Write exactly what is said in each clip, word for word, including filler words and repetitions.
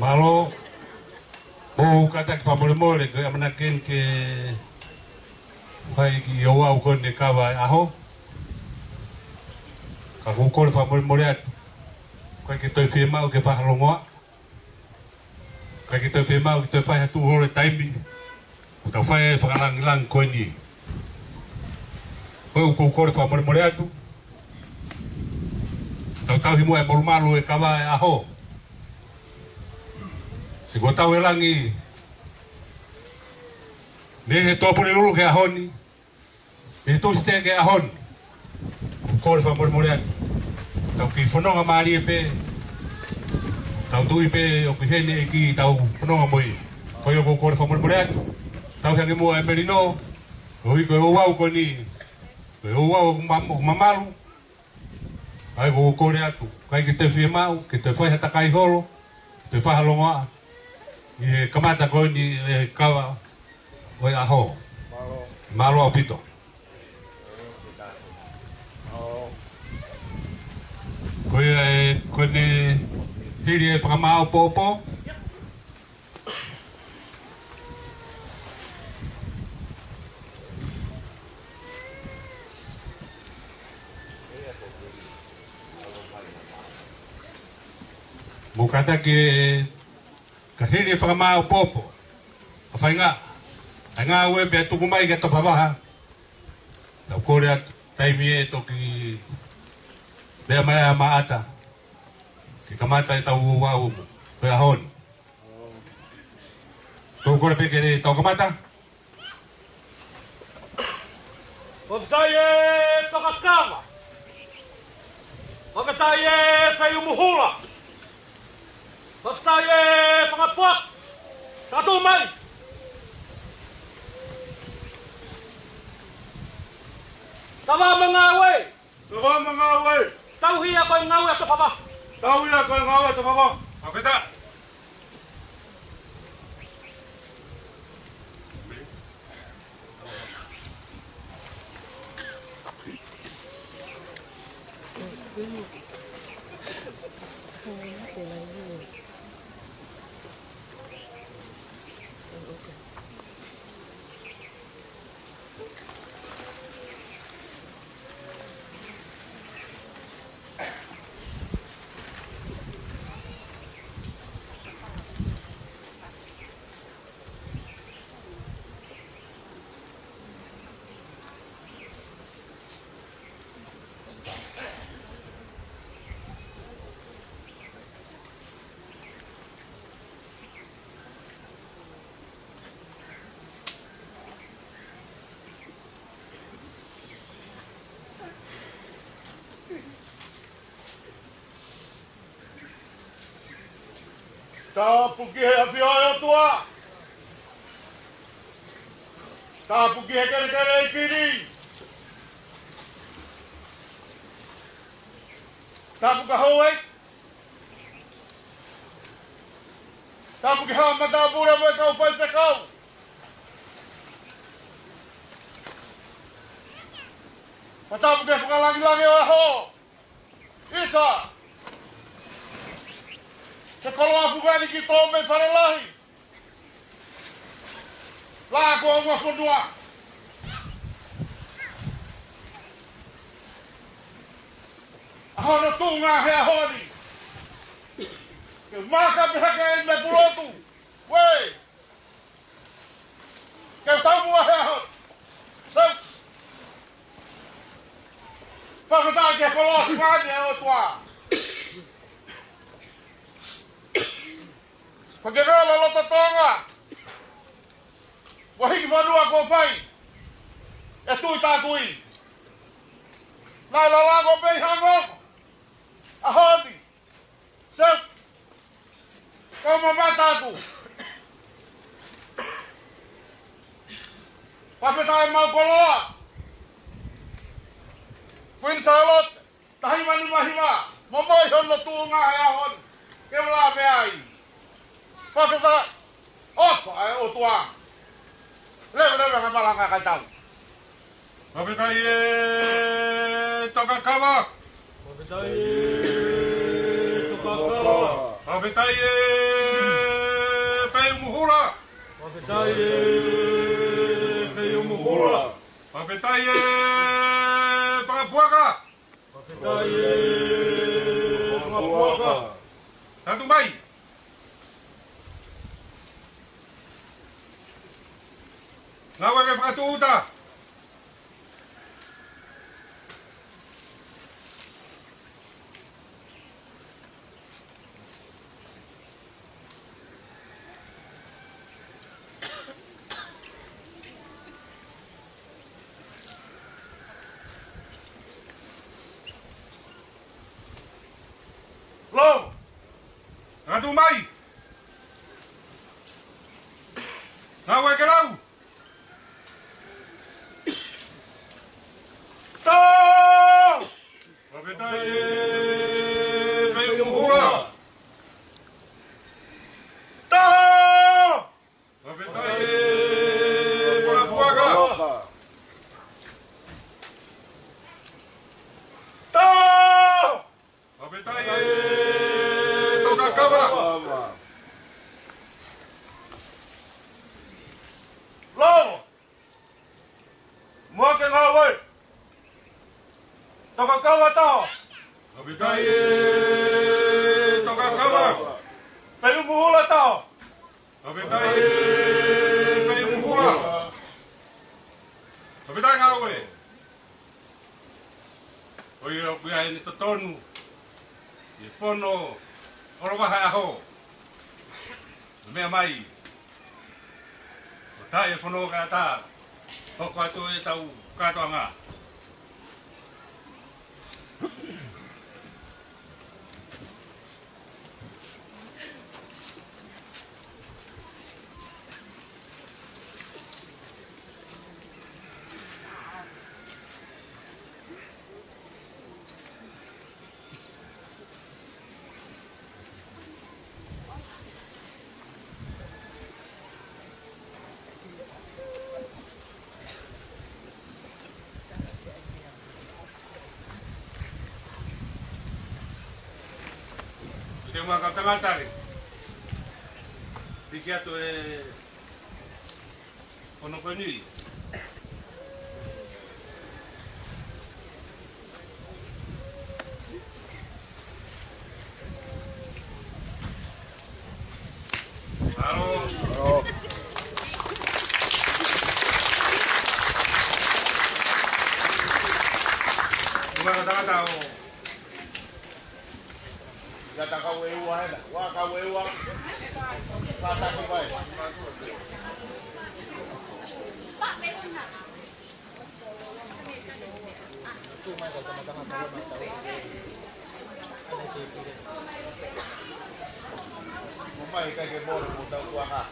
Mālō, mou kātaki fakamolemole, ko e ʻamanaki eni ke fai kiʻi ouau ko eni e kava e ʻaho. Ka ʻoku ou kole fakamolemole atu. ʻIkai ke toe fiemaʻu ke fai ha longoaʻa. ʻIkai ke toe fiemaʻu ke toe fai ha tuʻu holo e taimi. ʻOku tau fai e fakalāngilangi ko eni. Ko ia ʻoku ou kole fakamolemole atu. Tau tauhi muʻa e molumalu e kava e ʻaho. He kuo tau e langi. Mei he Tuʻapulelulu ki he ʻaho ni. Mei he Tūsite ki he ʻaho ni. ʻOku ou kole fakamolemole atu. Tau kiʻi fononga mālie pē. Tau tui pē ʻoku ʻi heni e ʻEiki tau fononga mo ia. Ko ia ʻoku ou kole fakamolemole atu. Tauhi ange muʻa e melino. Koeʻuhi ko e ouau ko eni. Ko e ouau ʻoku ma-, ʻoku mamalu. ʻA ia ʻoku ou kole atu, ʻikai ke toe fiemaʻu ke toe fai ha takai holo, toe fai ha longoaʻa ʻi he kamata ko eni e kava ʻo e ʻaho. Mālō ʻaupito. Ko ia e, ko eni hili e fakamāʻopoʻopo. Mou kātaki, ka hili e fakamāʻopoʻopo ʻa e faʻahinga, ʻa e ngāue pea tuku mai ki he tofa vaha. Tau kole atu, taimi ʻe toki lea mai ʻa Maʻata ke kamata e tau ouau ko e ʻaho ni. Tau kole pē ke tau kamata. Fakafetaʻi e fakakava. Fakafetaʻi e feiumuhula. Fakafetaʻi e fakapoaki. Tatu mai. Tava mo e ngāue. Tava mo e ngāue. Tauhi ia ko e ngāue ʻa e tofa vaha. Tauhi ia ko e ngāue ʻa e tofa vaha. Fakafetaʻi. Tapu ki he ʻafio ʻa e ʻOtua. Tapu ki he kelekele ʻo e kili. Tapu ki he houʻeiki. Tapu ki he haʻa matāpule mo e kau faifekau. Pea tapu ki he fakalāngilangi ʻo e ʻaho. ʻIsa. He koloa fungani ki tō mei Falelahi. Lā ko ua fonua. ʻA hono tuʻunga he ʻaho ni. Ke maka pē hake ʻi me pulotu. Uē. Ke tau muʻa he ʻaho. Six. Fakafetaʻi ki he koloa fungani ʻa e ʻOtua. Fakafetaʻi loto Tonga. Ua hiki fonua kuo fai ʻe Tuʻi Tātui. Naʻe lalago pē ʻi Hangoko. ʻAho ni. Six. Kau mamata atu. Fakafetaʻi mau koloa. Queen Sālote, taha hiva nima hiva, momoi hono tuʻunga he ʻaho ni. Ke ula pē ai. Fakafetaʻi. ʻOfa ʻa e ʻOtua. Leveleva ngaahi malanga kae tau. Fakafetaʻi ʻe Tokakava. Fakafetaʻi ʻe Tokakava. Fakafetaʻi ʻe Feiumuhula. Fakafetaʻi ʻe Feiumuhula. Fakafetaʻi ʻe Fakapuaka. Fakafetaʻi ʻe Fakapuaka. Tatu mai. Ngāue ke fakatūʻuta. Lau. Tatu mai. Ngāue ke lau. Tau! Fakafetaʻi ʻe Feiumuhula. Tau! Fakafetaʻi ʻe Fakapuaka. Tau! Fakafetaʻi ʻe Tokakava. Lau! Muʻa ke ngāue. Tokakava taha. Fakafetaʻi ʻe Tokakava. Feiumuhula taha. Fakafetaʻi ʻe Feiumuhula. Fakafetaʻi ngāue. ʻOku ʻi ai ʻene totonu ʻi he fono ʻo e vahe ʻaho. Meʻa mai. ʻO taaʻi e fono kae ʻatā, hoko atu ʻetau kātoanga. Te maka tangata ke. Piki atu e Ono ko eni. Mālō. Mālō. Ua ka tangata o. Ia ta kau e ua hena. Ua kau e ua. Kātaki mai. Mai kai ke mole mo tau kuaha.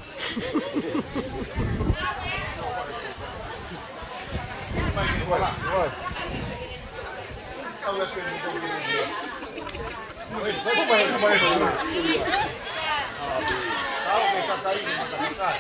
Mai ke kola. Tau e pe mo tau kuaha. Tau ke kakai ni matakakai.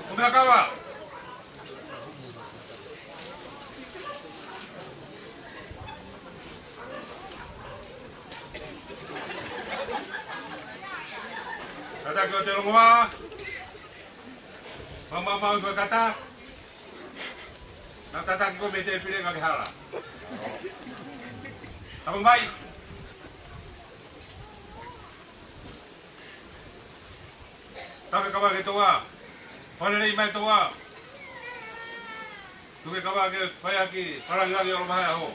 Kumeakava. Kātaki ʻo te longoa. Mamamau ko e kata. Naʻa kātaki ko e mei te pile ka ke hala. Tama mai. Tau ke kava ke toa. Fale lei mai toa. Tuku ke kava ke fai ʻaki falangi ʻaki ʻo lo maha ho.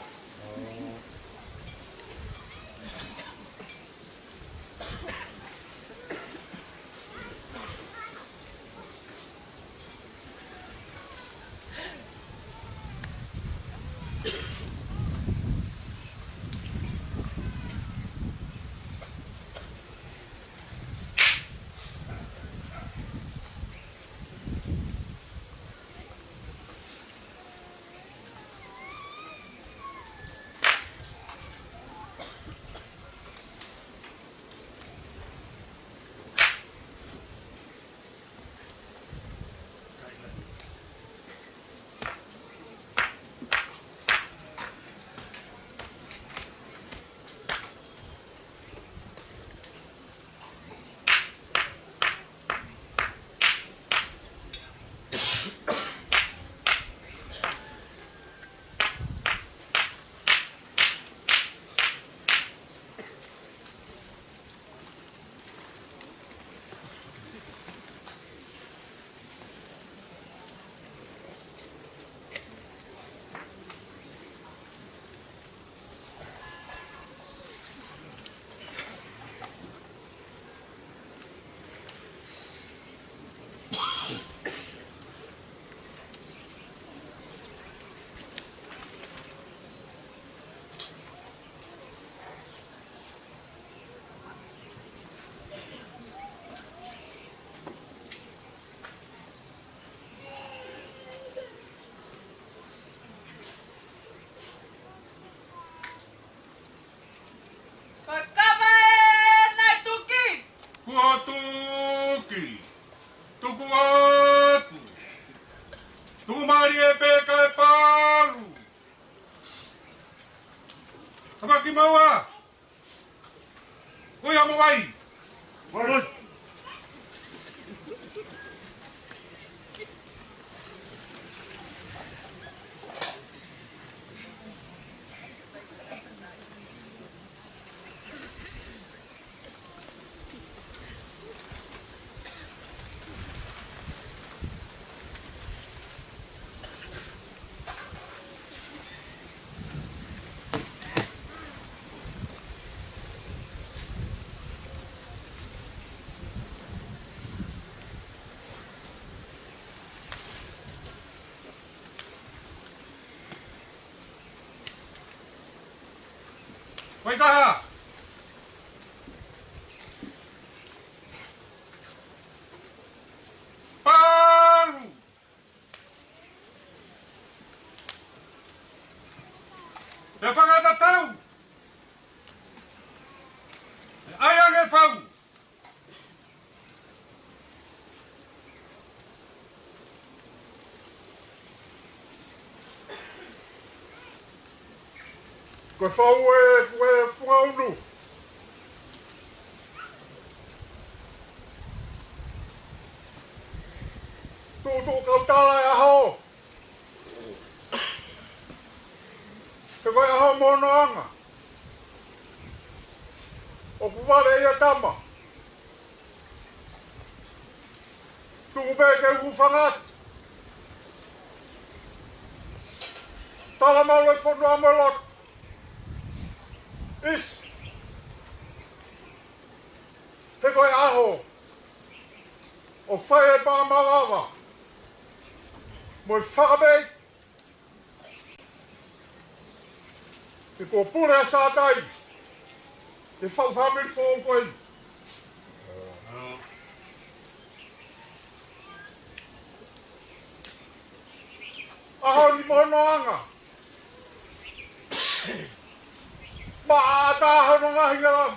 Ko e kava ē naʻe tuki. Kuo tuki. Tuku atu. Tuku mālie pē kae palu. Kava ki maua. Ui, amo vai. Vai. Ko e taha. Palu. Te fakatatau. ʻAi ange fau. Ko e fau ē, ko e funga unu. Tuʻutuʻu kautala e ʻaho. He ko e ʻaho monoʻanga. ʻOku vale ia tama. Tuku pē ke u hūfanga atu. Tala malu e fonua mo e lotu. ʻIsi. He ko e ʻaho ʻo fai e pā malava mo e fakameʻi. He ko Pule ʻa Sātai, te fau fāmili foʻou ko eni. ʻAho ni mo hono anga. Maʻataʻatā hono ngaahi ngalamu.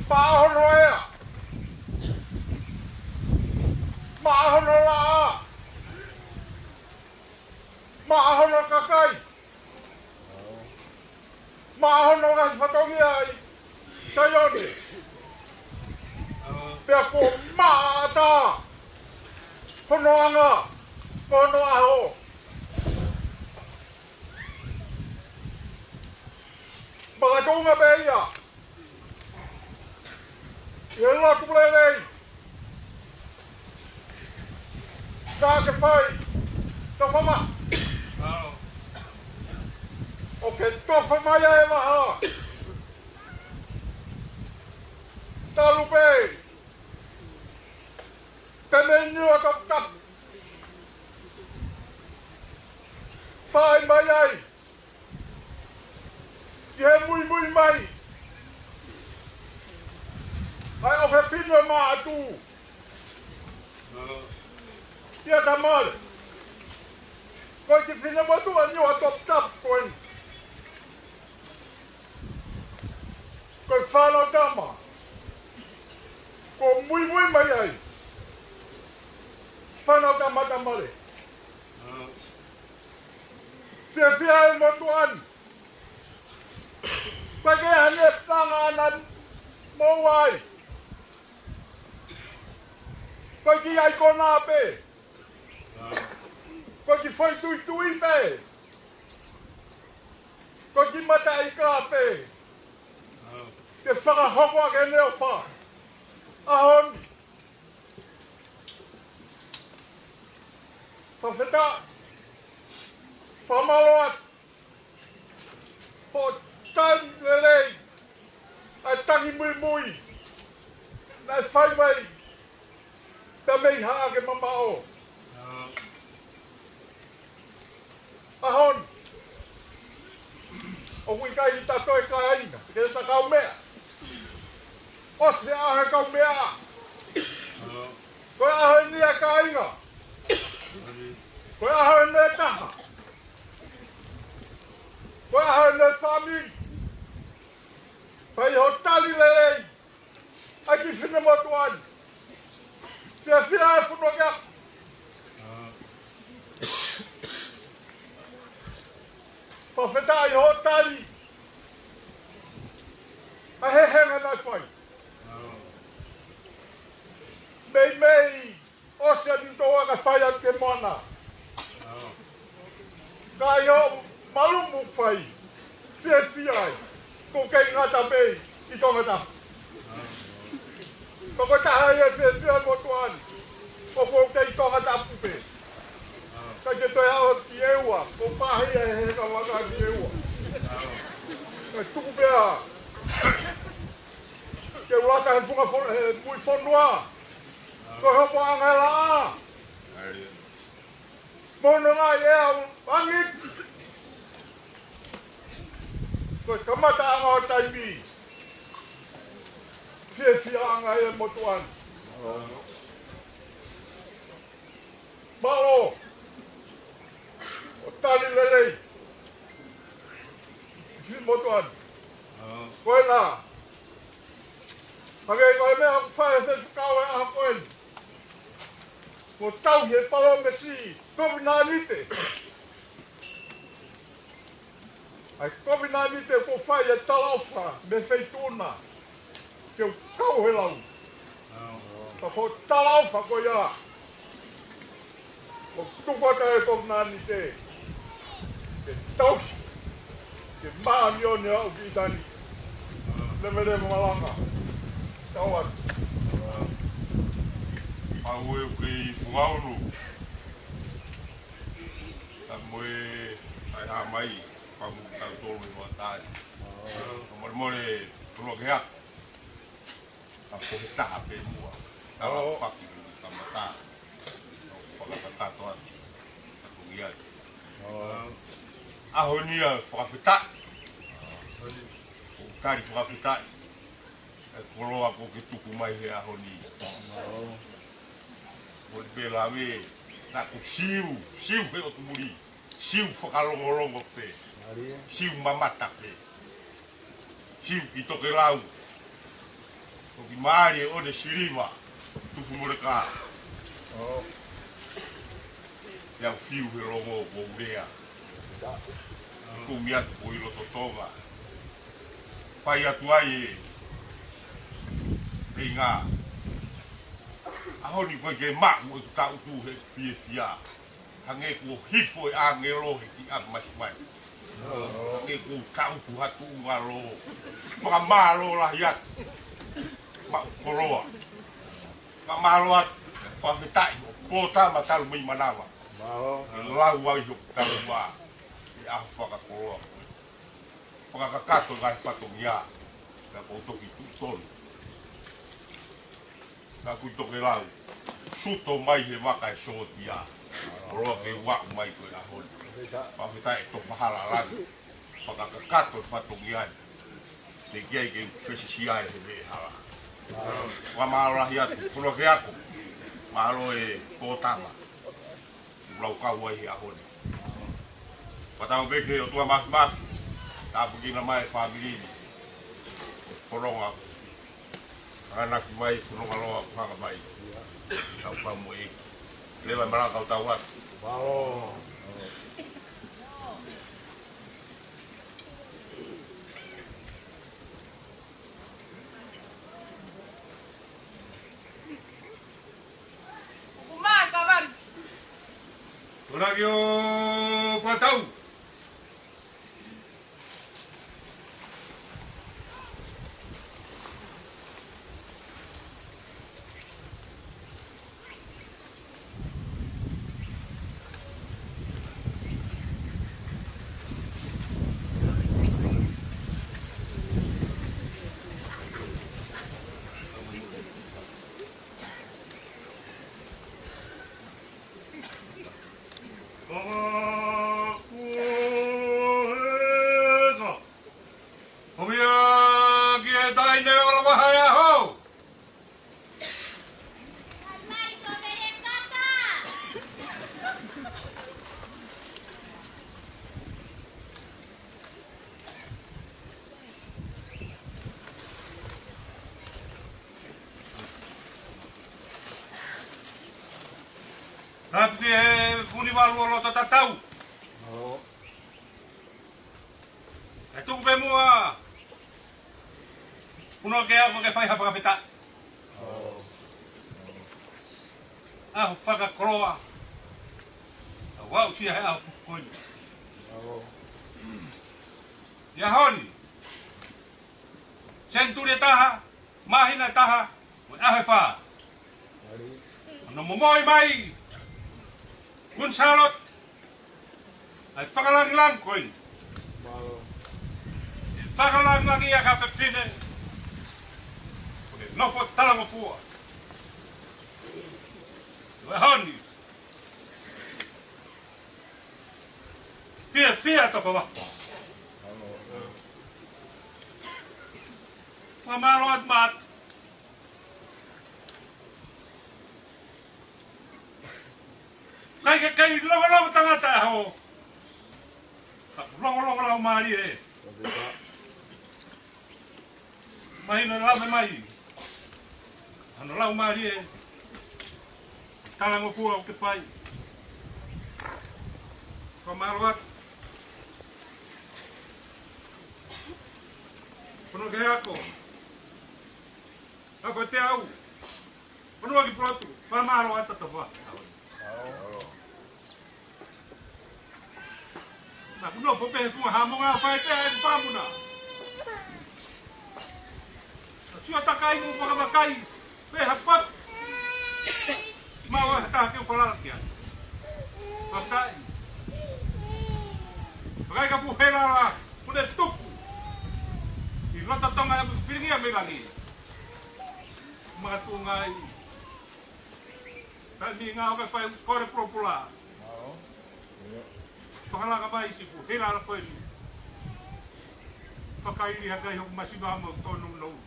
Maʻa hono ea. Maʻa hono laʻā. Maʻa hono kakai. Maʻa hono ngaahi fatongia ʻi Saione. Pea kuo maʻataʻatā hono anga, ko hono ʻaho. Makatuʻunga pē ia ʻi he lotu lelei naʻa ke fai, tofa mai. ʻOku ke tofa mai ʻa e vaha. Talu pē, te ne niu ʻa Toputapu. Fai mai ai ki he muimui mai ʻa e ʻofefine Maʻatu. ʻIa Tamale. Ko e kiʻi finemotuʻa niu ʻa Toputapu ko eni. Ko e fānau tama kuo muimui mai ai. Fānau tama Tamale. Fiefia e motuʻa ni. Ko e ke hane fanga ana mo wai. Ko e kiʻi ʻaikona pē. Ko e kiʻi foʻi tuitui pē. Ko e kiʻi mataʻika pē. Ke fakahoko ʻaki ʻene ʻofa ʻaho ni. Fakafetaʻi. Fakamālō atu. Hoʻo tali lelei ʻa e tangi muimui naʻe fai mai pea mei Haʻa ke mamaʻo. ʻAho ni, ʻoku ʻikai ke ta toe kāinga, ke ta kaumeʻa. ʻOsi e ʻaho e kaumeʻa. Ko e ʻaho eni ʻa e kāinga. Ko e ʻaho eni e taha. Ko e ʻaho eni e fāmili. Fai hoʻo tali lelei ʻa e kiʻi finemotuʻa ni. Fiefia e fonua ke aku. Fakafetaʻi hoʻo tali ʻa e hehenga naʻe fai. Meimei ʻosi ʻa e toa ka fai atu ke moana. Ka ʻi hoʻo malumu fai, fiefia ai, ʻoku kei ngata pē ʻi Tongatapu. Ka ko e taha ia e fiefia motuʻa ni, ʻoku ou kei Tongatapu pē. Ka ke toe aʻu ki ʻEua, ʻoku pāhia he ka waka ki ʻEua. Ka tuku pē ā ke u laka he funga fo-, he mui fonua. Ko e hopoʻanga e laʻā mo hono ngaahi ʻea ʻo angi. Ko e kamataʻanga ʻo taimi. Fiefiaʻanga e motuʻa ni. Mālō hoʻo tali lelei ʻa e motuʻa ni. Ko ena, hangē ko e meʻa ʻoku fai he fekau e ʻaho ko eni. Ko tau he palōmesi, kovinānite. ʻA e kovinānite ko e fai e talaʻofa mei he Feituʻu na ke u kau he lau. Ka ko e talaʻofa ko ia, ʻoku tuku atu e kovinānite ke tauhi, ke māʻoniʻoni ʻo aʻu ki ʻitāniti. Leveleva malanga. Tau atu. Au e uke i Fuaulu. Ka mo e ʻai ʻa mai, ka mo e tau tolu i Vatai. Ka mole mole, tolo ke haka. Ka ko e taha pē muʻa. Tala faki ka mata. Fakakakato atu. Ka ko ia. ʻAho ni ʻa e fakafetaʻi. Ko e tali fakafetaʻi. E koloa ko ke tuku mai he ʻaho ni. Ko e pē lave. Naʻa ku siu, siu he ʻotu muli, siu fakalongolongo pē, siu mamata pē, siu ki Tokelau, toki mālie ʻo ne siliva, tupu moleka. Ia fiu he longo ʻo ulea. Kumi atu ko ʻi loto Tonga. Fai atu ai e, e ngā. ʻAho ni ko e ke maʻu e taʻutu he fiefia. Hangē kuo hifo e ʻāngelo he kiʻi ʻapi masimasi. Hangē kuo taʻutu ha tuʻungalo. Fakamālō lahi atu. Maʻu koloa. Fakamālō atu. Fakafetaʻi ʻo pōtama talu mei manava. Mālō. Ke lau ai hoku tauʻa. E ʻaho fakakoloa. Fakakakato ngaahi fatongia. Ka kou toki tuʻu tonu. Ka kui Tokelau, suto mai he vaka e sōtia. Koloa ke u aʻu mai ko e ʻaho ni. Fakafetaʻi e tofa hala langi. Fakakakato e fatongia ni. Teʻeki ai ke u fesisia he veʻe hala. Fakamālō lahi atu, koloa ke ako. Mālō e pōtama. Lau kau ai he ʻaho ni. Patau pē ke ʻOtua Mafimafi. Tāpuekina mai e fāmili ni. Fononga. Anganaki mai fononga loa hanga mai. Kau kau mo e. Leva malaka kau tau atu. Ora ke o fatau. Homia ki he taʻahine ʻo Lavahaʻi ʻAho. Atu ki he Funivalu ʻo Lototatau. E tuku pē muʻa. Puno ke ako ke fai ha fakafetaʻi. ʻAho fakakoloa. ʻA vau sia he ʻaho ko eni. ʻI he ʻaho ni. Senituli ʻe taha, māhina ʻe taha, mo e ʻaho ʻe fā. ʻOku momoi mai, Kuini Sālote, ʻa e fakalāngilangi ko eni. ʻE fakalāngilangi ʻa e kau fefine, ʻoku ne nofo talangofua. ʻI he ʻaho ni, fiefia toko vaha. Fakamālō atu maʻa. ʻIkai ke kei longolongo tangata ʻaho. Ka longolongo laumālie. Mahino lave mai. Hano laumālie. Talangofua ʻoku ke fai. Fakamālō atu. Puno ke ako. Ako te au. Puno ki Pulotu. Fakamālō atu toko vaha. Na puno fo pe fua ha monga fai te ai pamuna. Sio takai mo fakavakai pe ha pap. Mau ʻa e taha ke u falala ki ai. Fakataʻi. Vakai ka pu hela la, ʻoku ne tuku. ʻI loto Tonga ʻe pilingia mei langi. Makatunga ai. Taimi ngā ʻoku fai kore pulopula. Fakalanga mai sifu, hela la koe ni. Fakaili hakai hoku masiva mo tonu nou.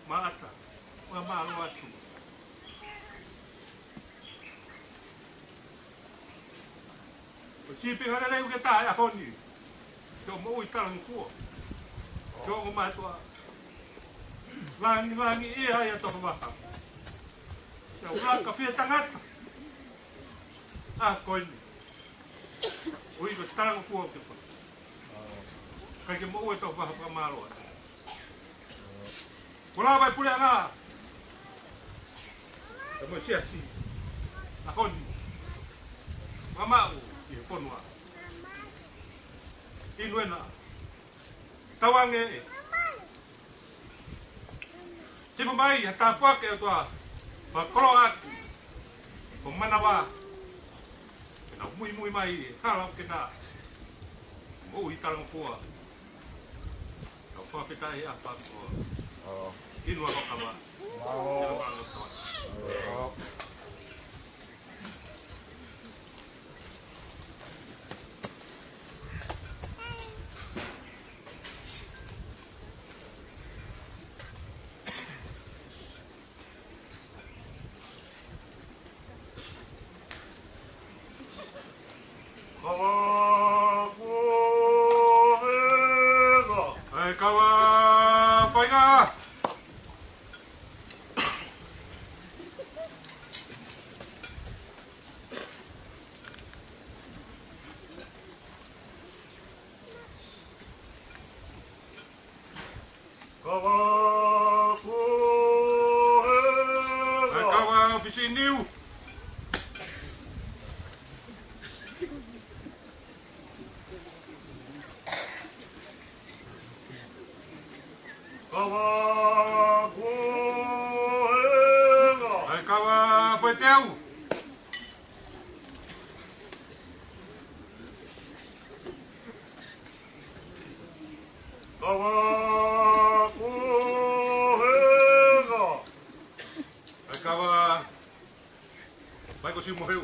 Maʻata, ua mālō atu. Ko e sīpinga lelei ʻoku ke tā he ʻaho ni. Ke moʻui talangofua. Ke ongo mātuʻa. Langilangiʻia ʻa e tokovaha. Ke ʻalu ʻo ka fie tangata. ʻA ko eni. ʻOi ko e talangofua ke pa. Ka ke moʻui tokovaha fakamālō atu. Ko e lava e puleʻanga. Ka mo e siasi. ʻAho ni. Fakamālō ʻi he fonua. Inu ena. Tauange. Hifo mai, ha tāpuaki ʻa e ʻOtua. Fakakoloa atu. Ko manava. Ke nau muimui mai, hala ke nā. Moʻui talangofua. Kau fakafetaʻi ʻa e fānau. ʻIo. Inu ʻa e kava. ʻIo. Kava kuo heka. ʻAi kava fainga. Kava kuo heka. ʻAi kava ʻofisi niu. Kava kuo heka. ʻAi kava feteu. Kava kuo heka. ʻAi kava. Mai ko si moheu.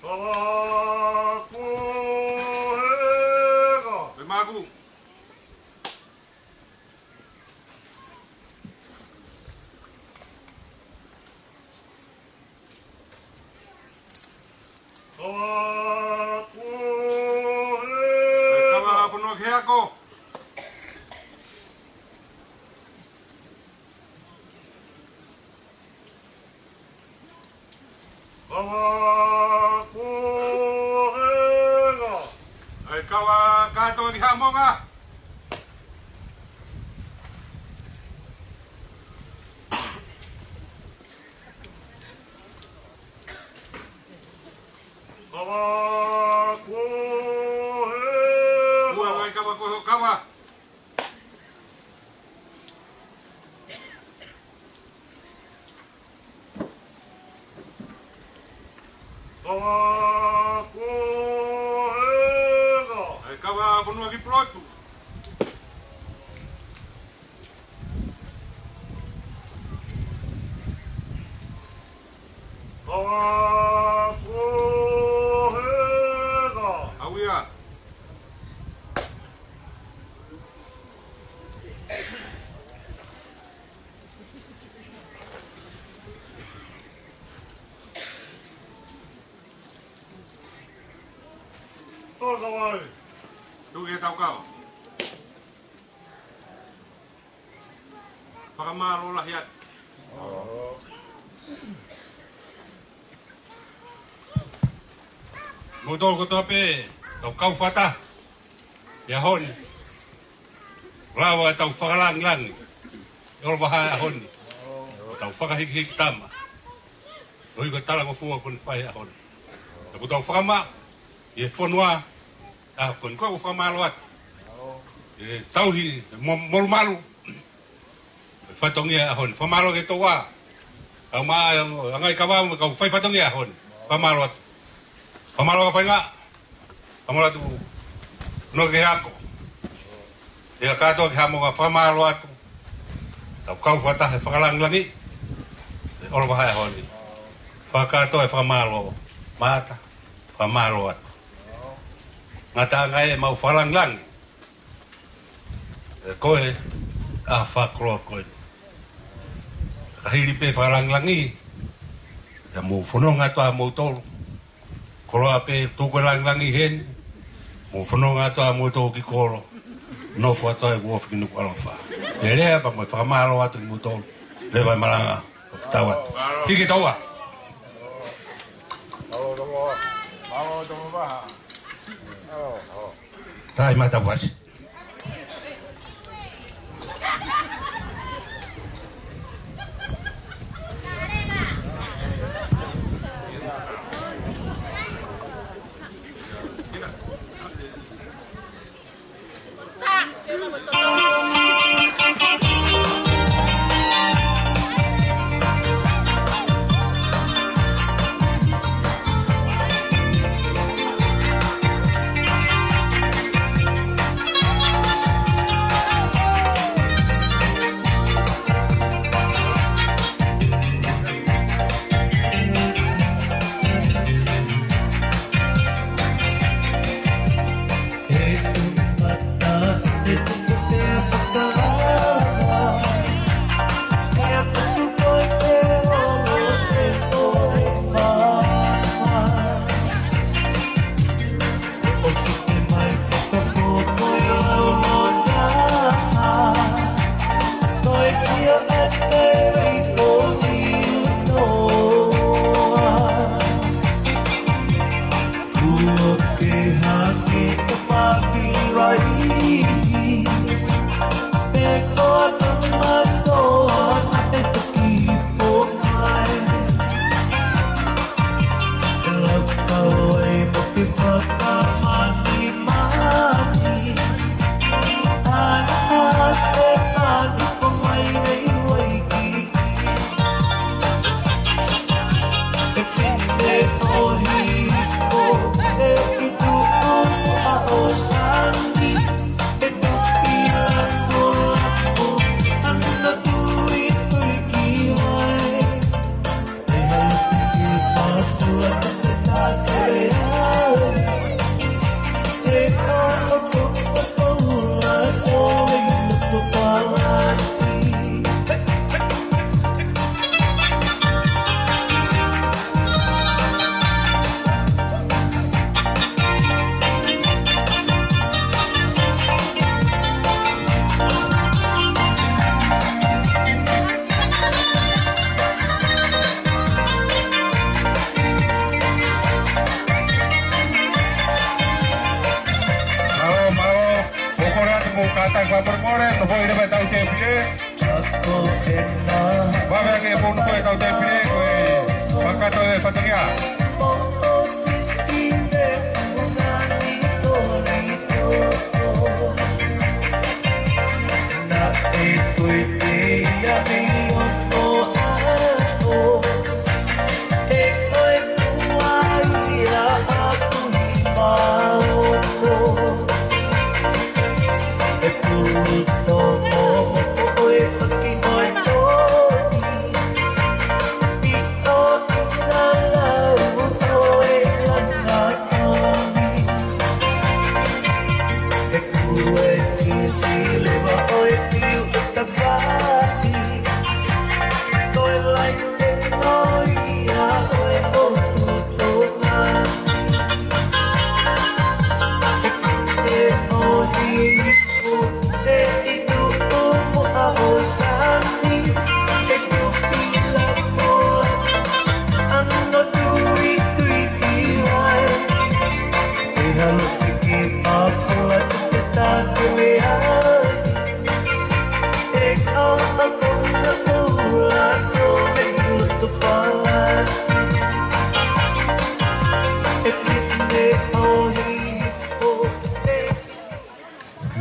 Kava kuo heka. ʻAi maku. Kava kuo heka. ʻAi kava fonua kehe ako. Kava kuo heka. ʻAi kava kātoa ki Haʻamonga. Kava kuo heka. Ua mai kava ko ho kava. Kava kuo heka. ʻAi kava fonua ki Pulotu. Kava kuo heka. ʻAuia. Tō kavai. Tuku ke tau kau. Fakamālō lahi atu. Mou tō kotoa pē, tau kau fakataha. ʻI he ʻaho ni. Lava ʻetau fakalāngilangi. ʻI he ʻolovahā ʻo e ʻaho ni. Tau fakahikihiki tama. ʻOi ko e talangofua ko eni fai he ʻaho ni. Ka ko ʻetau fakamaʻa. ʻI he fonua. ʻA ko eni ko e fakamālō atu. ʻE tauhi, mo-, molumalu. Fatongia ʻaho ni. Fakamālō ki he toa. Kau mā, ʻangai kava mo kau fai fatongia ʻaho ni. Fakamālō atu. Fakamālō ka fainga. Fakamālō atu. Noa ke ako. ʻIa kātoa ki Haʻamonga fakamālō atu. Tau kau fakataha he fakalāngilangi. ʻOlovahā ʻo e ʻaho ni. Fakakātoa e fakamālō. Mata. Fakamālō atu. Ngataʻanga ʻemau fakalāngilangi. ʻE ko e, ʻa e fakakoloa ko ē. Ka hili pē fakalāngilangi, ʻe mou fononga atu ʻa moutolu. Koloa pē tuku e lāngilangi heni, mou fononga atu ʻa moutolu ki kolo. Nofo atu ʻa e uofi ki Nukuʻalofa. ʻE lea pea mo e fakamālō atu ki moutolu. Leva e malanga, tau atu. Hiki taua. Taʻi mai tau fasi. Mālō, mālō. ʻOku ou kole atu ki he kātaki fakamolemole, nofoʻi leva ʻetau tēpile. Vave ange ʻemou nofoʻi ʻetau tēpile, ko e fakakakato e fatongia.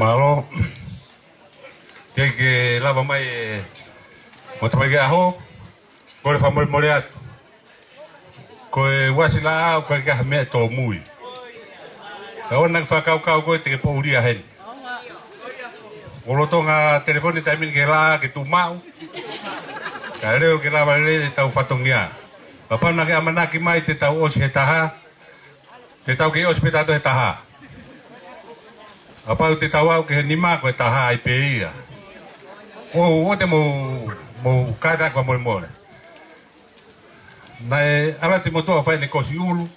Mālō. Te ke lava mai e mo tamai ke aho. Kole fakamolemole atu. Ko e uasi laʻā ʻoku ʻikai ke ʻi ai ha meʻa tōmui. Ka ʻoua naʻa ke fakakaukau ko ē te ke poʻulia heni. ʻOku lolotonga telefoni taimi ni ki he laʻā ke tuʻu maʻu. Kae leo ke lava lelei ʻetau fatongia. Kapau naʻa ke ʻamanaki mai te tau ʻosi he taha, te tau kei ʻosi pē tautolu he taha. Kapau te tau aʻu ki he nima ko e taha ai pē ia. ʻOku ou ʻoatu mo, mo kātaki fakamolemole. Naʻe ʻalu atu e motuʻa ʻo fai ʻene kosi ʻulu.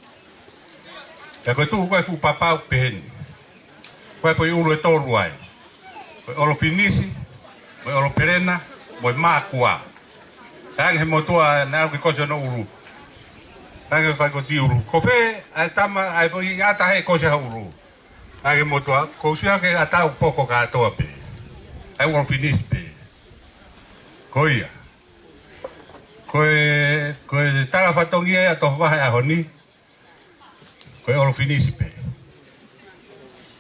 Pea ko e tuʻu ko ē e fuʻu papau pehē ni. Ko e foʻi ʻulu ʻe tolu ai. Ko e ʻolo finisi, mo e ʻolo pelena, mo e mākua. Pea hanga ʻe he motuʻa naʻe ʻalu ke kosi hono ʻulu. Hanga ʻo fai kosi ʻulu. Ko fē ʻa e tama, ʻa e foʻi ʻata he kosi ha ʻulu. Hanga ʻe he motuʻa, ko e ʻuhinga ke ʻatā ʻoku poko kātoa pē. ʻA e ʻulu finisi pē. Ko ia. Ko e, ko e tala fatongia ia ʻo e vahe ʻaho ni. Ko e ʻolo finisi pē.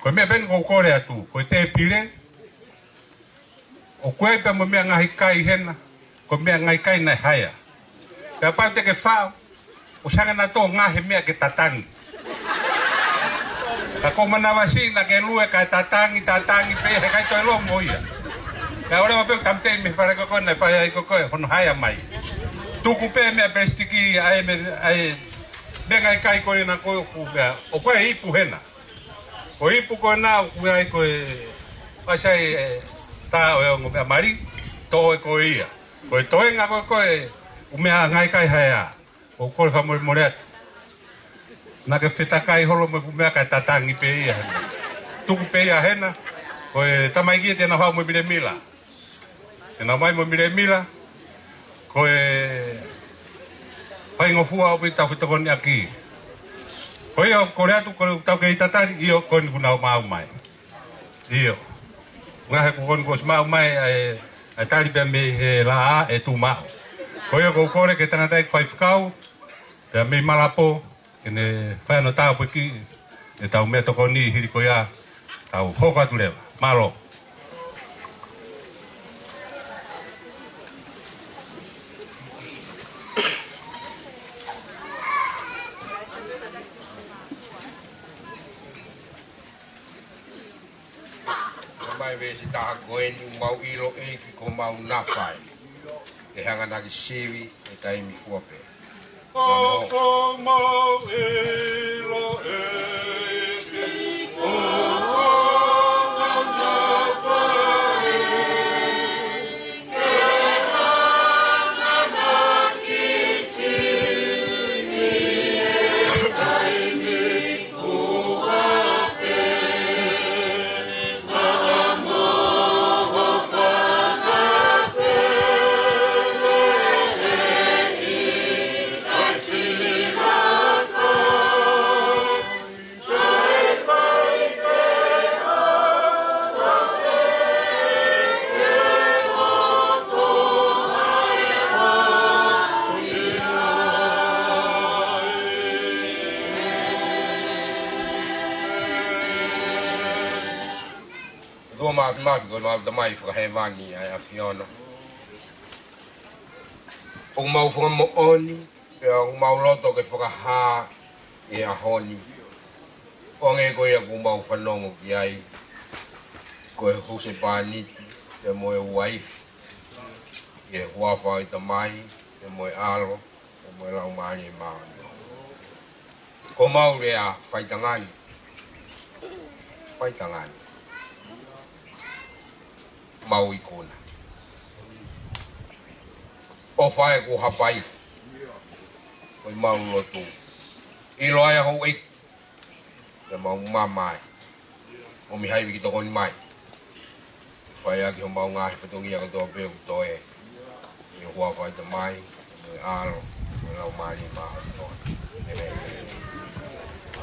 Ko e meʻa pē eni ʻoku ou kole atu. Ko e tēpile. ʻOku ʻi ai pē mo e meʻa ngaahi kai hena. Ko e meʻa ngaahi kai naʻe haea. Pea kapau te ke faʻo, ʻosi hanga nautolu ʻo ngaohi e meʻa ke tatangi. Ka ko e manavasiʻi naʻa ke lue kae tatangi, tatangi pē, heʻikai toe lomo ia. Pea ʻoua leva pē ʻo tāmateʻi mei he fale ko ē naʻe fai ai ko ē hono haea mai. Tuku pē meʻa pelesitiki, ʻa e meʻa, ʻa e meʻa ngaahi kai ko ena ko ē ʻoku meʻa. ʻOku ʻi ai e ipu hena. Ko e ipu ko ena ʻoku ʻi ai ko e, ʻasi ai e tā ʻo e ongo meʻa mali, toʻo ʻe koe ia. Ko e toenga ko ē ko ē ʻū meʻa ngaahi kai haea. ʻOku ou kole fakamolemole atu. Naʻa ke fetakai holo mo e fuʻu meʻa kae tatangi pē ia hena. Tuku pē ia hena. Ko e tamaiki ia te nau haʻu mo e milemila. Te nau mai mo e milemila. Ko e faingofua ʻoku ʻi ai ʻetau fetokoniʻaki. Ko ia ʻoku ou kole atu, ko ʻetau kei tatali, ʻio, ko eni kuo nau maʻu mai. ʻIo. Ngaahi kuo eni kuo ʻosi maʻu mai, ʻa e, ʻa e tali pē mei he laʻā ʻe tuʻu maʻu. Ko ia ʻoku ou kole ki he tangataʻeiki faifekau, pea mei Malapō, ke ne fai hono tāpuakiʻi ʻetau meʻatokoni hili ko ia, tau hoko atu leva. Mālō. Ko e mai veesi taha ko eni, ʻoku mau ʻilo ʻEiki ko homau nafa ē. ʻE hanga naʻa ke sivi he taimi fua pē. ʻOku mau ʻilo ʻEiki ko homau nafa ē. ʻOtua Māfimafi, ko homau Tamai fakahēvani ʻa e ʻAfiona. ʻOku mau fakamoʻoni, pea ʻoku mau loto ke fakahā ʻi he ʻaho ni. ʻO hangē ko ia ʻoku mau fanongo ki ai, ko e husepāniti, pea mo e uaifi, ʻi he huafa ʻo e Tamai, pea mo e ʻAlo, pea mo e Laumālie Māʻoniʻoni. Ko homau lea faitangani. Faitangani. Mau ikuna. ʻOfa ē kuo hapai. Ko ʻemau lotu. ʻIlo ai ʻa houʻeiki. Pea mau mamae. ʻOmi ha ivi ke tokoni mai. Fai ʻaki homau ngaahi fatongia kotoa pē ʻoku toe. ʻI he huafa ʻo e Tamai, mo e ʻAlo, mo e Laumālie Māʻoniʻoni. ʻĒmeni.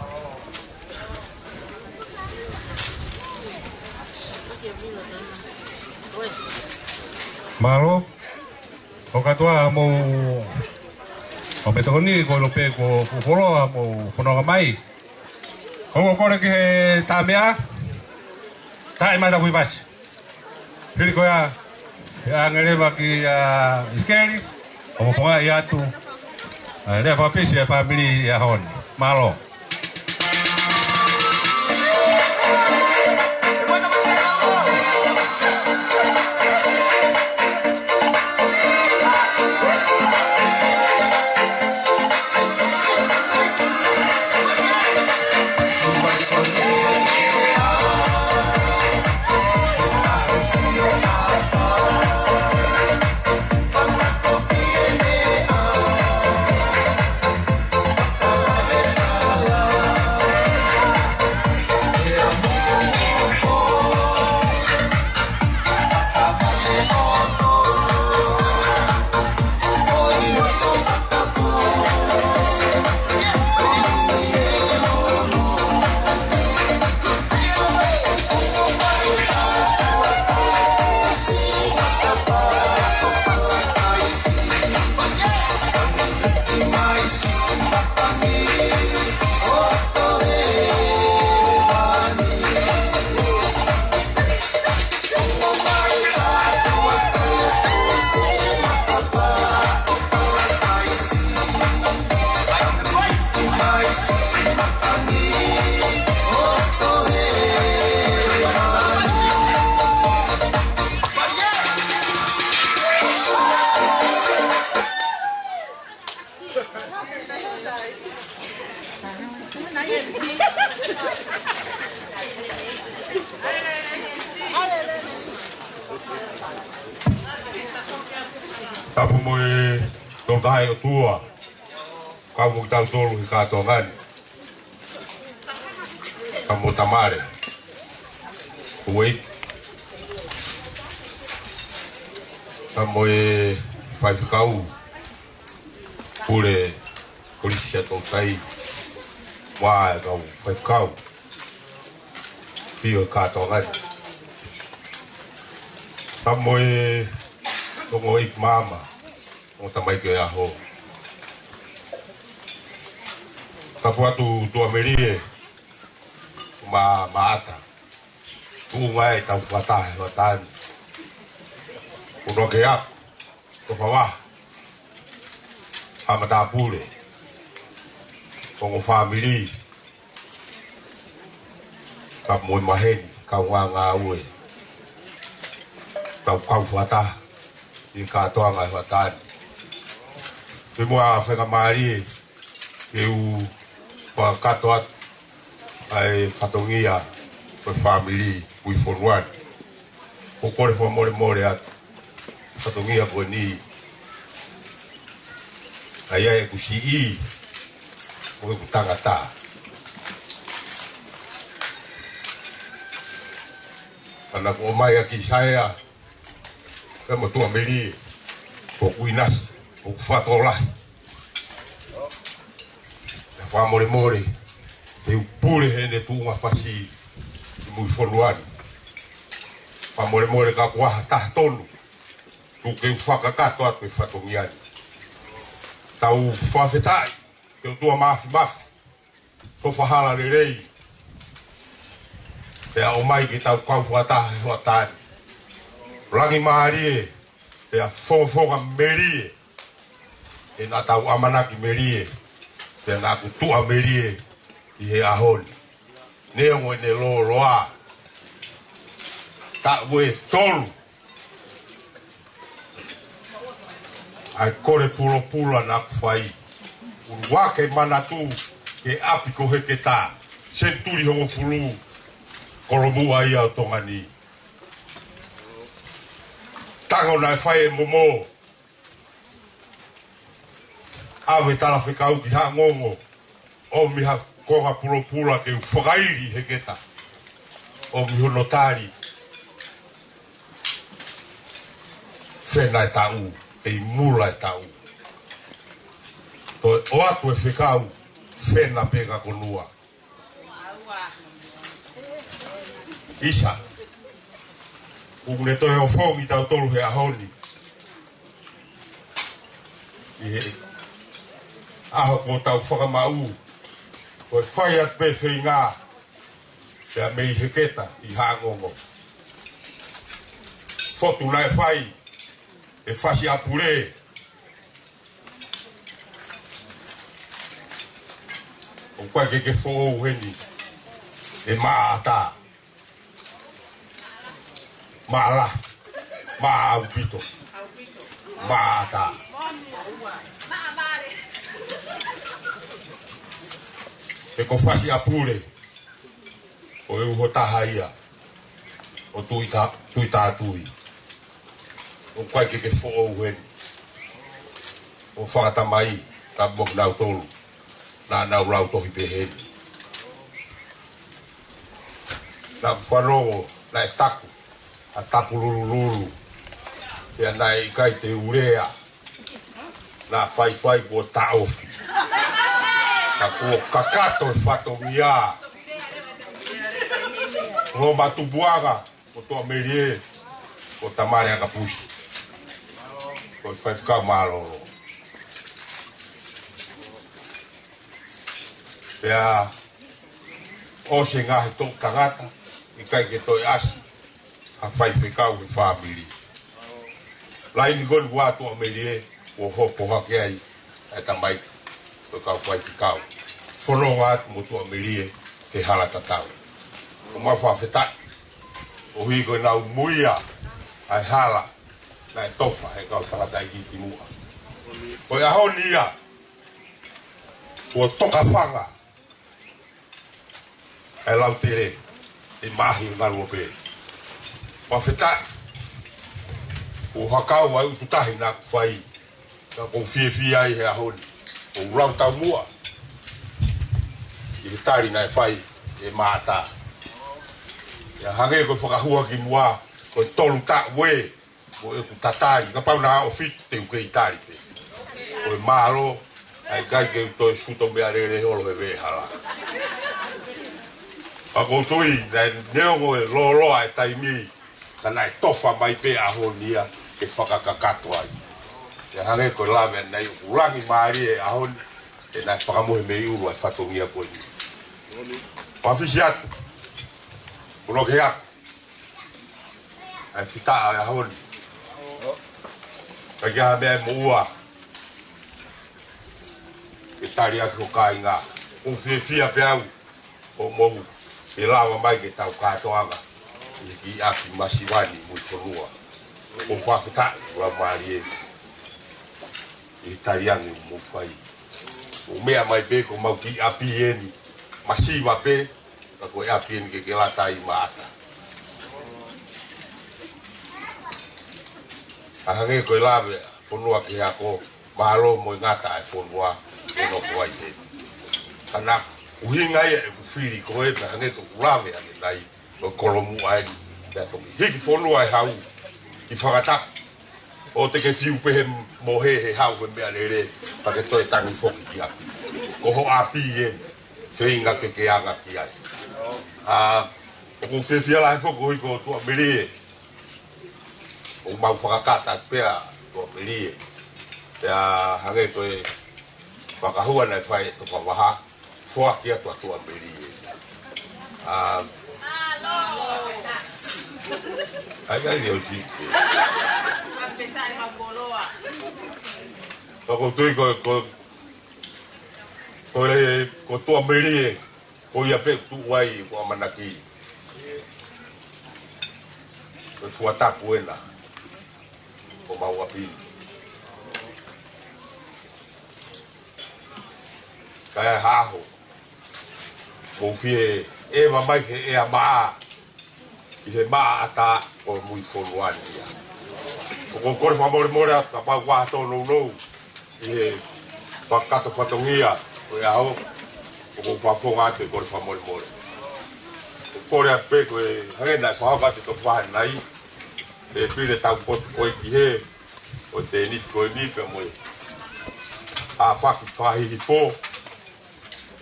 Mālō. Hoko atu ā mo e meʻatokoni, ko ʻilo pē ko, ko Foloa mo e fononga mai. Ko e kole ki he Taʻemeʻa, Taʻemata Kuifasi. Hili ko ia, ʻe ʻange leva kia ʻIsikeli, ʻo fofongaʻi atu ʻa e lea fakapisi ʻa e fāmili ʻi he ʻaho ni. Mālō. Tapu mo e Tolu Tahaʻi ʻOtua, kau mo kitautolu he kātoanga ni. Tapu mo Tamale, Uei. Tapu mo e faifekau, Pule Kolisi ʻa Toutai, mo e kau faifekau, pio he kātoanga ni. Tapu mo e ongo ʻeiki maama, ongo tamaiki ʻo e ʻaho. Tapu atu Tuʻamelie, mo Maʻata. Tuʻunga ʻetau fakataha he hoʻatā ni. Kuo nau ke ako, ko favaha, ʻa matāpule, ongo fāmili, tapu mo e maheni, kaungā ngāue, tau kau fakataha ʻi he kātoanga he hoʻatā ni. Pea mo e faingamālie ke u fakakakato atu ʻa e fatongia ʻo e fāmili Puifonua ni. ʻOku ou kole fakamolemole atu, fatongia ko eni, ʻa ia ʻeku siʻi mo ʻeku tangata. Ana ko mai ʻa Kisaea, pea mo Tuʻamelie, ko Kuinasi, ko Fatolahi. Pea fakamolemole, te u pule heʻene tuʻunga fasi ʻi Puifonua ni. Fakamolemole ka kuo ʻi ai ha taha tonu, tuku ke u fakakakato atu e fatongia ni. Tau fakafetaʻi ki he ʻOtua Mafimafi, tofa hala lelei, pea ʻomai ke tau kau fakataha he hoʻatā ni. Langi mālie, pea fongofonga melie, he naʻa tau ʻamanaki melie, pea naʻa ku tuʻamelie ʻi he ʻaho ni. Neongo ʻene lōloa, taʻu ʻe tolu ʻa e kole pulopula naʻa ku fai. ʻUluaki manatu ki he ʻapi ko Heketā, senituli hongofulu, kolomuʻa ia ʻo Tonga ni. Tango naʻe fai e momo, ʻave talafekau ki Haʻangongo, ʻomi ha konga pulopula ke u fakaili Heketā. ʻOmi hono tali, fena e taʻu, ʻe mula e taʻu. Toe ʻoatu e fekau, fena pē ka konua. ʻIsa, ʻoku ne toe ofongi tautolu he ʻaho ni, ʻi he ʻaho kuo tau fakamaʻu, ko e fai atu pē feinga, pea mei Heketā ʻi Haʻangongo. Fotu naʻe fai ʻe Fasi ʻa Pule, ʻoku ʻikai ke ke foʻou heni, ʻe Maʻata, Maʻala, Maʻaupito, Maʻata. He ko Fasi ʻa Pule, ko e uho taha ia ʻo Tuʻita-, Tuʻitātui. ʻOku ʻikai ke ke foʻou heni. ʻO fakatamai, tapu mo kinautolu naʻa nau lau tohi pehē ni. Naʻa ku fanongo naʻe taku ʻa Tapululululu, pea naʻe ʻikai te u lea, naʻa faifai kuo taʻofi. Ka kuo kakato e fatongia. Ko homau tupuʻanga, ko Tuʻamelie, ko Tamale ʻa Kapusi, ko e faifekau mālōlō. Pea ʻosi e ngaahi toʻu tangata, ʻikai ke toe ʻasi ha faifekau he fāmili. Laini ko eni ʻa Tuʻamelie, kuo hopo hake ai ʻa e tamaiki ko e kau faifekau. fononga atu mo Tuʻamelie ke hala tatau. ʻOku mau fakafetaʻi, ʻo hiko ʻenau muia ʻa e hala naʻe tofa he kau tangataʻeiki ki muʻa. Ko e ʻaho ni ia, kuo tokafanga ʻa e lautele ʻi he mahi ʻo Ngaluope. Fakafetaʻi, kuo hakau ʻa e utu tahi naʻa ku fai, ka ʻoku ou fiefia ai he ʻaho ni. ʻOku ou lau taumuʻa ʻi he tali naʻe fai ʻe Maʻata. ʻIo, hangē ko e fakahua ki muʻa, ko e tolu taʻu ē, ko ʻeku tatali, kapau naʻa ʻosi te u kei tali pē. Ko e mālō, ʻa e ʻikai ke u toe suto meʻalele holo he veʻehala. Ka ʻoku ou tui, naʻe neongo e lōloa e taimi, ka naʻe tofa mai pē ʻaho ni ia ke fakakakato ai. ʻIo, hangē ko e lave ʻanenai, ʻoku langi mālie e ʻaho ni, he naʻe fakamohe mei ʻulu ʻa e fatongia ko eni. Pafisi atu, kuo loke atu ʻa e fita ʻo e ʻaho ni. Ka ʻikai ha meʻa ʻe moʻua ke tali ʻaki ho kāinga. ʻOku ou fiefia pē au ʻo mou ke lava mai ke tau kātoanga ʻi he kiʻi ʻapi masiva ni ʻi Muifonua. ʻOku ou fakafetaʻi, lau mālie ʻi he tali ange ʻoku mou fai. ʻOku meʻa mai pē ko homau kiʻi ʻapi eni, masiva pē, ka ko e ʻapi eni ke ke lata ai Maʻata. ʻA, hangē ko e lave ʻa e fonua ki he ako, mālō mo e ngata ʻa e fonua ke nofo ai eni. Ka naʻe ʻuhinga ia ʻeku fili ko ē, pea hangē ko ʻeku lave ʻanenai, ko e kolomuʻa eni, pea toki hiki fonua e hau ki fakatapu. ʻOua te ke fiu pē he mohe he hau he meʻalele, pea ke toe tangi foki ki ʻapi. Ko ho ʻapi eni, feinga ke ke anga ki ai. ʻA, ʻoku ou fiefia lahi foki ʻo hiko Tuʻamelie. ʻOku mau fakakata pea Tuʻamelie. Pea hangē ko e fakahua naʻe fai ʻe Tokavaha, foaki atu ʻa Tuʻamelie. ʻA, ʻai, ʻai, ʻio, si. Ka ʻoku ou tui ko, ko, ko e, ko Tuʻamelie, ko ia pē ʻoku tuʻu ai ʻeku ʻamanaki. Ko e fuatapu ena ʻo homau ʻapi. Ka ʻi ha ʻaho, mou fie ʻeva mai ki he ʻea maʻa, ʻi he maʻa ʻatā ʻo Muifonua ni ia. ʻOku ou kole fakamolemole atu kapau ʻoku ʻi ai ha tōnounou ʻi he fakakakato fatongia ʻo e ʻaho, ʻoku ou fakafofonga atu e kole fakamolemole. ʻOku ou kole atu pē ko e hangē naʻe fakahoko atu ʻe Tokavaha ʻanenai, ʻe pile tau potu ko ē ki he, ʻo e tēniti ko eni pea mo e ʻāfaki fakahihifo.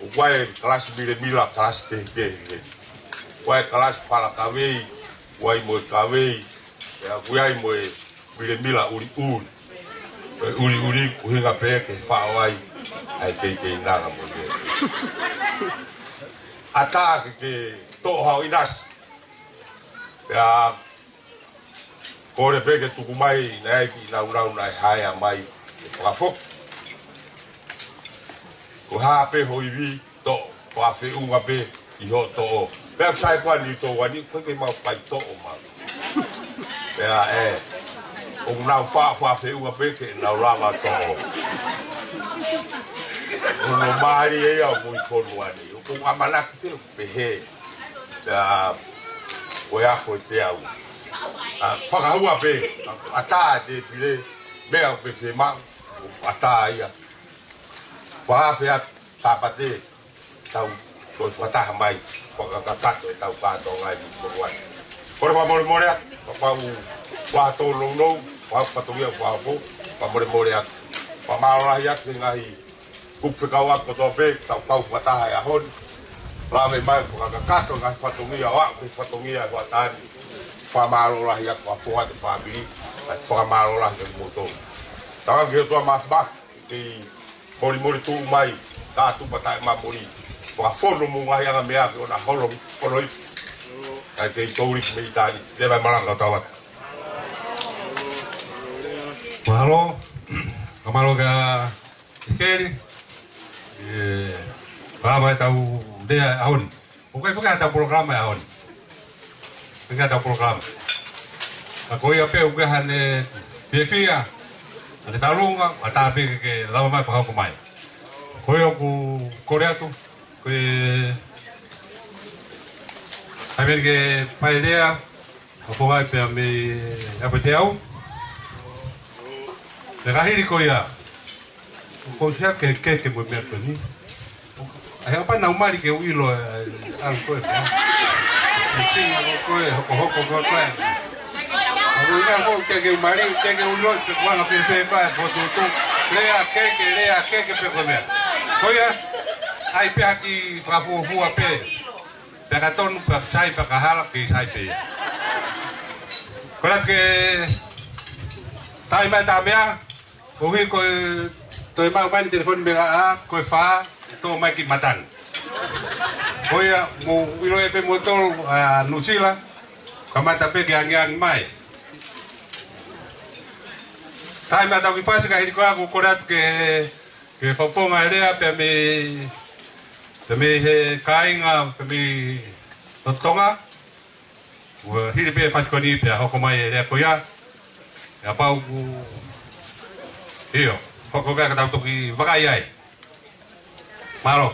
ʻOku ʻi ai e kalasi milemila, kalasi kehekehe. ʻOku ʻi ai e kalasi pala kavei, ʻoku ʻi ai mo e kavei, pea ʻoku ʻi ai mo e milemila ʻuliʻuli. Ko e ʻuliʻuli, ʻuhinga pē ke faʻo ai ʻa e keikeinanga mo e meʻa. ʻAtā ke ke toʻo hao ʻinasi. Pea kole pē ke tuku mai, naʻe ʻi ai e kiʻi naunau naʻe haea mai ke fakafoki. Ko e hā pē ho ivi, toʻo, fakafeʻunga pē ʻi hoʻo toʻo. Pea sai koā ni toʻo ani, ko e ke mau kai toʻo mau. Pea ē, ʻoku nau fa-, fakafeʻunga pē ke nau lava toʻo. ʻOku nau mālie ia ʻo Muifonua ni. ʻOku ʻamanaki pē, pehē. Pea ko e afo ʻe teau. ʻA, fakahua pē, ʻatā te pile, meʻa pē fiemaʻu, ʻatā ia. Fakaafe atu, Sāpate, tau toe fakataha mai, fakakakato e tau kātoanga ʻi Muifonua ni. Kole fakamolemole atu, kapau ʻoku ʻi ai ha tōnounou, ʻoku ʻi ai ha fatongia ʻoku fakahopo, fakamolemole atu. Fakamālō lahi atu he ngaahi kupu fekauʻaki kotoa pē, tau kau fakataha he ʻaho ni. Lave mai fakakakato e ngaahi fatongia, ʻo aʻu ki he fatongia ʻo e hoʻatā ni. Fakamālō lahi atu, fakafofonga atu e fāmili, kae fakamālō lahi atu kimoutolu. Tau ange ki he ʻOtua Māfimafi, kei molimoli tuʻu mai, kātupa taʻemamoli. Fakafonu homou ngaahi anga meʻa ke ʻoua naʻa holo, holo i. Kae kei touli ki mei tahi. Leva e malanga ʻo tau atu. Mālō, ka mālō kia Sikeli. ʻE, Pea ʻoku ʻi ai ʻetau lea ʻaho ni. ʻOku ʻikai fakaʻatā polokalama ʻaho ni. ʻIkai fakaʻatā polokalama. Ka ko ia pē ʻoku ʻi ai haʻane fiefia, haʻane talunga, ʻatā pē ke, ke lava mai fakahoko mai. Ko ia ʻoku kole atu, ko e, ʻai meni ke fai lea, ʻa Fongai pea mei ʻAfeteau. Pea ka hili ko ia, ʻoku ou sio ki he keke mo e meʻa ko eni. ʻAi, ʻoku pau naʻa ku mali ke u ʻilo, ʻe, ʻalu ko ē, pea. ʻE, pinga ko ē, hokohoko ko ē. ʻOku ou ʻilo ko e keke u mali, keke u ʻilo, pe ko e anga fēfē pē, potutu. Lea keke, lea keke pe ko e meʻa. Ko ia, ʻai pē ha kiʻi fakafuofua pē. Pea ka tonu, pea sai, pea ka hala, kei sai pē. Ko e lata ke tai mai ʻeta meʻa, ʻoku ʻi ai ko e toe maʻu mai ʻeni telefoni mei Laʻā, ko e fā, toʻo mai ki matangi. Ko ia, mou ʻilo ē pē moutolu, ʻa Nuʻusila, kamata pē ke angiangi mai. Tai mai ʻetau kiʻi fasi ka hili ko ia ʻoku kole atu ke, ke fakafofonga e lea pea mei, pea mei he kāinga, pea mei Tonga. Ua hili pē fasi ko eni pea hoko mai e lea ko ia. Kapau ʻoku, ʻio, hoko pē ka tau toki vakai ai. Mālō.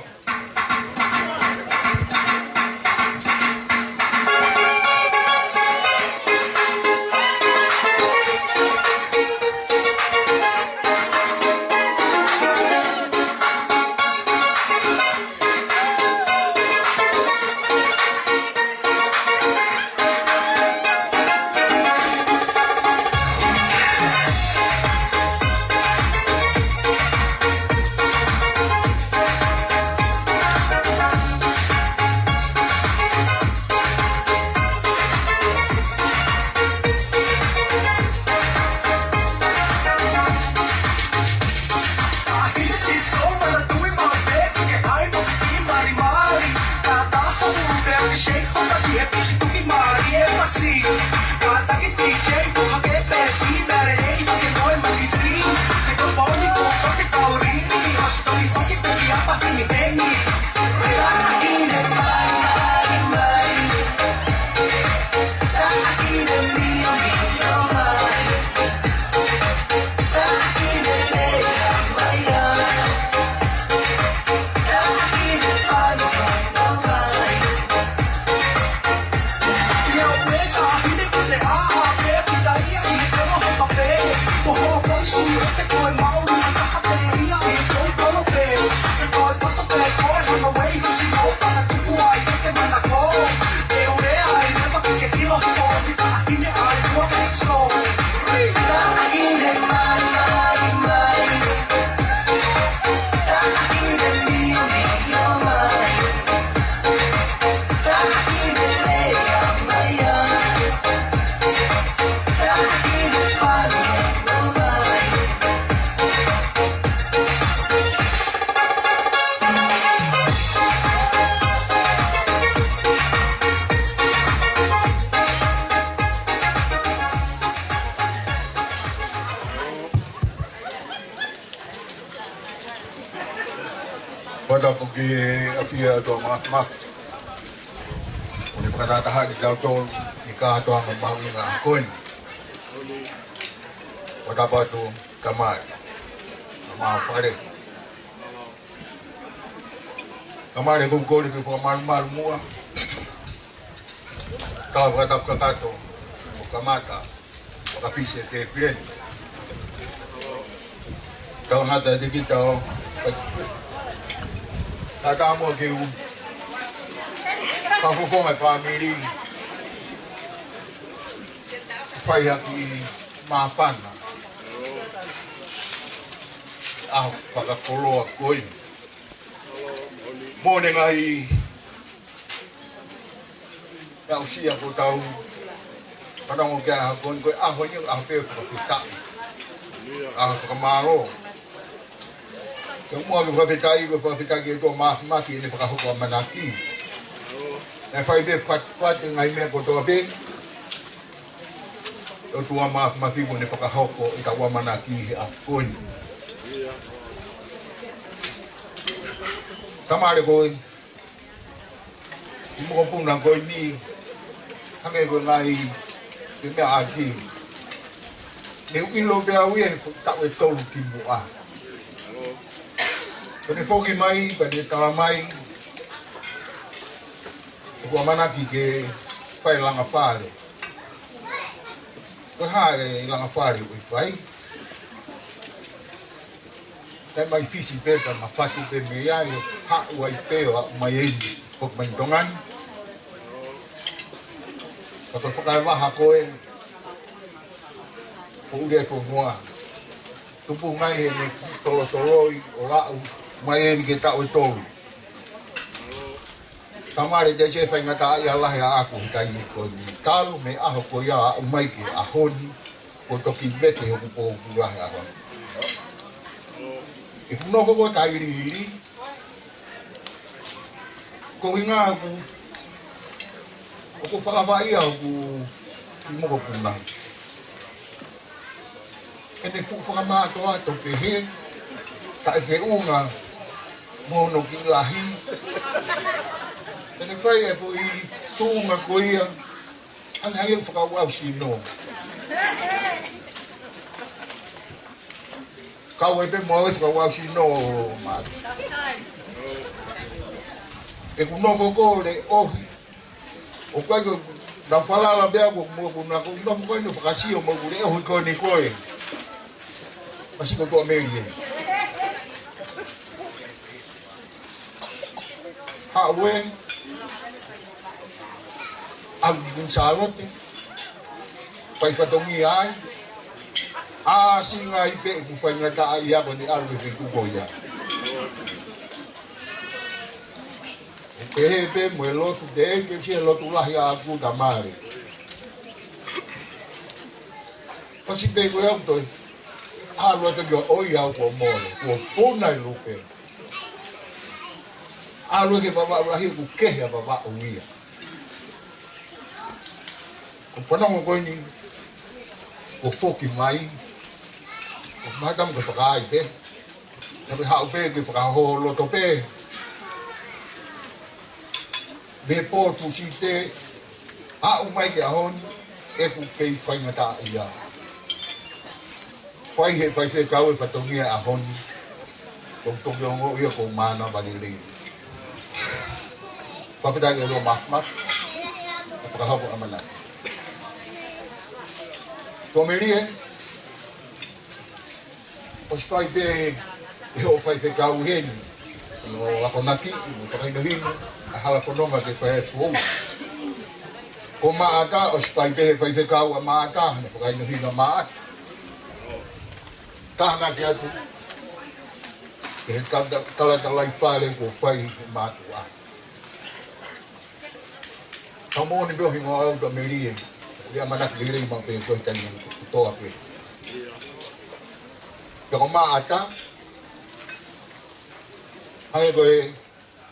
Fakatapu ki he ʻafio ʻa e ʻOtua Māfimafi. ʻOku ne fakatahatahaʻi kitautolu ʻi he kātoanga mahuʻinga ko eni. Fakatapu atu Tamai, Tamai Fale. Tamai, ʻoku ou kole ke u fakamalumalu muʻa. Tau fakatapu kakato, ʻo kamata, fakafisi e kēpileni. Tau hata e tiki tau, tau muʻa ke u fakafofonga e fāmili. Fai ha kiʻi māfana. ʻAho fakakoloa ko eni. Mo e ngaahi aʻusia kuo tau fanongo ki ai he ʻaho ko eni, ko e ʻaho ni, ʻaho pē fakafetaʻi. ʻAho fakamālō. Ke muʻa ke fakafetaʻi, ko e fakafetaʻi ki he ʻOtua Māfimafi ʻene fakahoko ʻamanaki. Naʻe fai pē fatafata e ngaahi meʻa kotoa pē. ʻOtua Māfimafi kuo ne fakahoko ʻetau ʻamanaki he ʻaho ko eni. Tamale ko ē, ʻi he mokopuna ko eni, hangē ko e ngaahi, ko e meʻa ʻaki. Ne u ʻilo pē au ia he taʻu ʻe tolu kimuʻa. Ko ʻene foki mai, pea ne tala mai, ʻoku ʻamanaki ke fai langa fale. Ko e hā e langa fale ʻoku fai? Taimi mai Fisi pē, taimi mai Fatu pē mei ai, haʻu ai pē ʻo aʻu mai eni, foki mai Tonga ni. Ka ko e fakaevaha ko ē, ko ʻUliʻaifonua. Tupu ngai heʻene tolotoloi ʻo aʻu mai eni ki he taʻu ʻe tolu. Tamale, te se faingataʻaʻia lahi ʻaʻaku he taimi ko eni. Talu mei he ʻaho ko ia ʻo aʻu mai ki he ʻaho ni, kuo toki vete hoku pōpula he ʻaho ni. ʻI heʻeku nofo ko ē ʻi Tailili, ko e ʻuhinga ʻoku, ʻoku fakavaʻia hoku kiʻi mokopuna. ʻEne fuʻu fakamātoato pehē, taʻe feʻunga mo hono kiʻi lahi. ʻEne fai e foʻi tuʻunga ko ia, hangē ha fakaʻauʻau sino. Kau ai pē mo e fakaʻauʻau sino, mate. ʻEku nofo ko ē ʻo leʻohi. ʻOku ʻikai ke u nau falala pē au ko e mokopuna, ko e nofo ko eni ʻo fakasio mo ʻeku leʻohi ko eni ko ē. Masi ko Tuʻamelie. Haʻu ē, ʻalu ki Kuini Sālote, fai fatongia ai, ʻāsili ai pē ʻeku faingataʻaʻia ko eni ʻalu he feituʻu ko ia. ʻO pehē pē mo e lotu teʻeki ke ʻosi e lotu lahi ʻaʻaku, Tamale. Kasi pē ko e au toe ʻalu atu ki ʻo ʻoiauē kuo mole, kuo puna e lupe. ʻAlu ki he Vavaʻu lahi, ʻoku kehe ʻa Vavaʻu ia. Ko e fanongo ko eni, kuo foki mai, ko e mahalo ko e fakaʻai pē. Naʻa ke haʻu pē ke fakahōloto pē. Mei he pō Tūsite, aʻu mai ki he ʻaho ni, ʻoku kei faingataʻaʻia. Fai he faifekau e fatongia ʻaho ni, ʻoku ou toki ongoʻi ia ko e mānava lelei. Fakafetaʻi ki he ʻOtua Māfimafi, ʻa e fakahoko ʻamanaki. Tuʻamelie, ʻosi fai pē ʻe hoʻo faifekau heni, ʻo akonaki, ʻo fakahinohino, ʻa e hala fononga ke fai e fou. Ko Maʻata, ʻosi fai pē he faifekau ʻa Maʻata, ʻene fakahinohino ʻa Maʻata. Tānaki atu, ʻi he tala-, talatalaifale kuo fai he mātuʻa. Ka moʻoni pē ʻo hingoa au Tuʻamelie, ʻoku ʻamanaki lelei maʻu pē ko e taimi kotoa pē. Pea ko Maʻata, hangē ko e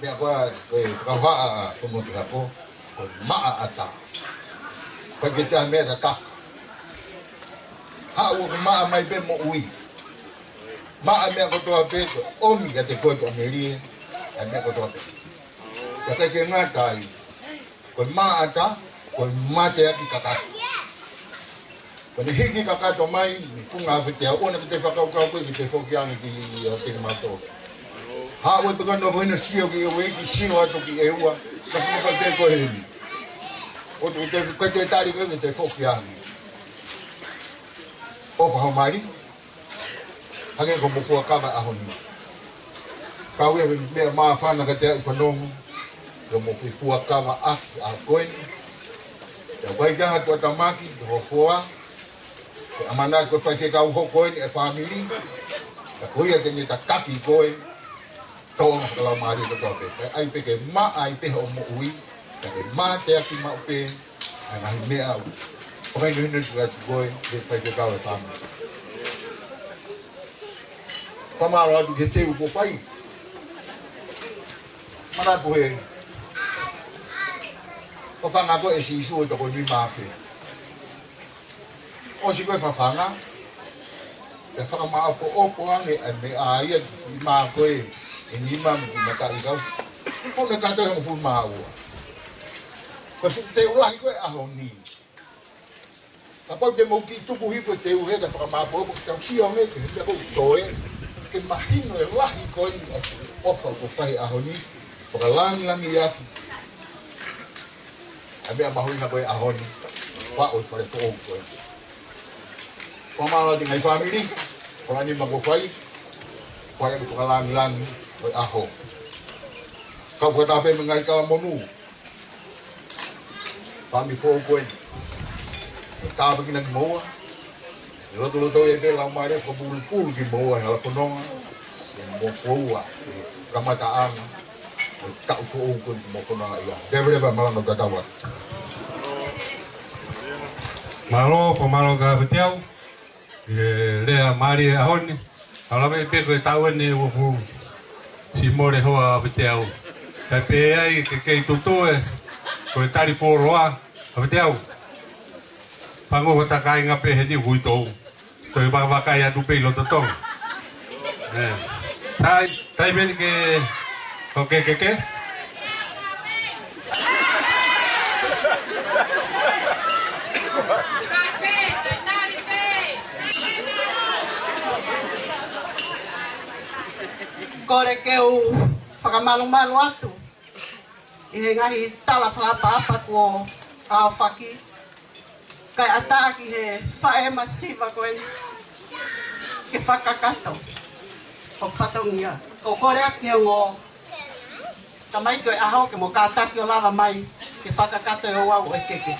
meʻa ko ē, ko e fakahohaʻa ʻa Fonua Kehako, ko Maʻata. Pea ke tā meʻa tataka. Haʻu ʻoku maʻa mai pē moʻui. Maʻa meʻa kotoa pē, ko e ʻomi kiate koe Tuʻamelie, ʻa e meʻa kotoa pē. Ka ʻikai ke ngata ai, ko e Maʻata, ko e mateaki kakato. Ko ʻene hiki kakato mai, mei he funga afe teau, ʻoua naʻa ke toe fakakaukau koe ke toe foki ange ki ʻo te mato. Haʻu e peka no ko hino sio ki ʻEueiki, sio atu ki ʻEua, ka ko e peka ko heni. ʻO te, te, ko e te tali koe ke toe foki ange. ʻOfa ho mali. Hangē ko hoʻomo fuakava ʻaho ni. Kau ia he meʻa māfana kiate au fanongo, ko hoʻomo fuakava ʻaki ʻa ko eni. Pea ʻoku ʻikai ke ʻi ai ha tuʻatamaki, ho hoa, ke ʻamanaki ko e faifekau hoko eni e fāmili, ka ko ia te ne tataki koe, tō ʻa e laumālie kotoa pē. Kae ʻai pē ke maʻa ai pē hoʻo moʻui, ka ke mateaki maʻu pē ʻa e ngaahi meʻa ʻoku fakahinohino atu kiate koe, he faifekau e fāmili. Fakamālō atu ki he teu kuo fai. Manatu he fafanga ko ē ʻe Sīsū e toko nima afe. ʻOsi ko ē fafanga, pea fakamaʻopoʻopo ange ʻa e meʻa ia ki he mā ko ē. ʻe nima mo e mataʻikau. Ko e kātoa ʻe hongofulu mā ua. Ko e fuʻu teu lahi ko ē ʻaho ni. Kapau te mou kiʻi tuku hifo e teu he ka fakamāpolo ko e tau sio ange ke hita ko toe. Ke mahino e lahi ko eni ʻa e ʻofa ko e fai ʻaho ni. Fakalāngilangi atu ʻa e meʻa mahuʻinga ko ē ʻaho ni. Faʻo e fale foʻou ko ē. Fakamālō atu ki he ngaahi fāmili, ko e nima ko ē fai, ko e fakalāngilangi ko ē ʻaho. Kau fakataha pē mo e ngaahi kalamonū. Fāmili foʻou ko ē. Tāpuekina kimoua. ʻE lotoloto ē pē lau mai e fakapulupulu kimoua he hala fononga. ʻE mo foua, ʻe kamataʻanga. ʻE taʻu foʻou ko ē mo fononga ia. Leveleva malanga tatau atu. Mālō, fakamālō kia Fiteau. ʻI he lea mālie ʻaho ni, ʻa lave pē ko e taʻu eni ʻe uofulu. Siʻi mole hoa ʻa Fiteau. Kae pehē ai ke kei tutu ē, ko e tali fuoloa ʻa Fiteau. Pango ko e kāinga pē heni ʻoku ʻitou. Toe vakavakai atu pē ʻi loto Tonga. ʻE. Tai, tai meni ke, ko e kekeke. Kole ke u fakamalumalu atu ʻi he ngaahi tala fakaʻapaʻapa kuo aofaki. Kae ʻatā ki he faʻē masiva ko eni ke fakakakato hoku fatongia. Ko e kole ʻa e ongo tamaiki ʻo e ʻaho ke mo kātaki ʻo lava mai ke fakakakato e ouau ʻo e keke.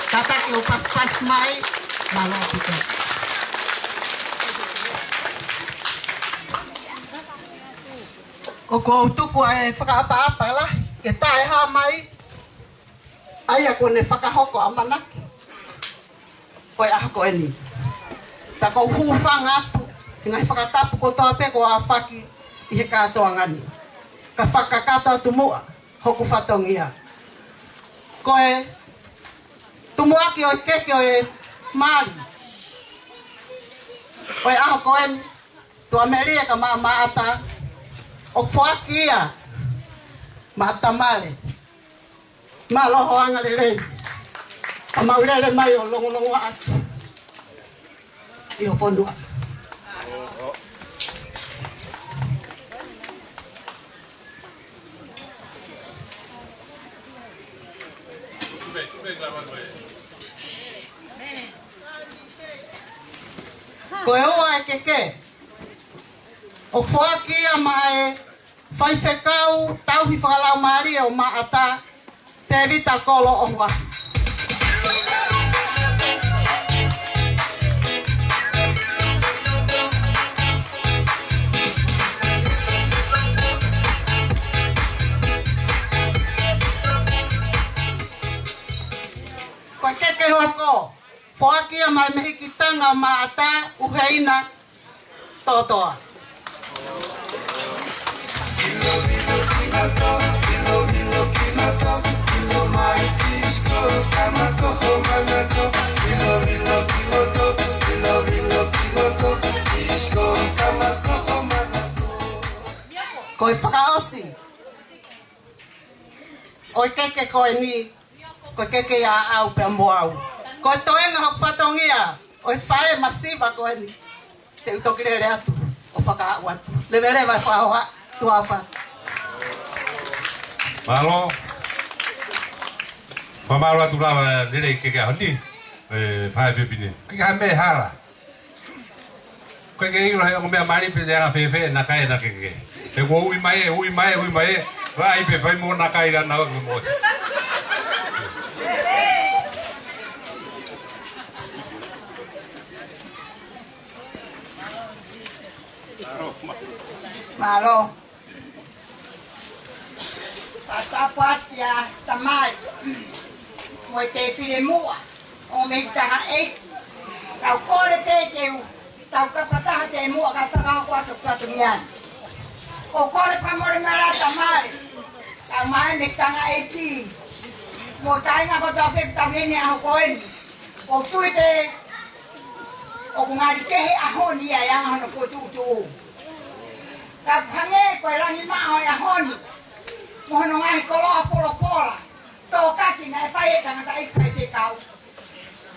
Kātaki ʻo pasipasi mai, mālō ʻaupito. ʻOku ou tuku ʻa e fakaʻapaʻapa lahi ke taʻehāmai, ʻa ia kuo ne fakahoko ʻamanaki ko e ʻaho ko eni. Pea ʻoku ou hūfanga atu ʻi he ngaahi fakatapu kotoa pē kuo aofaki ʻi he kātoanga ni. Ka fakakakato atu muʻa hoku fatongia. Ko e tumuʻaki ʻo e keke ʻo e mali ʻo e ʻaho ko eni, Tuʻamelie ka Maʻamaʻata, ʻoku foaki ia maʻa Tamale. Mālō hoʻo angalelei. Ka mau lele mai ʻo longolongo atu. ʻi ho fonua. Ko e ua e keke ʻoku foaki ia maʻa e Faifekau Tauhi Fakalaumālie ʻo Maʻata, Tēvita Kolo ʻOhuafi. Ko e keke hoko, foaki ia maʻa e Mehikitanga ʻo Maʻata, ʻUheina Totoa. Ko e fakaʻosi ʻo e keke ko eni, ko e keke ʻia au pea mo au. Ko e toenga hoku fatongia ʻo e faʻē masiva ko eni. Te u toki lele atu ʻo fakaaʻu atu. Leveleva e fakahoha, tuʻa fa. Mālō. Fakamālō atu lava lelei keke ʻaho ni, e, faʻē fefine. ʻIkai ha meʻa hala. Ko e ke ʻilo he ʻoku meʻa mali pē te anga fēfē ʻena kai ʻena keke. He kuo ui mai ē, ui mai ē, ui mai ē. Vai pē fai mo ʻena kai la na ua mo. Mālō. Fakatapu atu kia Tamai mo e Tēvita Muʻa ʻo Mehikitanga ʻEiki. Kau kole pē ke u tau kapataha te muʻa kae fakahoko atu ʻeku fatongia ni. Ko e kole fakamolemole Tamai, kau mai Mehikitanga ʻEiki mo e kāinga kotoa pē ʻoku tau ʻi heni he ʻaho ko eni. ʻOku ou tui pē ʻoku ngali kehe ʻaho ni ʻa e anga hono fokotuʻutuʻu. Ka ʻoku hangē ko e langi maʻa ʻo e ʻaho ni mo hono ngaahi koloa folofola tōkaki naʻe fai ʻe he tangataʻeiki faifekau.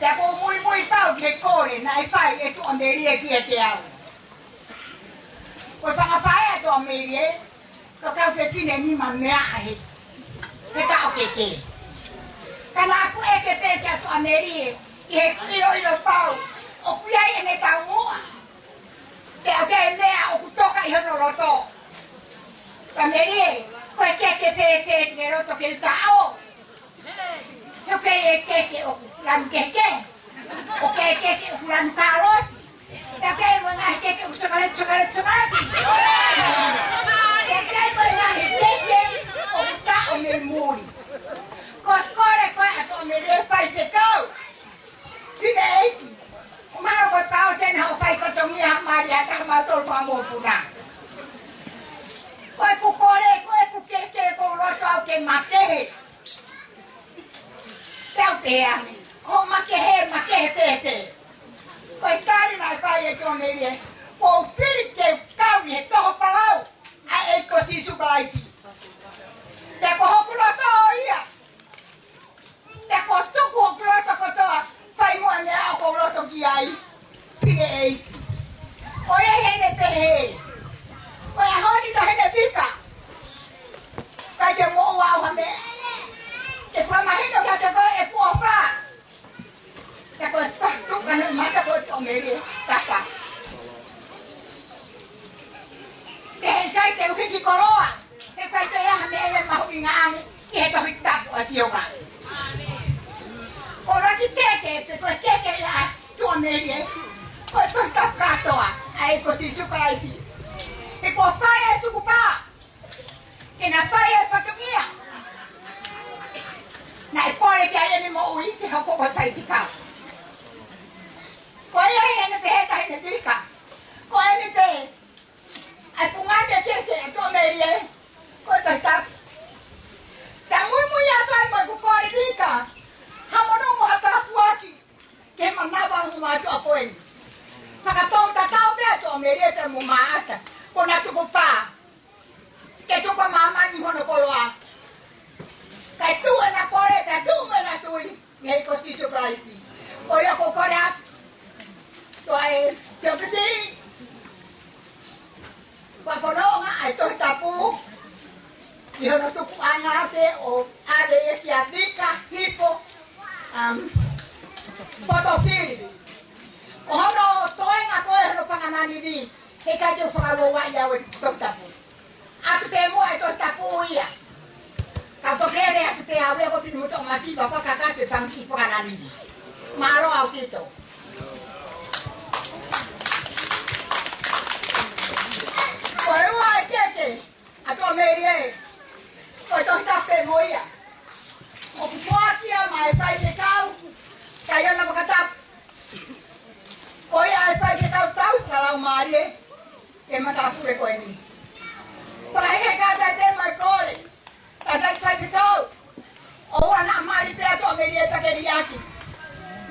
Pea ʻoku ou muimui pau ki he kole naʻe fai ʻe Tuʻamelie kiate au. Ko e fanga faʻē ʻa Tuʻamelie, ko e kau fefine nima meaʻa he, he taʻokete. Ka naʻá ku ʻeke pē kia Tuʻamelie, ʻi heʻeku ʻiloʻilo pau ʻoku ʻi ai ʻene taumuʻa. Pea ʻoku ʻi ai e meʻa ʻoku toka ʻi hono loto. Tuʻamelie, ko e keke pē te ke loto ke u taʻo. ʻOku ʻi ai e keke ʻoku lanu kehekehe. ʻOku ʻi ai e keke ʻoku lanu kāloti. ʻOku ʻi ai mo e ngaahi keke ʻoku chocolate, chocolate, chocolate. ʻOku ʻi ai mo e ngaahi keke ʻoku taʻo mei muli. Ko e kole ko ē ʻa Tuʻamelie faifekau. Fefine ʻeiki, ʻoku mahalo ko e pau sena hoʻo fai fatongia ha mali ʻa e taha mautolu fanga mokopuna. Ko ʻeku kole, ko ʻeku keke, ʻoku ou loto au ke makehe. Pea u pehē ange, ko e makehe, makehe pēpē. Ko e tali naʻe fai ʻe Tuʻamelie, ʻoku ou fili ke u kau ʻi he toho palau ʻa e ʻEiki ko Sīsū Kalaisi. Pea ko hoku loto ia. Pea ʻoku ou tuku hoku loto kotoa, fai muʻa e meʻa ʻoku ou loto ki ai. Fefine ʻeiki, ʻoku ʻi ai ʻene pehē, ko e ʻaho ni ʻoku ʻi ai ʻene fika. ʻIkai ke moʻua au ha meʻa. Ke fakamahino kiate koe ʻeku ʻofa. Pea ko e patu ka ne mata ko Tuʻamelie kaka. Pea ʻikai ke u hiki koloa, he ʻikai ke ʻi ai ha meʻa ia ʻe mahuʻinga ange ʻi he Tohi Tapu ʻa Sihova. Ko e ʻuluaki keke, pe ko e keke ia ʻa Tuʻamelie, ko e Tohi Tapu kātoa ʻa e ʻEiki ko Sīsū Kalaisi. He kuo fai ʻa e tukupā ke na fai ʻa e fatongia naʻe kole ki ai ʻene moʻui ke hoko ko e faifekau. Ko ia ʻene pehē ʻe taha ʻene fika. Ko ʻene pehē, ʻa e fungani ʻa e keke ʻa Tuʻamelie, ko e Tohi Tapu. Pea muimui atu ai mo ʻeku kole fika ha monū mo ha tāpuaki ki he manava ʻo e mātuʻa ko eni. Fakatou tatau pē ʻa Tuʻamelie pea mo Maʻata, ko ʻena tukupā ke tuku ʻa māmani mo hono koloa. Kae tuʻu ʻena kole, kae tuʻu mo ʻena tui ʻi he ʻEiki ko Sīsū Kalaisi. Ko ia ʻoku ou kole atu Ko e Siopisi, ʻoku fononga ʻa e Tohi Tapu ʻi hono tukuʻanga pē ʻo ʻave ia kia Vika Hifo, um, Potofili. Ko hono toenga ko ē hono fanga nanivi, heʻikai ke u fakaʻuaʻi au e Tohi Tapu. ʻAtu pē muʻa e Tohi Tapu ia. Ka u toki lele atu pē au ia ko Pinimuto Masiva, ko e kakai pē fanga kiʻi fanga nanivi. Mālō ʻaupito. Ko e ua e keke ʻa Toʻomelie, ko e Tohi Tapu pē mo ia. ʻOku foaki ia maʻa e faifekau, kae ʻoua naʻa fakatapu. Ko ia e faifekau tau fakalaumālie, e matāpule ko eni. Pea ʻi he kātaki pē mai kole, kātaki faifekau, ʻoua naʻa mali pē ʻa Toʻomelie pea ke liʻaki.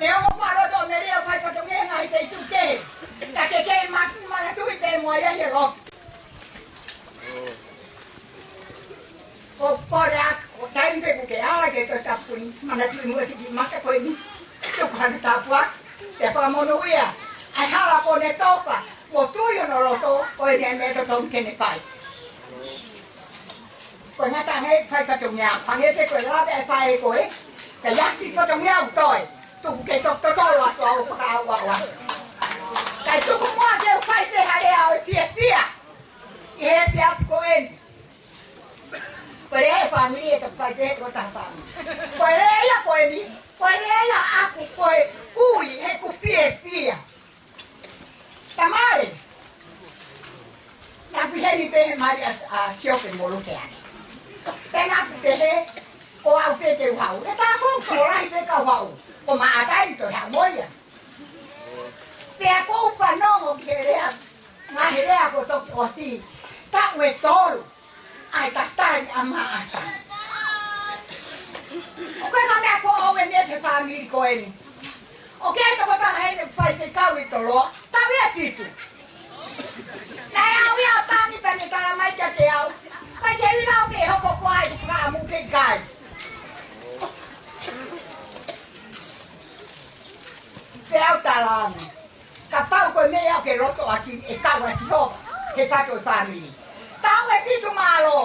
Neongo kuo ʻalu ʻa Toʻomelie ʻo fai fatongia he ngaahi feituʻu kehe, ka ke kei ma-, manatuʻi pē mo ia he lotu. Ko, ko e lea, ko e taimi pē ʻoku ke ala ke Tohi Tapu ni, manatuʻi muʻa siʻi kiʻi maka ko eni. Tuku hano tāpuaki, ke fakamonūʻia ʻa e hala kuo ne topa, mo tui hono loto, ko e meʻa totonu ke ne fai. Ko e ngata ange fai fatongia, hangē pē ko e lave ʻa e faʻē ko ē, ka ʻi ai ha kiʻi fatongia ʻoku toe, tuku ke to-, totolo atu ʻo fakaʻauʻau. Kae tuku muʻa ke u fai pē ha lea ʻo e fiefia ʻi he efiafi ko eni. Ko e lea ʻa e fāmili ʻe toki fai pē ʻe he tokotaha fāmili. Ko e lea ia ko eni, ko e lea ia ʻaʻaku ko e kui heʻeku fiefia. Tamale, naʻa ku ʻi heni pē he mali ʻa, ʻa Siope mo Luseane. Pea naʻa ku pehē, ko au pē te u haʻu. He tā ko u tokolahi pē ka u haʻu. Ko Maʻata eni toe haʻu mo ia. Pea ko u fanongo ki he lea, ngaahi lea kuo toki ʻosi, taʻu ʻe tolu ʻa e tatali ʻa Maʻata. ʻOku ʻikai ko ha meʻa foʻou eni ki he fāmili ko eni. ʻOku ʻi ai e tokotaha heni ʻoku faifekau ʻi Toloa, taʻu ʻe fitu. Naʻe ʻalu ia ʻo tangi pea ne tala mai kiate au, ʻikai ke u ʻilo pe ʻe hoko koā ʻeku fakaʻamu pe ʻikai. Pea u tala ange, kapau ko e meʻa ʻoku ke loto ʻaki, ʻe kau ʻa Sihova he pato e fāmili. Taʻu ʻe fitu, mālō.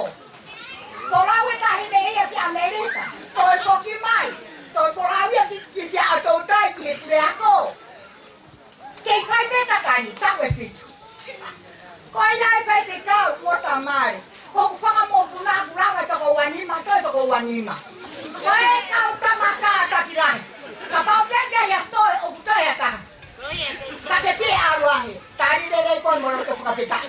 Ko e lau e taʻahine ia ki ʻAmelika, toe foki mai, toe folau ia ki, ki Siaʻatoutai ki he puleako. Kei fai pē tatali, taʻu ʻe fitu. Ko ia ai pē te kau mo Tamale. Ko hoku fanga mokopuna ʻoku lava toko uanima, toe toko uanima. Ko e kau tama kātaki lahi. Kapau pē ke ia toe, ʻoku toe ʻa e taha. Ka ke pehē ʻalu ange, tali lelei koe mo loto fakafetaʻi.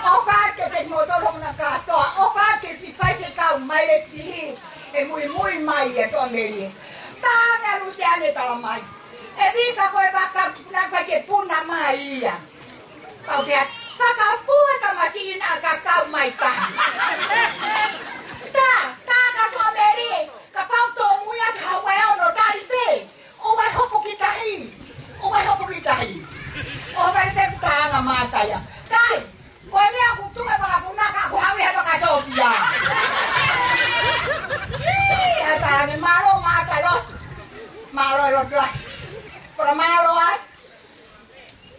ʻOfa atu kiate kimoutolu hoku kātoa, ʻofa atu ki he siʻi faifekau mai Lefihi, ʻe muimui mai ia Toʻomelie. Tā meʻa Luseane tala mai. ʻE Vika ko e vaka naʻe puna mai ia. Kau pehē, fakapua tamasiʻi naʻa ka kau mai tahi. Tā, tā ka Toʻomelie, kapau tōmui atu ha ua ʻe ono tali pē. ʻOua ʻe hopo ki tahi. ʻOua ʻe hopo ki tahi. ʻO vale te ku taʻanga Maʻata ia. Kai, ko e meʻa ʻoku tuʻu e vakapunaka ʻoku haʻu ia he vakatōpia. ʻIa tala ange mālō Maʻata lotu. Mālō lotu ai. Fakamālō ai.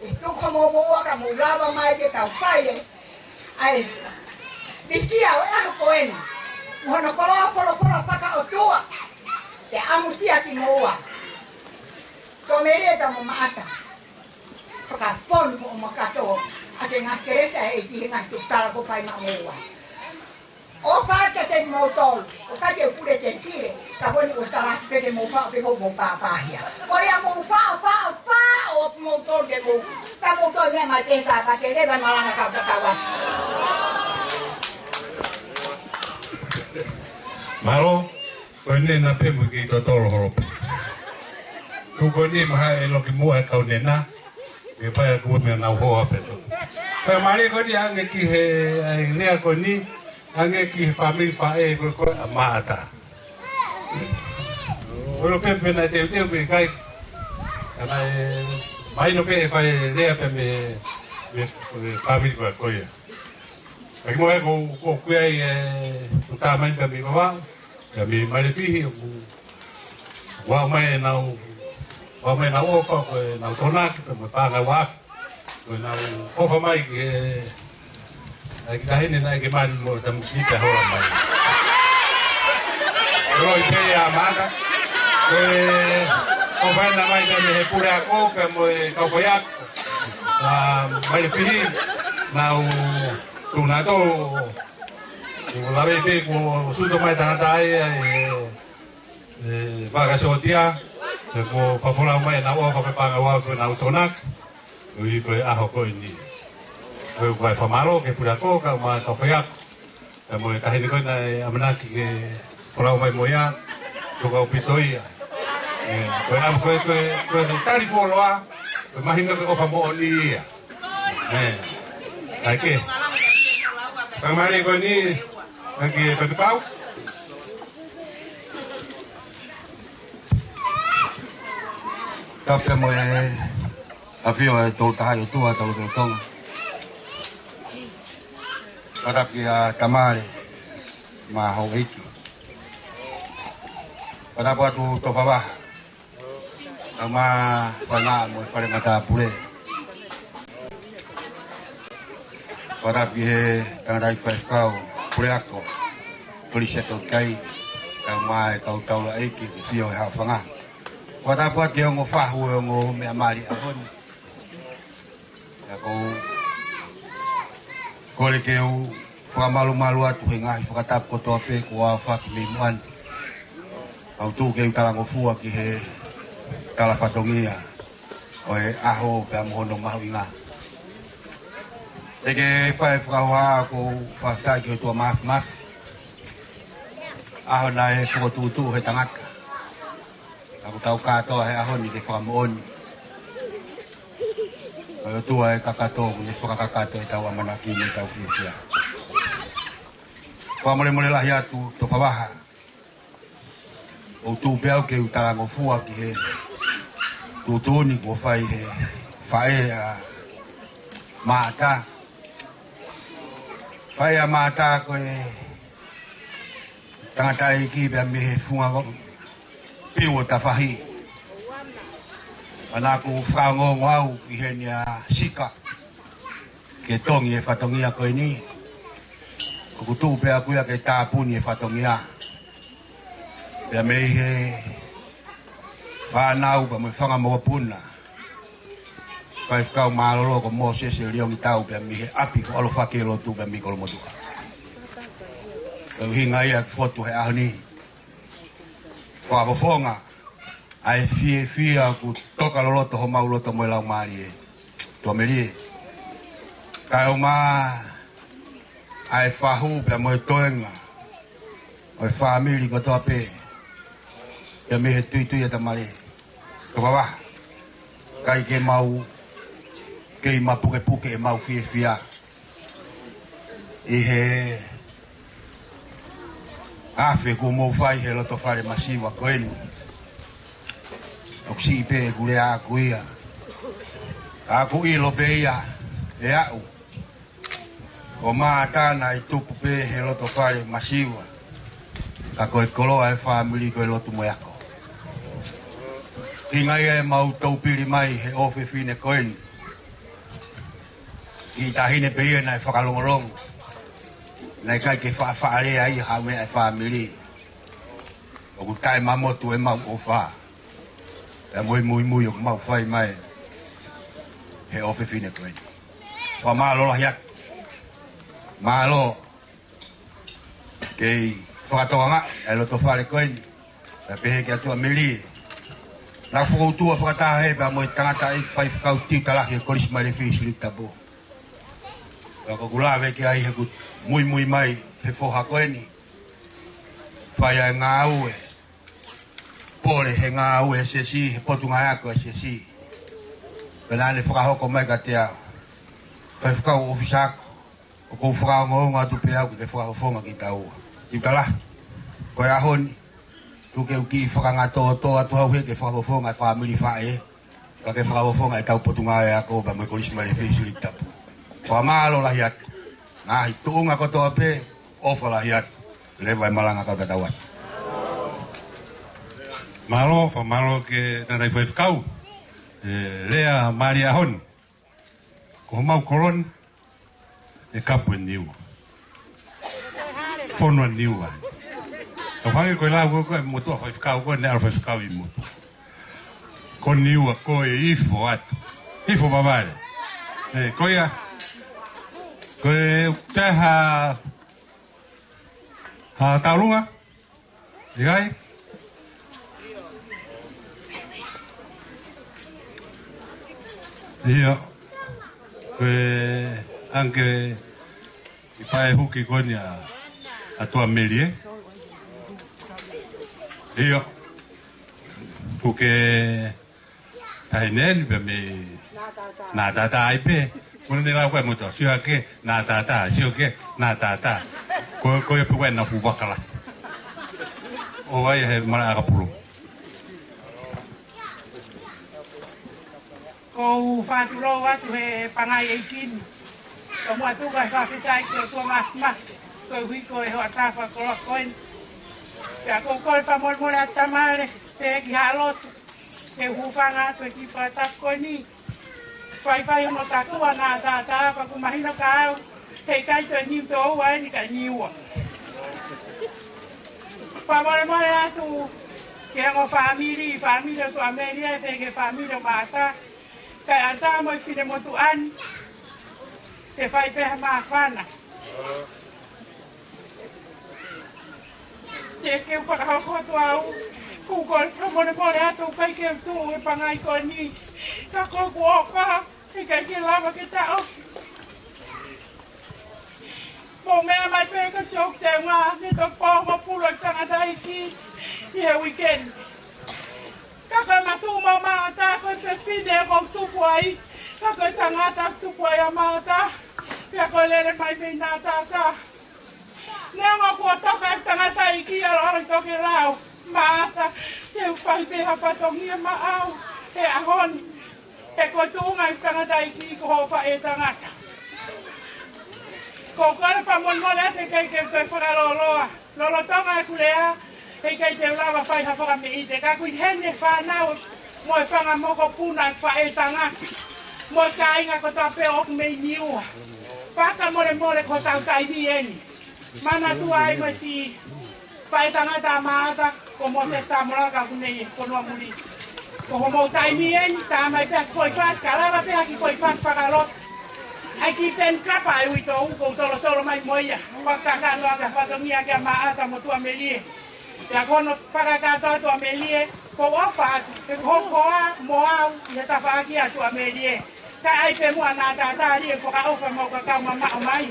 ʻI tuku mo mo ua ka mo lava mai ke tau fai e. ʻAi. Vikia ʻo e ʻaho ko eni. Mo hono koloa polopola fakaʻotua. Ke ʻamusia kimoua. Toʻomelie pea mo Maʻata. Fakafonu mo ʻomai kātoa ʻa e ngaahi kelesi ʻa e ʻEiki he ngaahi tukutala kuo fai maʻa moua. ʻOfa atu kiate kimoutolu, ʻoku ʻikai ke u pule ke hile, ka ko eni ʻoku ou tala atu pē ke mou faʻo pē hoʻomou pāpāhia. Ko ia mou faʻo, faʻo, faʻo, ʻo moutolu ke mou, ka mou toe meʻa mai pē he Sāpate, leva e malanga kau tatau atu. Mālō. Ko eni naʻa pē mo e kiʻi totolo holo pē. Tuku ko eni maha e loki muʻa e kau nena. Ke pae aku me nau hoa pē tō. Pea mālie ko eni ange ki he, ʻai lea ko eni, ange ki he fāmili faʻē ko, ko ē ʻa Maʻata. Ko lo pē pē naʻe teuteu pē kai. Ka naʻe, mahino pē ʻe fai lea pē mei, mei, mei fāmili ko, ko ia. Ka kimuʻa ko, ko, ko ia e, ko tā mai ka mei Vavaʻu, ka mei Malefihi, ʻoku, ʻoku ʻomai ʻenau Ko e meʻa naʻe ʻofa ko ʻenau tōnaki pea mo e paʻanga ua. Ko ʻenau ʻofa mai ki he, ʻa e kiʻi taʻahine naʻe ʻikai ke mali mo e tamasiʻi pea hola mai. Ko e loi pē ia Mata. Ko e ʻofa ena mai pea mei he puleako pea mo e kau faiako. ʻA, mai le pihi, naʻa ku tuʻu naʻa tō, ʻo lave pē kuo suto mai tangata ai, ʻa e, ʻe, vaka sotia, pea kuo fakafolau mai ʻenau ʻofa ko e paʻanga ua ko ʻenau tōnaki, ʻo ʻi ko e ʻaho ko eni. Ko e, ko e fakamālō ki he puleako, kae ʻumaʻā e kau faiako. Pea mo e taʻahine ko ē naʻe ʻamanaki ke folau mai mo ia, tokanga ʻaupito ia. ʻE, ko e ʻamu ko ē, ko e, ko e tali fuoloa, ko e mahino ko e ʻofa moʻoni ia. ʻE, ʻai ke. Fakamālō ko eni, ʻai ke Faifekau. Tapu mo e ʻafio ʻa e Tolu Tahaʻi ʻOtua, Tolu Tahaʻi Tonga. Fakatapu kia Tamale, mo Houʻeiki. Fakatapu atu Tofa Vaha. Kae ʻumaʻā e fanga mo e fale matāpule. Fakatapu ki he tangataʻeiki faifekau, puleako, Kolisi ʻa Toki Kai, kae ʻumaʻā e kau taulaʻeiki, ʻafio he haʻofanga. Fakatapu atu ki he ongo fahu, e ongo meʻa mali ʻaho ni. Pea ʻoku ou kole ke u fakamalumalu atu he ngaahi fakatapu kotoa pē kuo aofaki mei muʻa ni. Pea u tuʻu ke u talangofua ki he tala fatongia ʻo e ʻaho pea mo hono mahuʻinga. Te ke fai fakahoha ʻoku ou fakafetaʻi ki he ʻOtua Māfimafi. ʻAho naʻe fokotuʻutuʻu he tangata. Ka kuo tau kātoa he ʻaho ni ke fakamoʻoni. Ko e ʻOtua ʻe kakato, ʻoku ne fakakakato ʻetau ʻamanaki mo ʻetau fiefia. Fakamolemole lahi atu, Tofa Vaha. ʻOku ou tuʻu pē au ke u talangofua ki he tuʻutuʻuni kuo fai he faʻē ʻa Mata. Faʻē ʻa Mata ko e tangataʻeiki pea mei he funga piu ʻo tafahi. Pea naʻa ku fakaongoongo au ʻi heʻene sika ke tongi e fatongia ko eni. ʻOku tuʻu pē ʻaku ia ke tāpuni e fatongia. Pea mei he fānau pea mo e fanga mokopuna. Faifekau mālōlō ko Mōsese Liongitau pea mei he ʻapi ko ʻAlofaki ʻi loto pea mei Kolomotuʻa. Ko e ʻuhinga ia ʻeku fotu he ʻaho ni. Fakafofonga ʻa e fiefia ʻoku toka loloto homau loto mo e laumālie. Tuʻamelie. Kae ʻumaʻā ʻa e fahu pea mo e toenga ʻo e fāmili kotoa pē. Pea mei he tuitui ʻa Tamale. Tofa Vaha. ʻIkai ke mau kei mapukepuke ʻemau fiefia ʻi he afe kuo mou fai he loto fale masiva ko eni. ʻOku siʻi pē ʻeku lea ʻaku ia. ʻOku ʻilo pē ia ʻe au. Ko Mata naʻe tupu pē he loto fale masiva. Ka ko e koloa e fāmili ko e lotu mo e ako. ʻUhinga ia ʻemau toupili mai he ʻofefine ko eni. Kiʻi taʻahine pē ia naʻe fakalongolongo. Naʻe ʻikai ke faʻa faʻa lea ia ha meʻa e fāmili. ʻOku taʻemamotu ʻemau ʻofa. Pea mo e muimui ʻoku mau fai mai he ʻofefine ko eni. Fakamālō lahi atu. Mālō. Kei fakatokangaʻi e loto fale ko eni. Pea pehē kia Tuʻamelie. Naʻa ku fokoutua fakataha he pea mo e tangataʻeiki faifekau tiuta lahi ʻo e Kolisi Mailefihi Siliki Tapu. Pea ʻoku ou lave ki ai heʻeku muimui mai he foha ko eni. Fai ʻa e ngāue. Pole he ngāue he siasi, he potungāue ako e siasi. Pea naʻa ne fakahoko mai kiate au. Faifekau ʻofisa ako. ʻOku ou fakaongoongo atu pē au ke ke fakafofonga kitaua. Tiuta lahi. Ko e ʻaho ni. Tuku ke u kiʻi fakangātōtō atu au hē ke fakafofonga e fāmili faʻē. Ka ke fakafofonga ʻetau potungāue ako pea mo e Kolisi Mailefihi Siliki Tapu. Fakamālō lahi atu. Ngaahi tuʻunga kotoa pē, ʻofa lahi atu. Leva e malanga kau tatau atu. Mālō, fakamālō ki he tangataʻeiki faifekau. ʻE, lea mālie ʻaho ni. Ko homau kolo ni, ʻe kapu ʻe Niua. Fonu ʻa Niua. Ka hangē ko e lau ko ē ʻa e motuʻa faifekau ko ē, ne ʻalu faifekau ʻi motu. Ko Niua ko e ifo atu. Ifo vavale. ʻE, ko ia. Ko e taha ha taulunga. ʻIkai? ʻIo. Ko e ʻange ʻi pae huki ko eni ʻa, ʻa Tuʻamelie. ʻIo. Kuke Taʻahine ni pea mei Natātā ai pē. Ko ʻene lau ko ē ʻa e motuʻa, sio hake, Natātā, sio hake, Natātā. Ko, ko ia pē ko ē ʻena fuʻu vaka lahi. ʻO vai he mala ʻakapulu. ʻOku ou fakatulou atu he pangai ʻeiki ni. Ko e motuʻa fakafetaʻi ki he ʻOtua Māfimafi. Koeʻuhi ko e hoʻatā fakakoloa ko eni. Pea ʻoku ou kole fakamolemole atu Tamale, pea ki he lotu. Ke u hūfanga atu he kiʻi fakatapu ko eni. Faifai hono taku ʻa Natātā, pea ʻoku mahino kia au, heʻikai toe Niutōua eni ka Niua. Fakamolemole atu ki he ongo fāmili, fāmili ʻo Tuʻamelie, pea ki he fāmili ʻo Maʻata. Kae ʻatā mo e finemotuʻa ni, ke fai pē ha māfana. Ke, ke u fakahoko atu au, ʻoku ou kole fakamolemole atu, ʻikai ke u tuʻu he pangai ko eni. Ka ko ʻeku ʻofa, heʻikai ke lava ke taʻofi. Mou meʻa mai pē ka sio ki he teunga, ne toki pō mo pulu e tangataʻeiki ʻi he weekend. Ka ko e matuʻu mo Maʻata ko e fefine ʻoku ou tupu ai. Ka ko e tangata tupu ai ʻa Maʻata. Pea ko e lele mai mei Natātā. Neongo kuo toka e tangataʻeiki ʻalu ʻo toki lau. Maʻata, te u fai pē ha fatongia maʻau he ʻaho ni. He ko e tuʻunga e tangataʻeiki ko hoʻo faʻētangata. ʻOku ou kole fakamolemole atu heʻikai ke u toe fakalōloa. Lolotonga ʻeku lea, heʻikai te u lava fai ha fakameʻite, ka ʻoku ʻi heni e fānau mo e fanga mokopuna ʻeku faʻētangata. Mo e kāinga kotoa pē ʻoku mei Niua. Fakamolemole ko hotau taimi eni. Manatua ai mo e siʻi faʻētangata ʻa Maʻata, ko Mōsese Tamola ka ʻoku ne ʻi he fonua muli. Ko hoʻomou taimi eni, tā mai pē ha kiʻi foʻi fasi, ka lava pē ha kiʻi foʻi fasi fakalotu. ʻAi ki Peni Kapa e uitou, ʻoku ou tolotolo mai mo ia. Fakakakato atu ha fatongia kia Maʻata mo Tuʻamelie. Pea ko hono fakakakato atu ʻa Melie, ʻoku ou ʻofa atu, he ko hoku hoa mo au, ʻi he tafaʻaki atu ʻa Melie. Kae ʻai pē muʻa Natātā ʻa e fakaʻofa mo e kaungā mamaʻo mai.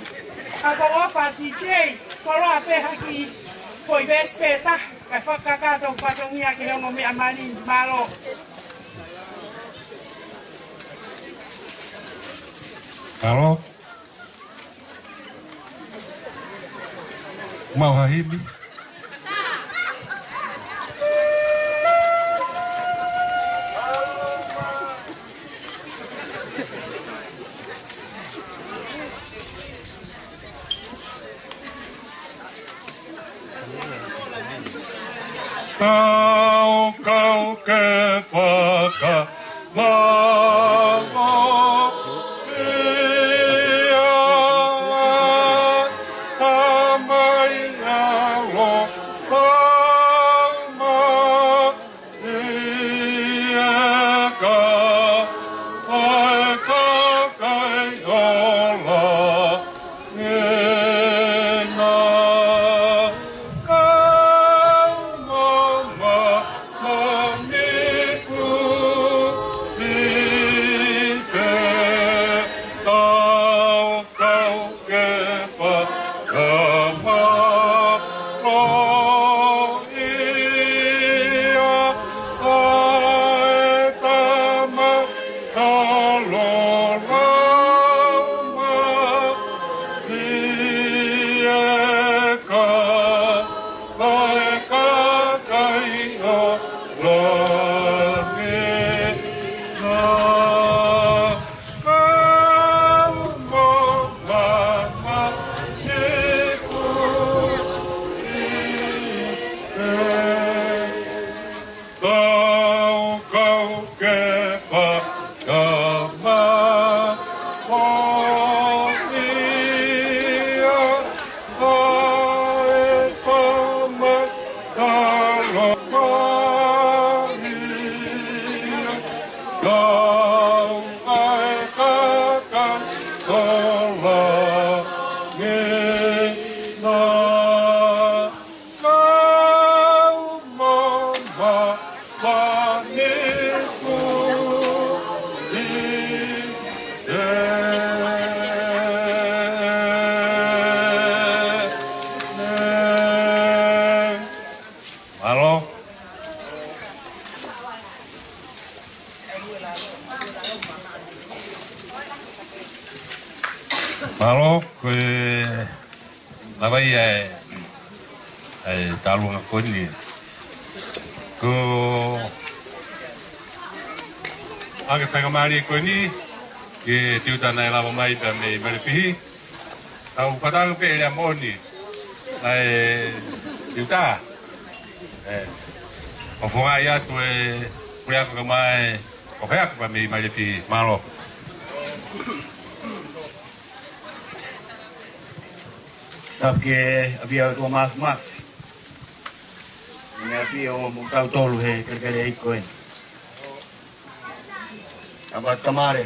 Ka ʻoku ou ʻofa atu T J, koloa pē ha kiʻi foʻi veesi pē taha, kae fakakakato e fatongia ki he ongo meʻa mali, mālō. Mālō. Mau ha himi. Kau, kau ke faka- Mamo ia tamai alo pama ia ka ai ka kai ola. Ena kau mama mami Mālō. Mālō, ko e lava ia e, e taluʻanga ko eni. Ko e faingamālie ko eni, ke tiuta naʻe lava mai pea mei Malipihi. Tau fakatanga pē e lea moʻoni, ʻa e tiuta. ʻE, ʻo fofongaʻi atu e puleako kae ʻumaʻā e, ʻo e ako pea mei Malipihi, mālō. Tapu ki he ʻafio ʻa e ʻOtua Māfimafi. Mo e ʻafio ʻo moutolu he kelekele ʻeiki ko eni. Tapu ki he tamale,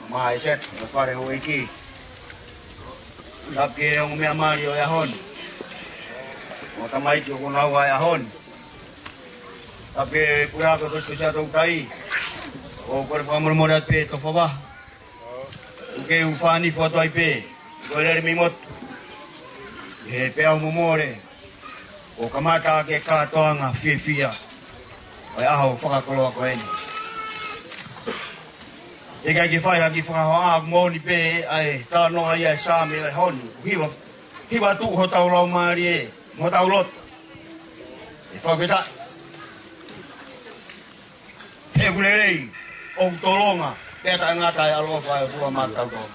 mo e ʻeiki, mo e fale houʻeiki. Tapu ki he ongo meʻa mali ʻo e ʻaho ni. Mo e tamaiki ʻoku nau ʻi he ʻaho ni. Tapu ki he puleako ko Sikosia Toutai. ʻOku ou kole fakamolemole atu pē Tofavaha. ʻOku ou fānifo atu ai pē, ko e lele mei motu. He peau momole, ʻo kamata ʻaki e kātoanga fiefia ʻo e ʻaho fakakoloa ko eni. ʻIkai ke fai ha kiʻi fakahoa, ʻoku moʻoni pē ʻa e talanoa ia ʻa e Saame ʻo e ʻaho ni. Hiva, hiva atu hotau laumālie, mo hotau loto. ʻE fakafetaʻi. He ʻoku lelei, ʻoku tolonga, pea taʻengata e ʻaloʻofa ʻa e ʻOtua maʻatautolu.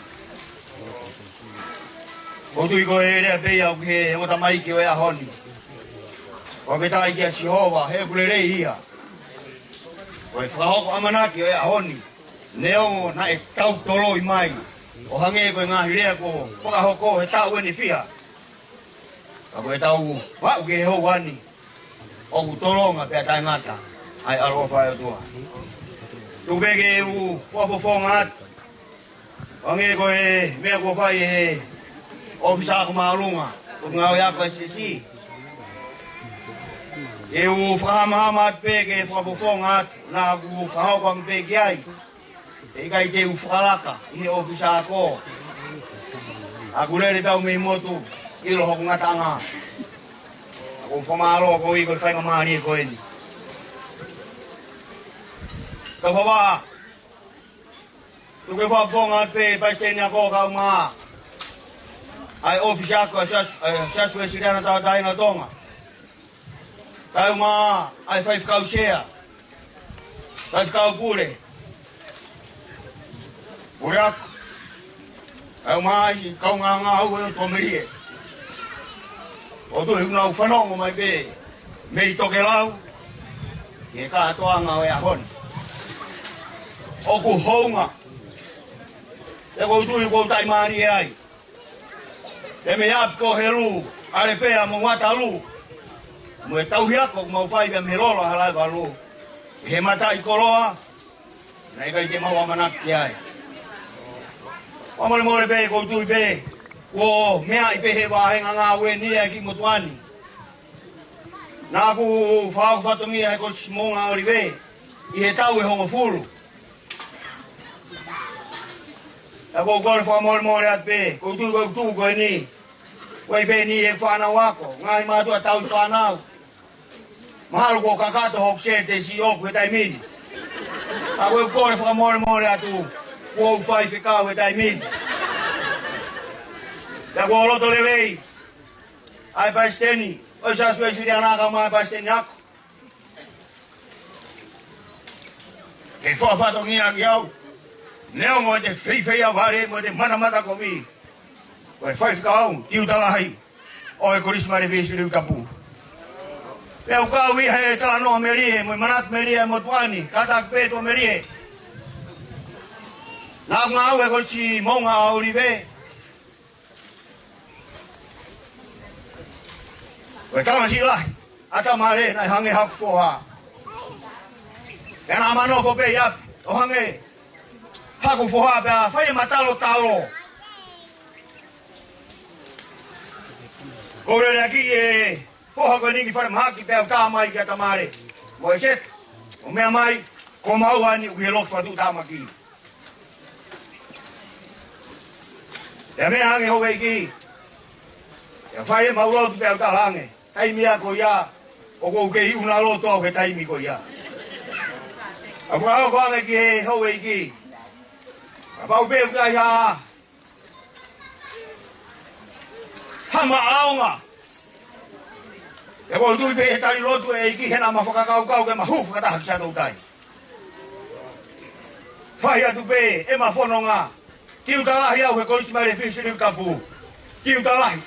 ʻOku ou tui ko e lea pē ia ʻoku ʻi he ongo tamaiki ʻo e ʻaho ni. Fakafetaʻi kia Sihova, he ʻoku lelei ia. Ko e fakahoko ʻamanaki ʻo e ʻaho ni. Neongo naʻe tau toloi mai. ʻO hangē ko e ngaahi lea kuo fakahoko he taʻu ʻe fiha. Ka ko e tau aʻu ki he houa ni, ʻoku tolonga pea taʻengata ʻa e ʻaloʻofa ʻa e ʻOtua. Tuku pē ke u fakafofonga atu. Hangē ko e meʻa kuo fai ʻe he ʻōfisa ako māʻolunga, ʻo ngāue ako ʻa e S S C. Ke u fakahamahama atu pē ke fakafofonga atu, naʻa ku fakahoko ange pē ki ai. ʻE ʻikai te u fakalaka ʻi he ʻōfisa ako. ʻOku lele pē au mei motu, ʻilo hoku ngataʻanga. ʻOku ou fakamālō koeʻuhi ko e faingamālie ko eni. Tofavaha. Tuku ke u fakafofonga atu pē palesiteni ako kae ʻumaʻā ʻa e ʻōfisa ako ʻa e Siasi, ʻa e Siasi Uēsiliana Tauʻatāina ʻo Tonga. Kae ʻumaʻā ʻa e faifekau sea, faifekau pule, puleako, kae ʻumaʻā ʻa e kaungāngāue ʻo e tuʻamelie. ʻOku ou tui ʻoku nau fanongo mai pē mei tokelau ki he kātoanga ʻo e ʻaho ni. ʻOku hounga. He ʻoku ou tui ʻoku ou taʻimālie ai. Pea mei ʻapi ko Helu, ʻAlepea mo Vatalu. Mo e tauhi ako ʻoku mau fai pea mei Lolo ʻa Halaevalu. He mataʻi koloa, naʻe ʻikai te mau ʻamanaki ki ai. Fakamolemole pē, ʻoku ou tui pē, kuo meaʻi pē he vāhenga ngāue ni ʻa e kiʻi motuʻa ni. Naʻa ku fakahoko fatongia he Kolisi Moʻunga ʻOlive, ʻi he taʻu ʻe hongofulu. ʻOku ou kole fakamolemole atu pē, ʻoku ou tui ko e tuʻu ko eni. Ko e pē ni e fānau ako, ngaahi mātuʻa tauhi fānau. Mahalo kuo kakato hoku sētesi ʻoku he taimi ni. Ka ʻoku ou kole fakamolemole atu, kuo u faifekau he taimi ni. Pea kuo loto lelei ʻa e palesiteni ʻo e Siasi Uēsiliana kae ʻumaʻā e palesiteni ako. Ke fakafatongia ki au. Neongo ʻete feifeia vale mo ʻete matamata kovi. Ko e faifekau tiuta lahi ʻo e Kolisi Malipihi Siliu Tapu. Pea u kau ʻi he talanoa melie, mo e manatu melie ʻa e motuʻa ni, kātaki pē tuʻamelie. Naʻa ku ngāue he Kolisi Moʻunga ʻOlive. Ko e tamasiʻi lahi, ʻatamale naʻe hangē haku foha. Pea naʻa ma nofo pē ʻi ʻapi, ʻo hangē haku foha pea fai ʻema talotalo. Ko e lele ʻaki e foha ko eni ki falemahaki pea u tā mai kia Tamale mo ʻEseta, ʻo meʻa mai, ko maua ni ʻoku ʻi he loki fakatuʻutāmaki. Pea meʻa ange houʻeiki, pea fai ʻemau lotu pea u tala ange, taimi ia ko ia ʻoku ou kei ʻuna loto au he taimi ko ia. ʻA, fakahoko ange ki he houʻeiki, kapau pē ʻoku ʻi ai ha hama ʻaonga, ʻoku ou tui pē he tali lotu ʻa e ʻEiki he naʻa ma fakakaukau ke ma hū fakataha ki Siaʻatoutai. Fai atu pē ʻema fononga. Tiuta lahi au he Kolisi Maile Fisi Liutapu. Tiuta lahi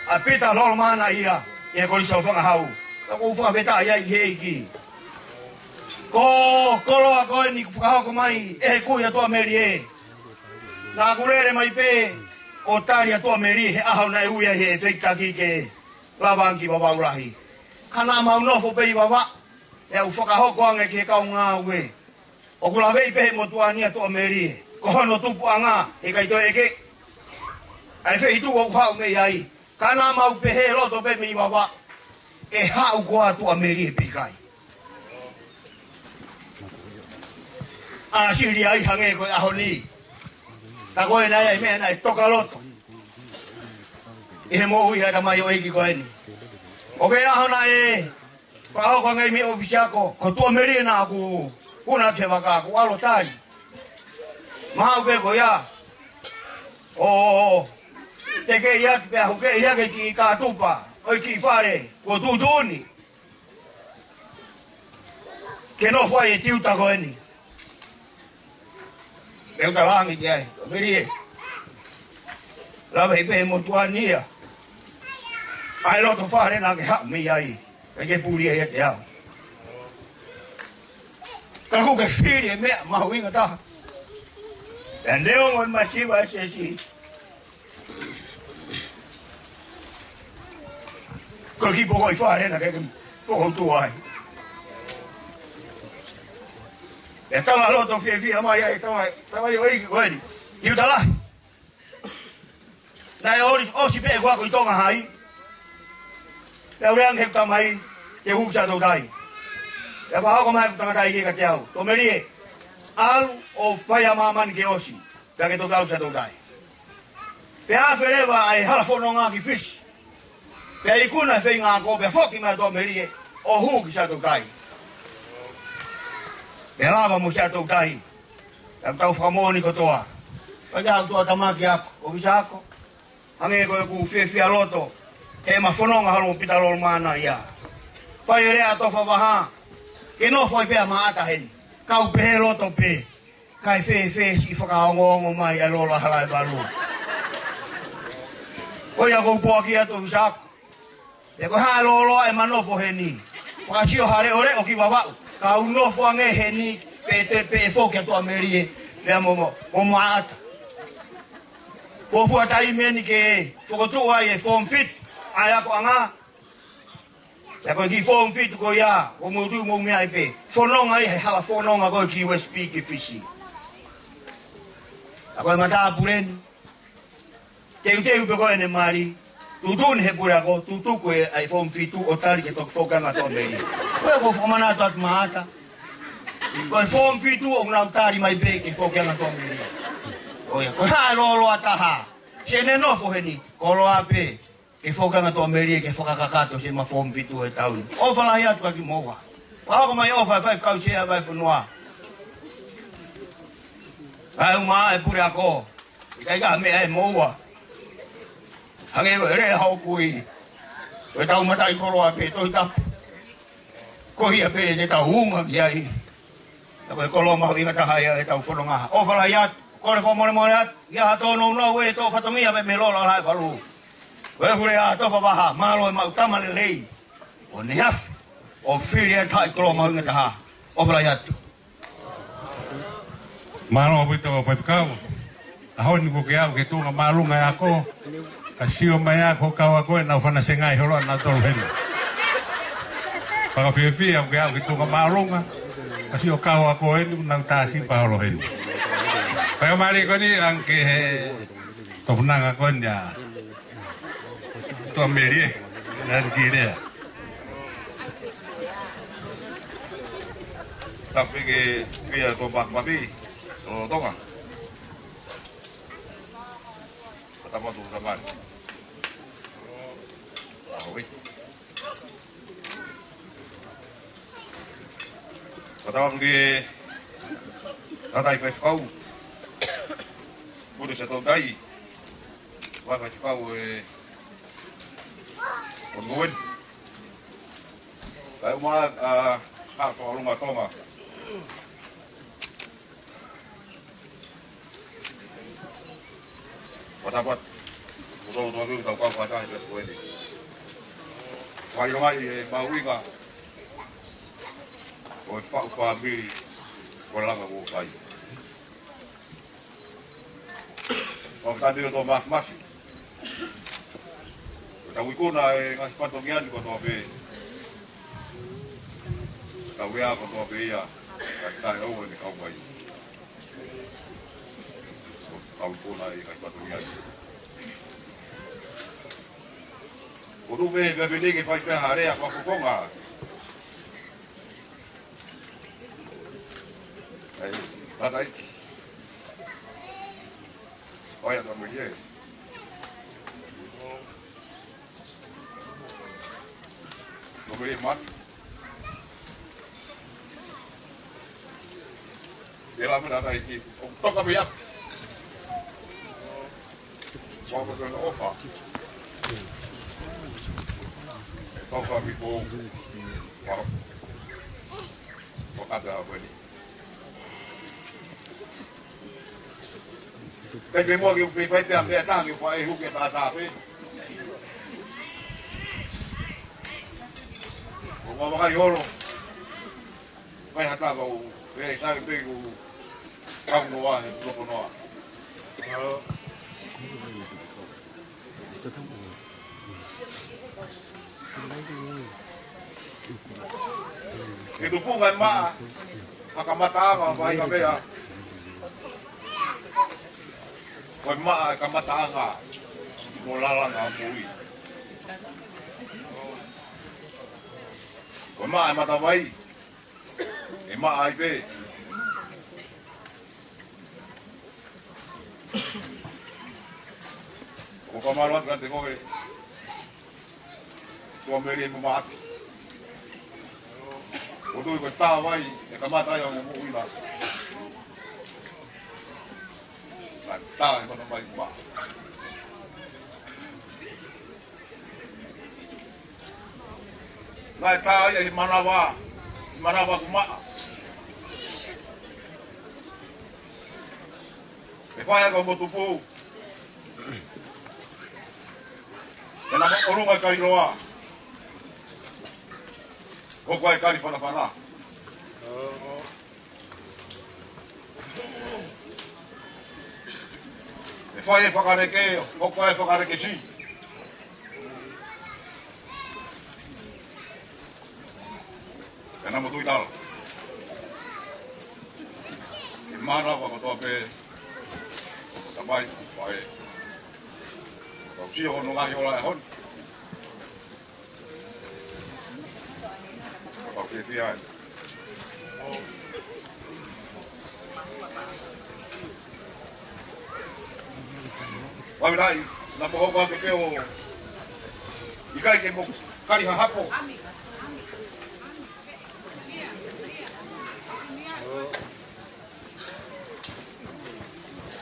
ʻa Pita Lolomaana ia ʻi he Kolisi ʻo Fangahau. Ka ʻoku ou fakafetaʻi ai ki he ʻEiki. Ko e koloa ko eni kuo fakahoko mai ʻe he kui ʻa Tuʻamelie. Naʻa ku lele mai pē ʻo tali ʻa Tuʻamelie he ʻaho naʻe ui ai ʻe he ʻEiki ke lava ange ki Vavaʻu Lahi. Ka naʻa mau nofo pē ʻi Vavaʻu, pea u fakahoko ange ki he kau ngāue. ʻOku laveʻi pē he motuʻa ni ʻa Tuʻamelie, ko hono tupuʻanga, heʻikai toe ʻeke ʻa e feituʻu ʻoku haʻu mei ai. Ka naʻa mau pehē loto pē mei Vavaʻu, ʻe haʻu koā ʻa Tuʻamelie pe ʻikai. ʻA, sili ai hangē ko e ʻaho ni. Ka ko e naʻe ʻi ai e meʻa naʻe toka loto ʻi he moʻui ʻa e tamaioʻeiki ko eni. ʻO ke ʻaho naʻe fakahoko ange mei ʻōfisi ako, ko Tuʻamelie naʻa ku ʻuna ki he vaka, ku ʻalu ʻo tali. Mahalo pē ko ia ʻo tekeʻi atu pea hukeʻi hake ki he kātupa ʻo e kiʻi fale ko Tuʻutuʻuni ke nofo ai e tiuta ko eni. Pea u tala ange ki ai, Tuʻamelie, laveʻi pē he motuʻa ni ia ʻa e loto fale naʻa ke haʻu mei ai, ʻikai ke puli ia ʻiate au. Ka kuo ke fili e meʻa mahuʻinga taha. Pea neongo e masiva ʻa e siasi, ko e kiʻi poko ʻi fale naʻa ke poko tuʻa ai. Pea tala loto fiefia mai ai e tama, tamaioʻeiki ko eni, Tiuta Lahi. Naʻe ʻosi, ʻosi pē ʻeku ako ʻi Tonga Hai. Pea u lea ange heʻeku tamai ke u hū ki Siaʻatoutai. Pea fakahoko mai ʻeku tangataʻeiki kiate au, Tuʻamelie, ʻalu ʻo fai ʻa māmani ke ʻosi, pea ke toki ʻalu ki Siaʻatoutai. Pea afe leva ʻa e hala fononga ki Fisi. Pea ikuna e feinga ako, pea foki mai ʻa Tuʻamelie ʻo hū ki Siaʻatoutai. Pea lava mo Siaʻatoutai. Pea tau fakamoʻoni kotoa. Pea ʻi ai ʻa e tuʻutāmaki ako, ʻōfisi ako. Hangē ko ʻeku fiefia loto he ʻema fononga holo mo Pita Lolomaana ia. Fai e lea ʻa Tofa Vaha, ke nofo ai pē ʻa Maʻata heni. Kau pehē loto pē. Kae fēfē siʻi fakaongoongo mai ʻa e Lolo ʻa Halaevalu. Ko ia ʻoku ou poaki atu, ʻōfisi ako. Pea ko e hā e lōloa ʻema nofo heni? Fakasio ha leʻoleʻo ki Vavaʻu, kau nofo ange heni, pe te, pe foki atu ʻa Melie, pea mo, mo, mo Maʻata. Ko e fuʻu taimi eni ke fokotuʻu ai e form fitu ʻa e akoʻanga. Pea ko e kiʻi form fitu ko ia, ʻoku mou tui ʻoku mou meaʻi pē. Fononga ai he hala fononga ko ē ki U S P ki Fisi. Pea ko e matāpule eni. Teuteu pē ko ē ʻene mali, tuʻutuʻuni he puleako, tutuku e ʻa e form fitu ʻo tali ke toki foki ange ʻa Tuʻamelie. Ko ia ʻoku ou fakamanatu atu Maʻata. Ko e form fitu ʻoku nau tali mai pē ke foki ange ʻa Tuʻamelie. Ko ia, ko e hā e lōloa taha? Siʻene nofo heni, koloa pē ke foki ange ʻa Tuʻamelie ke fakakakato siʻema form fitu he taʻu ni. ʻOfa lahi atu kiate kimoua. Pea hoko mai ʻofa e faifekau sea ʻa e fonua. Kae ʻumaʻā ʻa e puleako. ʻIkai ke meʻa ʻe moua. Hangē ko e lea ʻa hoku kui, ko e tau mataʻikoloa pē Tohi Tapu. Ko ia pē te tau unga ki ai. Pea ko e koloa mahuʻinga taha ia ʻetau fononga. ʻOfa lahi atu, kole fakamolemole atu, ʻi ai ha tōnounou ʻe tō fatongia mei he Lolo ʻa Halaevalu. Ko e fule ʻa Tofa Vaha, mālō e maʻu tama lelei ʻo ne afe ʻo fili ʻa e taʻikoloa mahuʻinga taha. ʻOfa lahi atu. Mālō ʻaupito faifekau. ʻAho ni kuo ke aʻu ki he tuʻunga māʻolunga e ako. Ka sio mai ā ko e kau ako ē naʻa nau fana sengai holo ʻa nautolu heni. Fakafiefia kuo ke aʻu ki he tuʻunga māʻolunga. Ka sio kau ako eni naʻa nau tā sipa holo heni. Pea mālie ko eni ange ki he tofunanga ko eni ʻa Toa Melie, ʻa e ki lea. Tapu ke pia to bak mapi, to Tonga. Tapu to tamani. Awe. Tapu ke tatai pe kau. Pule se tau tai. Wa ka kau e. Ko nguen. Kai uma a ha ko alunga Tonga. Watapat. Kuto to aku tau kau kata he kueni. Wa ilo mai e mau inga. Ko e pau family. Ko langa ko kai. Ko ka tiro to mak masi. Ko tau ikuna e ngaahi fatongia ni ko toa pe. Tau ea ko toa pe ia. Ka tai au ni kau mai. Ko tau ikuna e ngaahi fatongia ni. Ko tu pe pe pe ke fai pe harea ko ko konga. Ai, tata iki. Oia, tama ie. Tama ie mat. Ia la mena tata iki. ʻO toka pia. Wa ko tona ofa. Toka mi ko. Wa. Wa kata a wani. Kai pe mo ke pe fai pe a pe a taha ke fai huke ta ta pe. Ko ma kai holo. Kai hata kau pe sai pe ku kau noa he loko noa. Ke tupu ngai maʻa, ʻa kamataʻanga, mai ka mea. Ko e maʻa e kamataʻanga, mo lalanga mo ui. Ko e maʻa e matavai, e maʻa ai pē. ʻOku ou fakamālō atu kiate koe. Tuʻa Mele mo Maʻake. ʻOku ou tui ko e tā vai, ʻe kamata ai ʻa e moʻui na. Ka tā e mana mai ma. Naʻe tā ia ʻi manava, ʻi manava kuo maʻa. ʻE fai ʻa e kau motuku. ʻE nā mo ʻolunga e kailoa. ʻOku ʻi ai e kali fanafana. ʻE fai e fakaleke, ʻoku ʻi ai e fakalekesi. ʻE nā mo Tuitala. ʻE mana kotoa pē. Tamai, fai. Kau sio hono ngaahi ola e hon. Kau fiefia ai. Wai lai, na poho kua ke peo. ʻIkai ke mo kali ha hapo.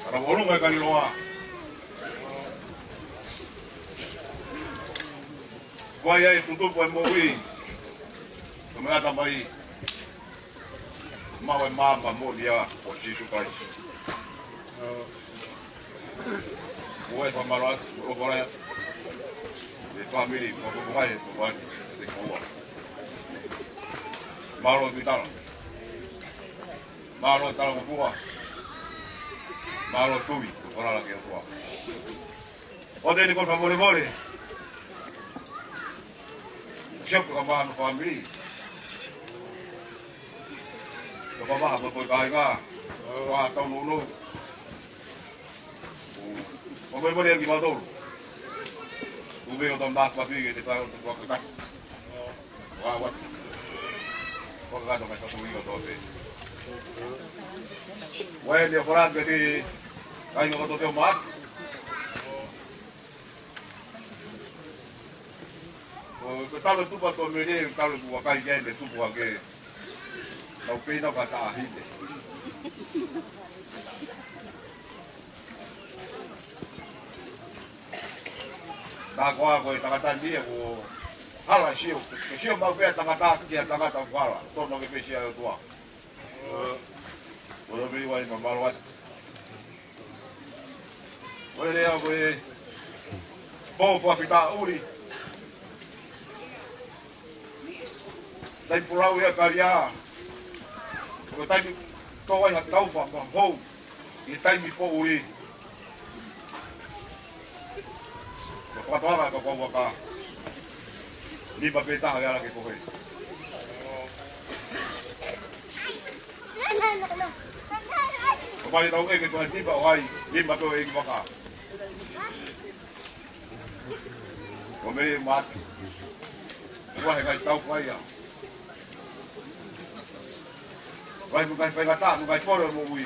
Ka na ʻolunga e kailoa. Ko ia ʻe tutupu e moʻui. Ko e meʻa tamai. Maʻu e maama moʻoni ʻa Sīsū Kalaisi. Ko e fakamālō atu, ʻo kore atu. E fāmili, ko ko mai, ko mai, te koa. Mālō Tuitala. Mālō Talangofua. Mālō Tui, ko Kolala ke ʻOtua. ʻOua te ne ko fakamolevole. Sio ko ka mano fāmili. Ko ka maha ko ko kāinga. Ko a tau nounou. Ko molemole ki mātou. Ko Kume o tau maku papi ke te pau tu kua kata. Wa wa. Kua kata mai satu io to pe. Wa ni o kora ke te kai no to te o maku. Ko, ko talo tupa to mele, talo tupa kai ke me tupa ke. Tau pē na ka ta hine. Ka ko a ko e tangata ni e ko hala sio, ko sio mau pē tangata ki a tangata ko hala, tono ke pē sia tua. Ko lo mei wai ma malo atu. Ko e lea ko e pō fua fita uri. Tai pulau ia kalia. Ko tai tō ai ha tau fa ma hou. I tai mi pō uri. Ko katoanga ka kau waka. Ni pa pē taha ia la ke kohe. Ko mai tau e ke kohe tipa o ai, ni pa pē o e ki waka. Ko mei matu. Ua he kai tau kai a. Vai mo kai fai ngata, mo kai poro mo ui.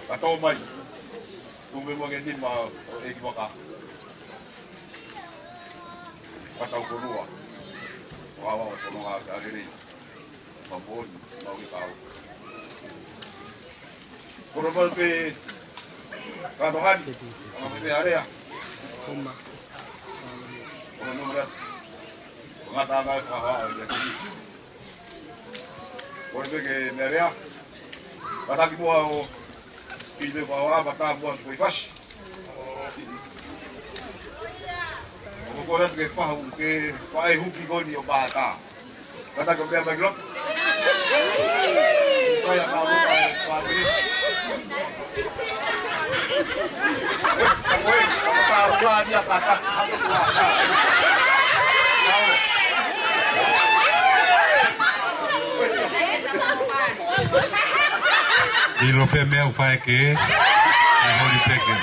Ka tō mai. Kume mo ke nima o e ki waka. Ka tau konua. Wa wa konua ka rere. Paponi, mau ke kau. Koro mau pe kato hani, mau pe area. Koma. Koro mau rea. Ngata ngai kaha, ia ki. Koro pe ke me area. Pataki mua o, ki me kaha, pata mua ko i fasi. Ko kore atu ke fahu, ke fae huki koni o pātā. Kata ko pea mai ki loto. Kai a kau ka e pātiri. Ka koe, ka kau ka ua ni a kata. ʻIlo pē meʻa ʻoku fai ke, ʻe holi pē ke.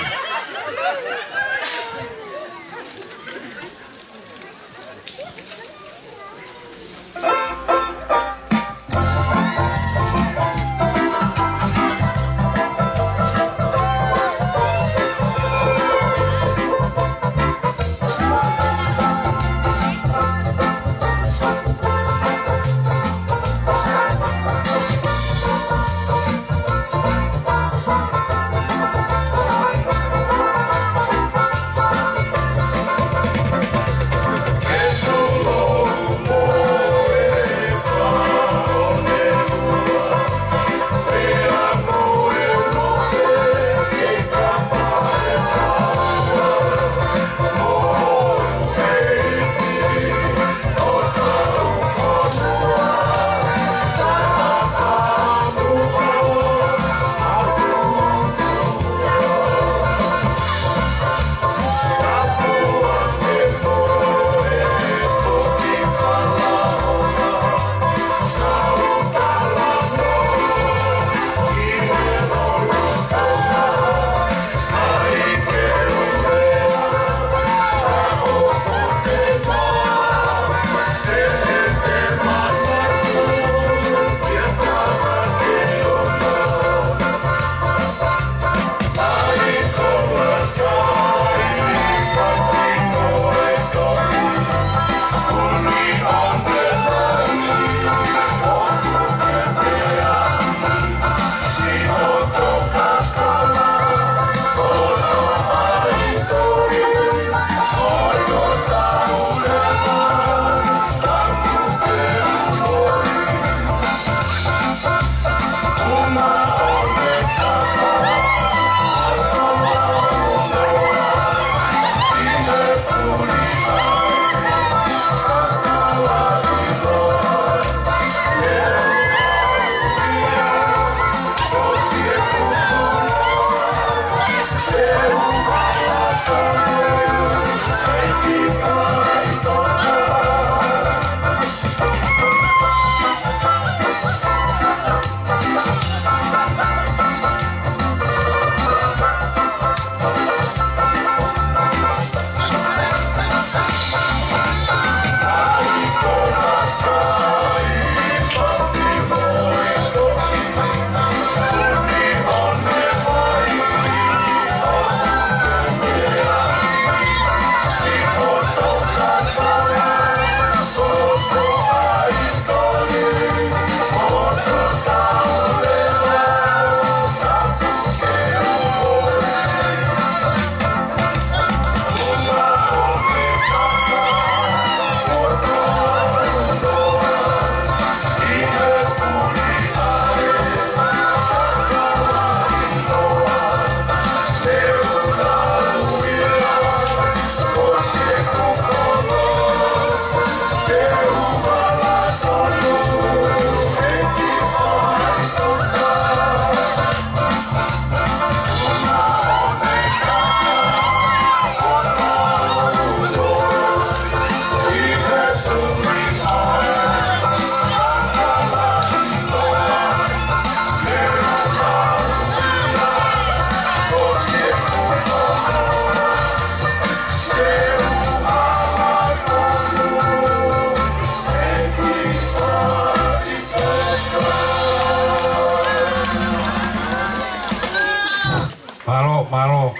Mālō.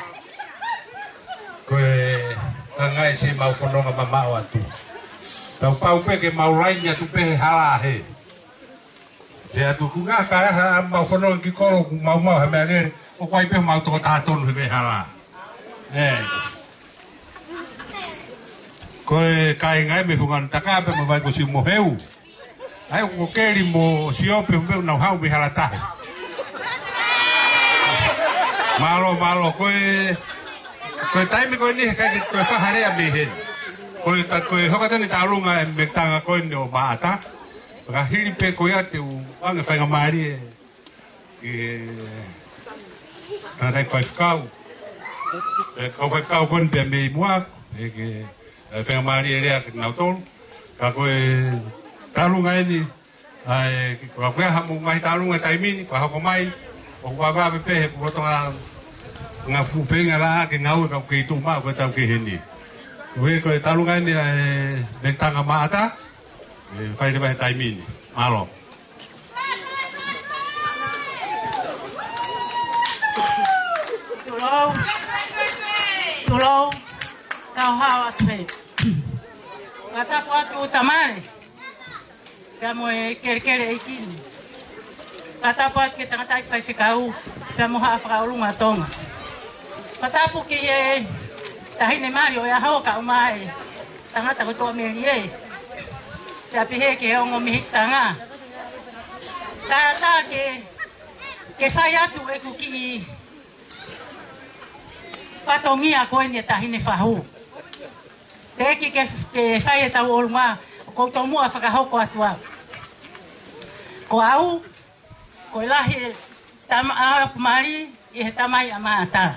Ko e tangai si mau fononga mamaʻo atu. Tau pau pē ke mau laini atu pē he hala he. Te atu kunga ka ha mau fononga ki kolo ku mau mau ha mea lele. ʻOku ʻi ai pē mau toko taha tonu he mea hala. ʻE. Ko e kāinga ʻi he funga ʻo Taka pea mo Vaikosi mo Heu. ʻAi, ko Keli mo Siope mo nau haʻu mei hala tahi. Mālō, mālō, ko e, ko e taimi ko eni he ʻikai ke toe fai ha lea mei heni. Ko e ta-, ko e hoka tani tālunga e meketanga ko eni ʻo Maʻata. Ka hili pē ko ia te u ʻoange faingamālie ki he tangataʻeiki faifekau. ʻE, kau faifekau ko eni pē mei muʻa, ʻe ke, ʻe, faingamālie lea ke nau tolu. Ka ko e tālunga eni, ʻa e, ki, ko e, ko e hā mo e ngaahi tālunga taimi ni, fakahoko mai, ʻoku vave pē he kuo tonga ngaahi fuʻu feinga lahi ke ngāue ka ʻoku kei tuʻu maʻu ko e tau kei heni. Ko e, ko e tālunga eni ʻa e meketanga Maʻata, ʻe, fai leva he taimi ni. Mālō. Tulou. Tulou. Kau hao atu he. Fakatapu atu Tamale. Pea mo e kelekele ʻeiki ni. Fakatapu atu ki he tangataʻeiki faifekau. Pea mo Haʻa Fakaʻolunga Tonga. Fakatapu ki he taʻahine mali ʻo e ʻaho kae ʻumaʻā e tangata ko Toʻa Melie. Pea pehē ki he ongo mehikitanga. Kātaki ke, ke fai atu ʻeku kiʻi fatongia ko eni e taʻahine fahu. Teʻeki ke, ke fai e tau ʻolunga, ʻoku ou tomuʻa fakahoko atu au. Ko au, ko e lahi e tama ʻa mali ʻi he tamai ʻa Maʻata.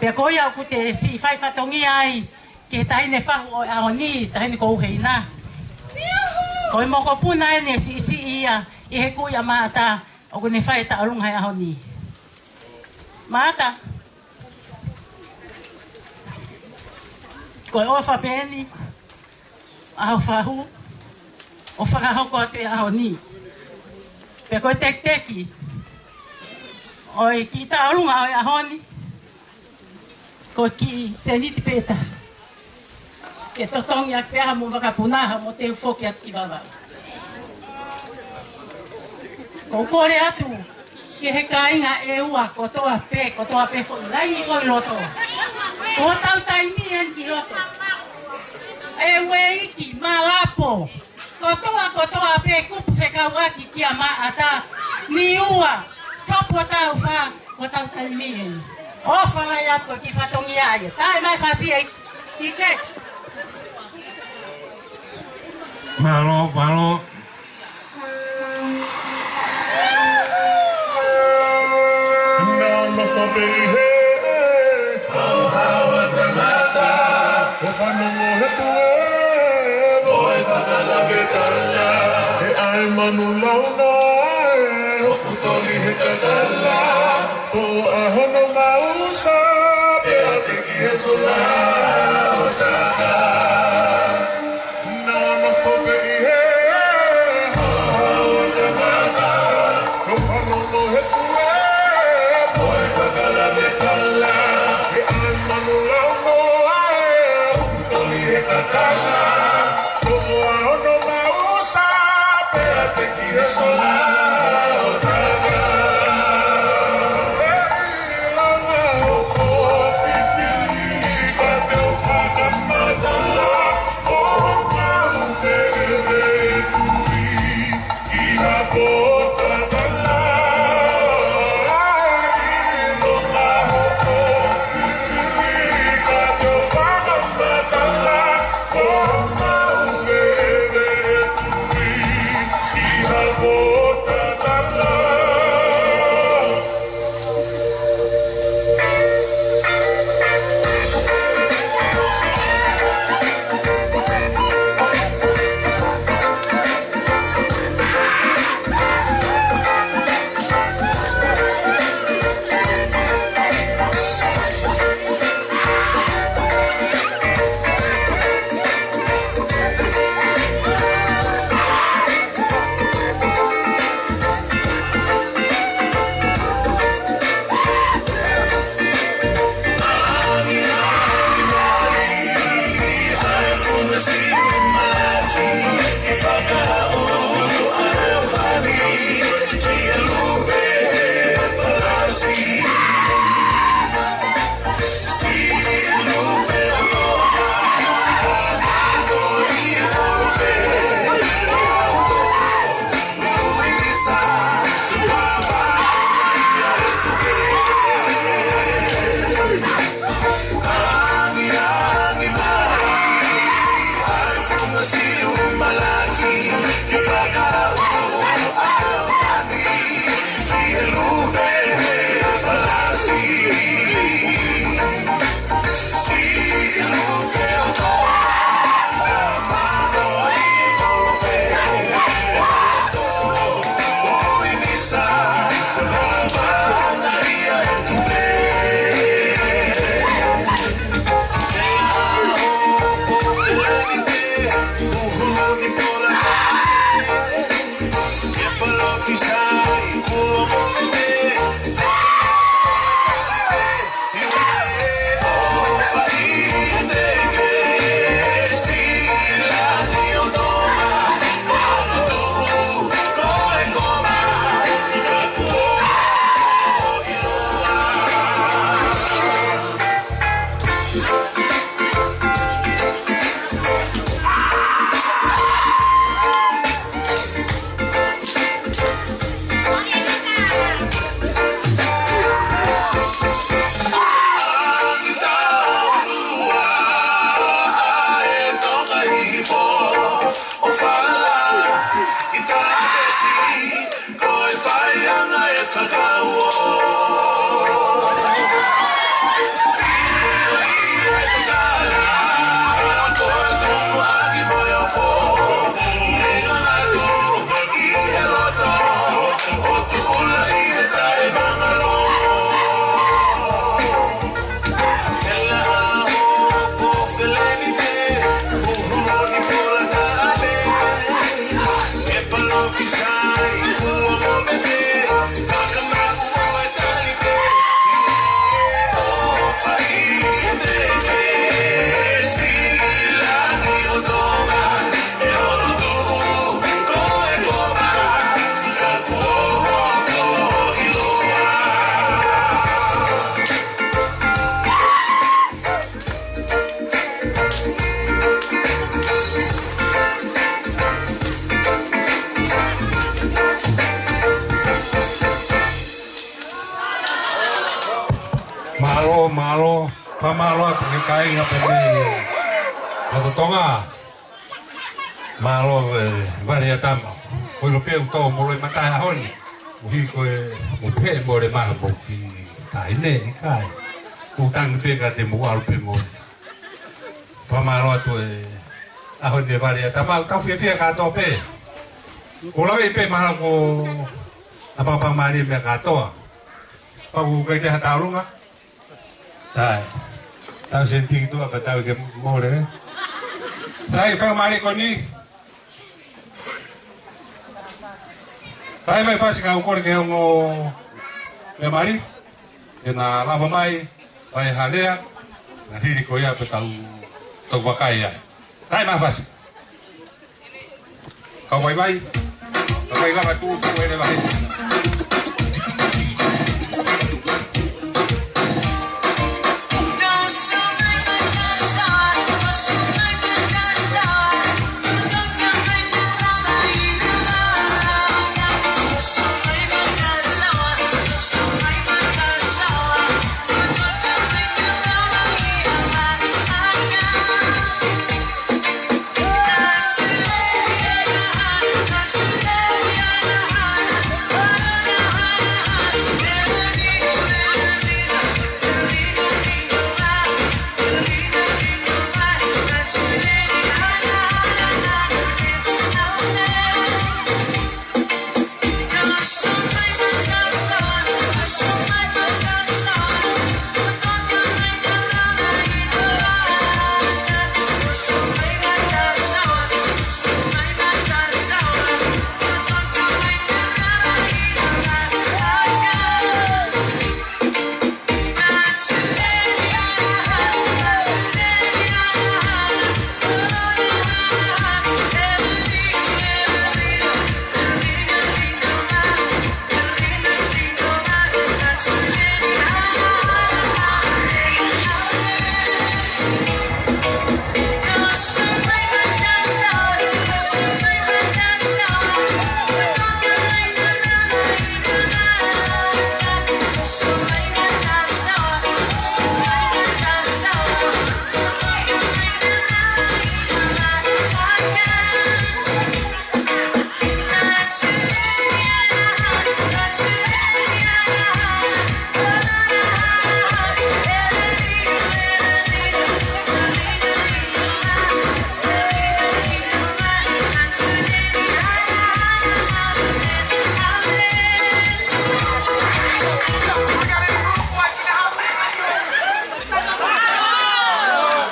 Pea ko ia ʻoku te siʻi fai fatongia ai ki he taʻahine fahu ʻo e ʻaho ni, taʻahine ko Uheina. Ko e mokopuna eni siʻisiʻi ia ʻi he kui ʻa Maʻata, ʻoku ne fai e tau ʻolunga he ʻaho ni. Maʻata. Ko e ʻofa pē eni ʻa hoʻo fahu ʻo fakahoko atu e ʻaho ni. Pea ko e tekiteki ʻo e kiʻi tau ʻolunga ʻo e ʻaho ni, ko e kiʻi sēniti pē taha. Ke totongi ʻaki pē ʻa hoʻomo vakapuna, hoʻomo teu foki atu ki Vavaʻu. ʻOku ou kole atu ki he kāinga ʻEua kotoa pē, kotoa pē foʻi laini ko ē ʻi loto. Ko hotau taimi eni ki loto. ʻEueiki, Malapo, kotoa, kotoa pē kupu fekauʻaki kia Maʻata, Niua, Sopu ʻo Taufa, ko hotau taimi eni. ʻOfa lahi atu ki he fatongia ia. Tae mai fasi ai. Ki se. Mālō, mālō. Naʻa nofo pē ʻi he haohaoa tangata, ʻo fanongo he tuē, ʻo e fakalave tala, he ʻai manu launoa ē, ʻoku toli he kakala, ko e ʻaho no mausa, pea te ki he sola ʻo Taka. Naʻa nofo pē ʻi he haohaoa tangata, ʻo fanongo he tuē, ʻo e fakalave tala, he ʻai manu launoa ē, ʻoku toli he kakala, ko e ʻaho no mausa, pea te ki he sola ʻo Taka. ʻE ʻilonga ʻoku ou fifili ka te Mālō, mālō, fakamālō atu ki he kāinga pē mei loto Tonga. Mālō e Vale ʻa Tama. Ko ilo pē ʻoku tō mo loi mata he ʻaho ni. Mo hiko e mo pē mo le maha mo ki taine i kai. Ko tangi pē ka te mo ʻalu pē mo. Fakamālō atu e ʻaho ni e Vale ʻa Tama. Tau fiefia kātoa pē. Ko lave pē mahalo ko ʻapapā mālie meʻa kātoa. Pau kai te ha taulunga. Sai. Tau sentiki tua pa tau ke mole. Sai, fakamālie ko ni. Sai mai fasi ka u kole ke ongo meʻa mali. Ke na lava mai, fai ha lea, na hili ko ia pe tau, tau vakai ai. Sai mai fasi. Kau vaivai, kau vaivai lava tu, tu ele vahe.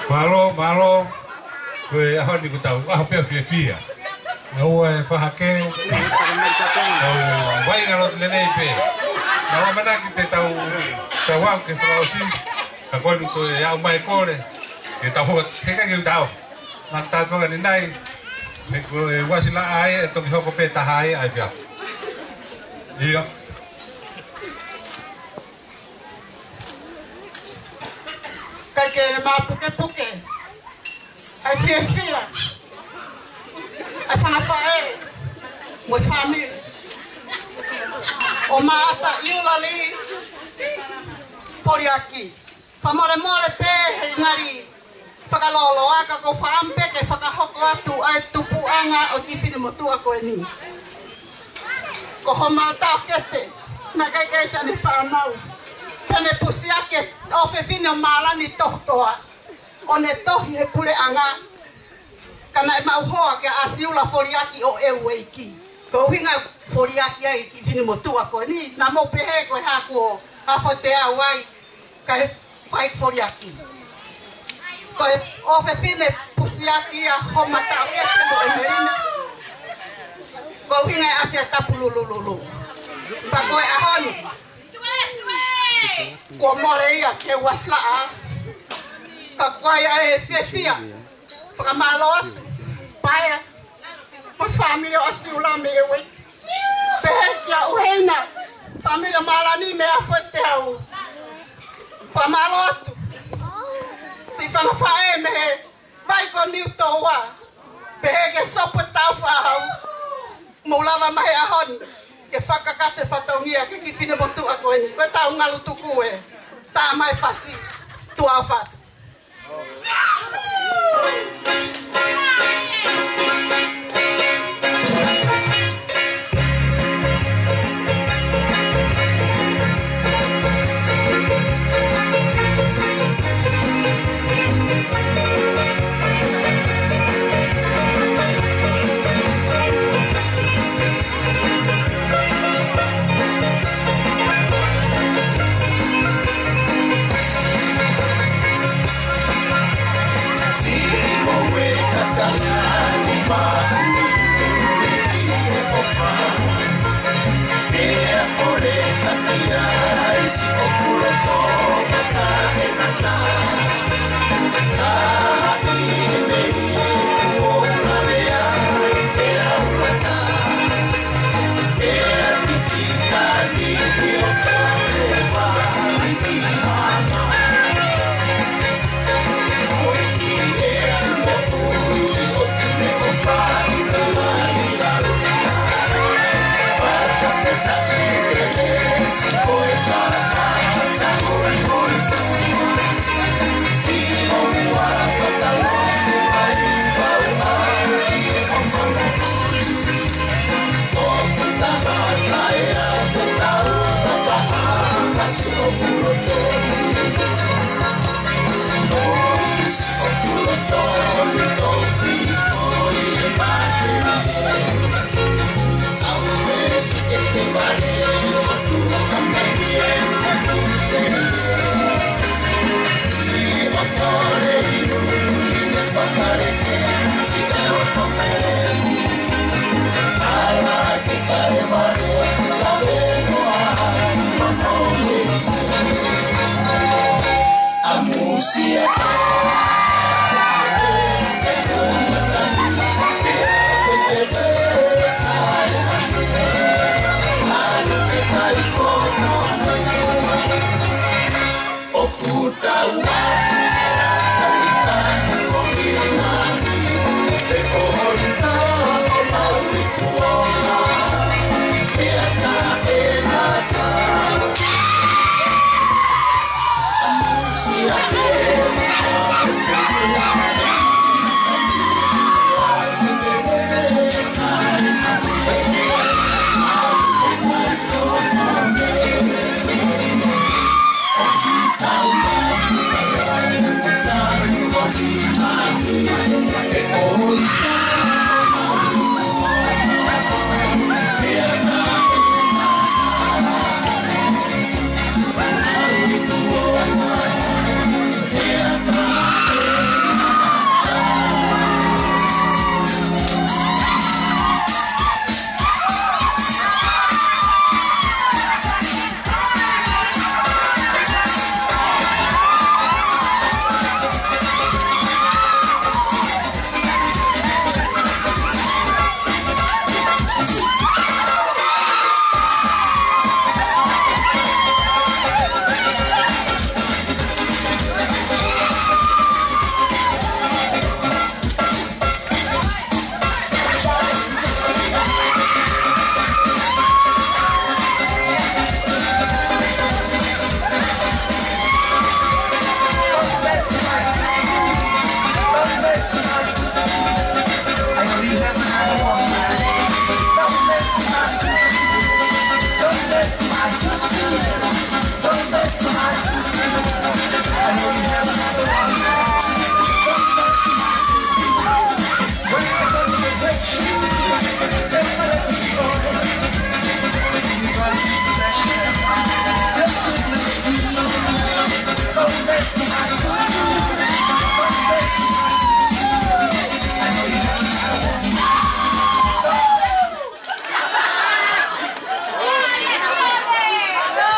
Mālō, mālō. Ko e ʻaho ni ko tau ʻaho pē fiefia. Naʻa ua e fahake, tau vaʻinga loto lelei pē. Naʻa ua manaki te tau, tau au ke fakaʻosi. Ka ko eni ko e au mai kole. Ke tau hoa, ke ke ke tau. Nā tau tonga ni nai. Me ko e uasi la ai, e toki hoko pē taha ai, ai fia. Ia. Kai ke mapukepuke. ʻAi fiefia. ʻAi fanga faʻē. Mo e fāmili. ʻO Maʻata ʻIulali Foliaki. Fakamolemole pē he ngali fakalōloa ka ko e fakaʻamu pē ke fakahoko atu ʻa e tupuʻanga ʻo e kiʻi finemotuʻa ko eni. Ko homa taʻokete, naʻe ʻikai ke ʻi ai siʻane fānau. Pea ne pusi ake ʻofefine ʻo Malani Tohotoa. ʻO ne tohi he puleʻanga. Ka naʻe maʻu hoa kia ʻAsiula Foliaki ʻo ʻEueiki. Ko e ʻuhinga Foliaki ai kiʻi finemotuʻa ko eni. Naʻa mou pehē ko e hā kuo hafo te au ai. Kae fai Foliaki. Ko e ʻofefine pusiaki ia homa taʻokete mo ʻEmelina. Ko e ʻuhinga e ʻasi ʻa Tapululululu. Pea ko e ʻaho ni. Kuo mole ia ke uasi laʻā. Ka ko ia e fiefia. Fakamālō atu. Paea. Mo e fāmili ʻo ʻAsiula mei ʻEueiki. Pehē kia ʻUheina. Fāmili ʻo Malani mei Afuete au. Fakamālō atu. Siʻi fanga faʻē mei he vai ko Niutoua. Pehē ki he sopu tau fāhau. Mou lava mai he ʻaho ni. Ke fakakakato e fatongia ki he kiʻi finemotuʻa ko eni. Ko e tau ngalu tuku ē. Tama e fasi, tuʻa ʻofa atu.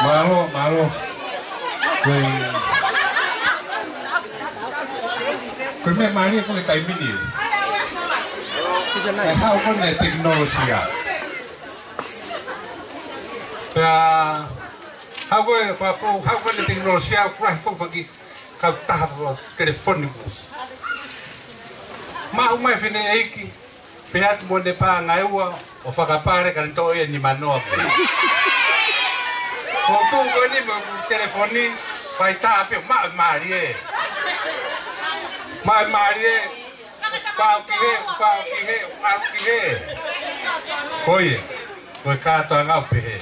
Mālō, mālō. Ko e, ko e meʻa mālie ko e taimi ni. ʻE haʻu ko eni e tekinolosia. Pea haʻu ko e, pea ko, haʻu ko eni e tekinolosia, kuo lahi foki e kautaha telefoni. Maʻu mai e fineʻeiki, pehē atu mo ʻene paʻanga ʻe ua ʻo fakapale ka ne toʻo ia ʻe nimanoa pē. Ko e tuʻu ko eni mo e telefoni, Fai tā pē, maʻa mālie. Maʻa mālie. Fau ki hē, fau ki hē, fau ki hē. Ko ia. Ko e kātoanga ʻoku pehē.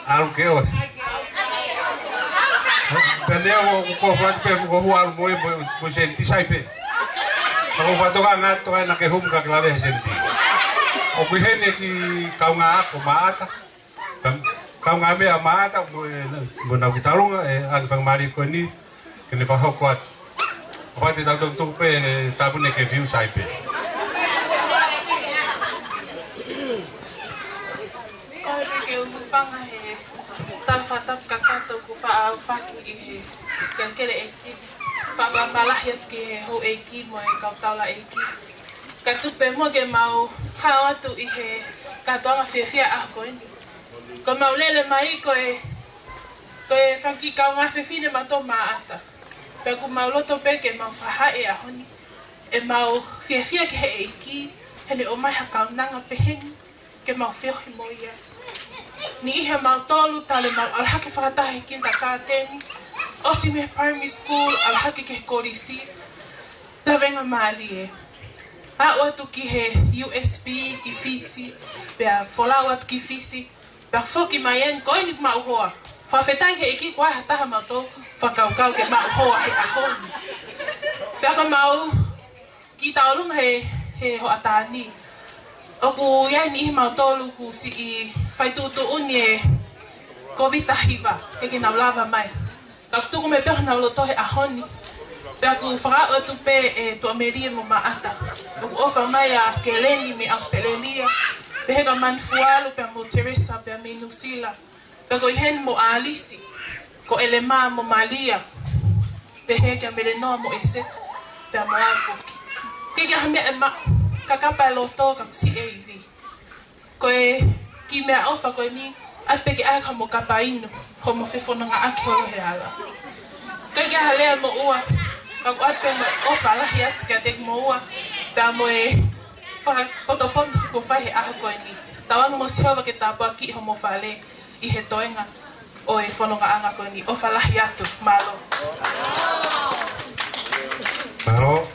ʻAlu ke ʻosi. Pea leo ko, ko fatu pē, ko fu ʻalu mo e, mo, mo e sēniti sai pē. Ka ko fatu ka ngā toka ena ke humu ka ke lave he sēniti. ʻOku ʻi heni ki he kaungā ako Maʻata. Ka, kaungāmeʻa Maʻata mo e, mo nau ki talunga, ʻe, ʻa e faingamālie ko eni, ke ne fakahoko atu. ʻOfa atu ke tau toki tuku pē, ʻe, tāpuni ke fiu sai pē. Kole ke u hūfanga he tala fakatapu kakato kuo faʻa ʻaofaki ʻi he kelekele ʻeiki. Fakamālō lahi atu ki he houʻeiki mo e kau taulaʻeiki. Ka tuku pē muʻa ke mau hao atu ʻi he kātoanga fiefia ʻaho ko eni. Ko ʻemau lele mai ko e, ko e fanga kiʻi kaungā fefine mautolu Maʻata. Pea ʻoku mau loto pē ke mau fakahā he ʻaho ni ʻemau fiefia ki he ʻEiki, heʻene ʻomai ha kaunanga pehē ni ke mau feohi mo ia. Niʻihi ʻa mautolu talu ʻemau ʻalu hake fakataha he kindergarten, ʻosi mei he primary school, ʻalu hake ki he kolisi, lavenga mālie. Aʻu atu ki he U S P, ki Fisi, pea folau atu ki Fisi, pea foki mai eni, ko eni ʻoku mau hoa. Fakafetaʻi ki he ʻEiki kuo ʻi ai ha taha mautolu fakakaukau ke mau hoa he ʻaho ni. Pea ko ʻemau kiʻi tauʻolunga he, he hoʻatā ni. ʻOku ʻi ai e niʻihi ʻa mautolu kuo siʻi fai tuʻutuʻuni e Kōviti taha hiva, ʻikai ke nau lava mai. Ka ʻoku tuku mai pē honau loto he ʻaho ni. Pea ʻoku ou fakaaʻu atu pē ʻe Tuʻamelie mo Maʻata. ʻOku ʻofa mai ʻa Keleni mei ʻAositelēlia. Pehē kia Manufualu, pea mo Teresa, pea mei Nuʻusila. Pea ko ʻi heni mo ʻAlisi, ko ʻElema mo Malia, pehē kia Melenoa mo ʻEseta, pea mo au foki. ʻIkai ke ʻi ai ha meʻa ʻe maʻu, kakapa e loto ka ʻoku siʻi e ivi. Ko e kiʻi meʻaʻofa ko eni, ʻoatu pē ke ʻai ka mo kapa inu, hoʻomo fefonongaʻaki holo he hala. ʻIkai ke ʻi ai ha lea moʻua, ka ʻoku ʻoatu pē mo e ʻofa lahi atu kiate kimoua, pea mo e fakapotopoto kuo fai he ʻaho ko eni. Tauange mo Sihova ke tāpuakiʻi hoʻomo fale ʻi he toenga ʻo e fonongaʻanga ko eni. ʻOfa lahi atu, mālō. Mālō.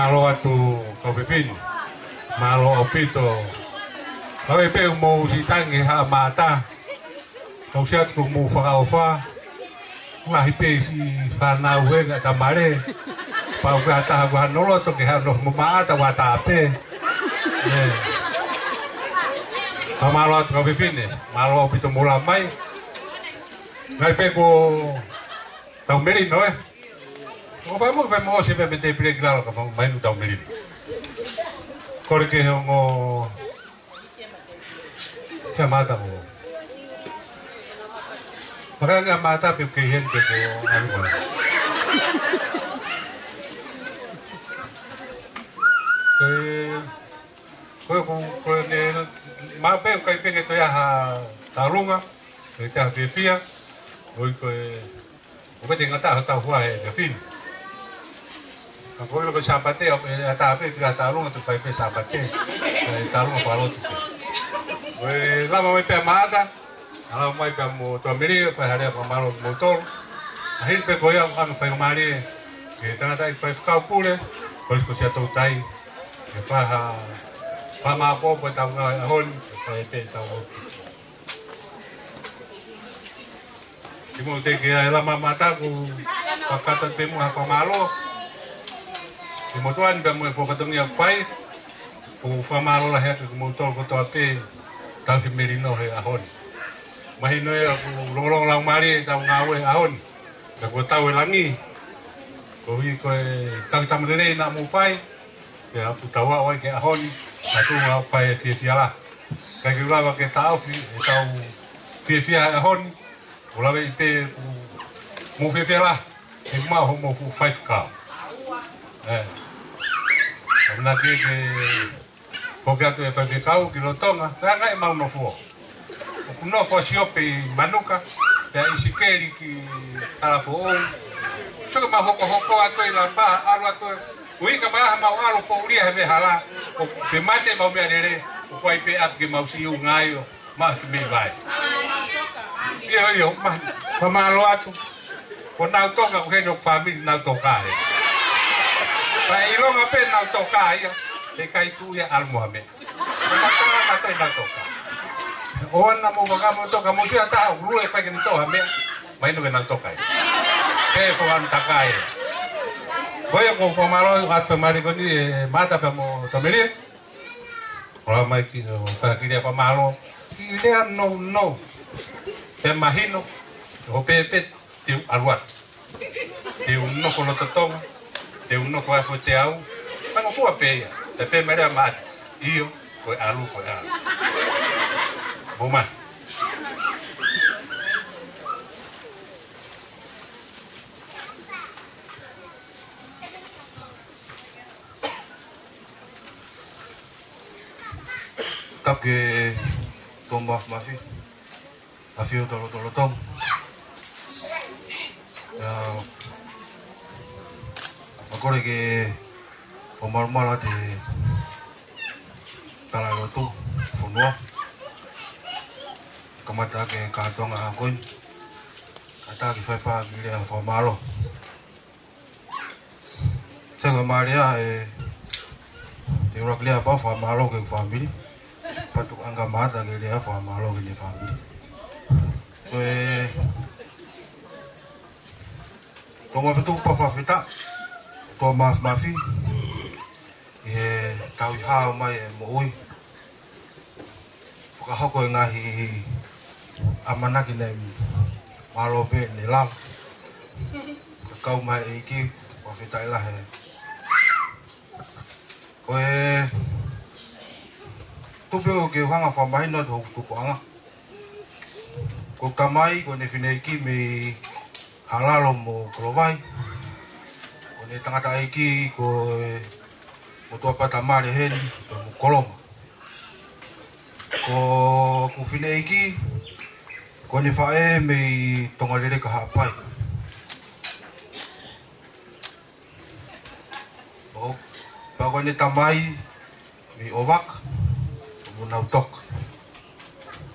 Mālō atu kau fefine. Mālō ʻaupito. Kau e peu mou siʻi tangi ha mata. Kau siʻi atu ko mou fakaʻofa. Lahi pē siʻi fānau hena tamale. Pau ka taha kua no loto ke hano mo maʻata ua tāpe. Ka mālō atu kau fefine. Mālō ʻaupito mou lava mai. Ngai pē ko tau melino, ē? Ko fai mo, fai mo ʻosi pē me te pile ki lalo ka mo, mai nu tau melino. Kore ke he ongo, kia mata mo. Maka ngia mata pe ke hen pe ko alu mana. Ke, ko, ko, ko ne, ma pe kai pe ke toʻo ia ha talunga, ke toʻo ia ha fiefia, ʻo i ko e, ʻo pete ngata ha tau hua he, he fini. Ka ko ilo ko Sāpate, ʻo pe ata pe, pila talunga, tu fai pe Sāpate, e talunga falotu pe. Ko e lama mai pe mata, ala mai pe mo tua mili, fai harea fakamālō mo tolu. A hili pe ko ia, ʻo ʻano fai mali, ke tangata i fai fakau pule, ko isi ko sia tau tai, ke fai ha, fai mā po, po tau ngā e ahoni, ke fai pe tau. Ki mo te ke ai lama mata ku fakata pe mo ha fakamālō. Ki mo tuan pe mo e fakatongia fai. Ku fakamālō lahi atu ki mo tolu kotoa pe tau he melino he ahoni. Mahino ia ku longolongo lau mali e tau ngāue ahoni. Ka ko tau e langi. Ko i ko e tau tamalelei na mo fai. Ke apu tau a oi ke ahoni. Ka tu ngā fai e fiefia la. Ka ki lava ke taofi e tau fiefia e ahoni. Ko lava i pe ku mo fiefia la. Ke mau ho mo fu fai fika. E. Kamana ke ke Ko ke atu e fai fekau ki Lotonga, ka ngai mau nofo. ʻOku nofo siope i Manuka, pea ʻIsikeli ki Talafoʻou. Soke mau hokohoko atu i Lapa, ʻalu atu e. Ui ka maha mau ʻalu po ulia he vehala, ʻo pe mate mau meʻa lele, ʻo kuai pe ap ke mau siu ngai ʻo, ma ki mei vai. ʻIo, ʻio, ma, ma mālō atu. Ko Nautoka, ko heni ʻoku fāmili Nautoka, ē. Pea ʻilonga pe Nautoka ia, he kai tu ia ʻalu mo ha meʻa. Ko Nautoka, ka toi Nautoka. ʻOua naʻa mo vaka mo toka, mo sia taha, ʻoku lue kai ke ni toha meʻa, mai no ke Nautoka ia. Ke fo an taka ia. Ko ia ko fakamālō, atu fakamālō ko ni, e, mata pea mo tameli. Ola mai ki, o, fakakili a fakamālō. Ki lea no, no. Pe mahino, o pe, pe, te u ʻalu atu. Te u nofo Lototonga, te u nofo Afoteau, mangofua pe ia, te pe melea mate, ʻio, ko e ʻalu, ko e ʻalu. Mo mai. Tapu ke tō mafimafi. ʻAfio tolo tolo tong. Ia, ʻa kore ke ʻo malumalu ʻa te tala lotu fonua. Kamata ke kātoanga a koin. Ata ke fai pā ki lea fakamālō. Te ko mālō e, te ura ki lea pā fakamālō ke fāmili. Patu anga mata ke lea fakamālō ke ne fāmili. Ko e, tō mafitu pa fafita, tō mafimafi, ʻi he tau i hao mai e moʻui. Fakahoko e ngaahi ʻamanaki ne mālō pe ne lau. Ka kau mai e ʻEiki, fakafetaʻi lahi. Ko e tupe ʻoku ke hanga fakamahino atu hoku tupuʻanga. Ko tamai, ko ne fineʻeiki mei Halalo mo Kolovai. Ko ne tangataʻeiki, ko e motuʻa pata male heni, ko Koloma. Ko ʻeku fineʻeiki, ko ne faʻē mei Tongaleleka Haʻapai. ʻO, pea ko ne tamai mei ʻOvaka, mo Nautoka,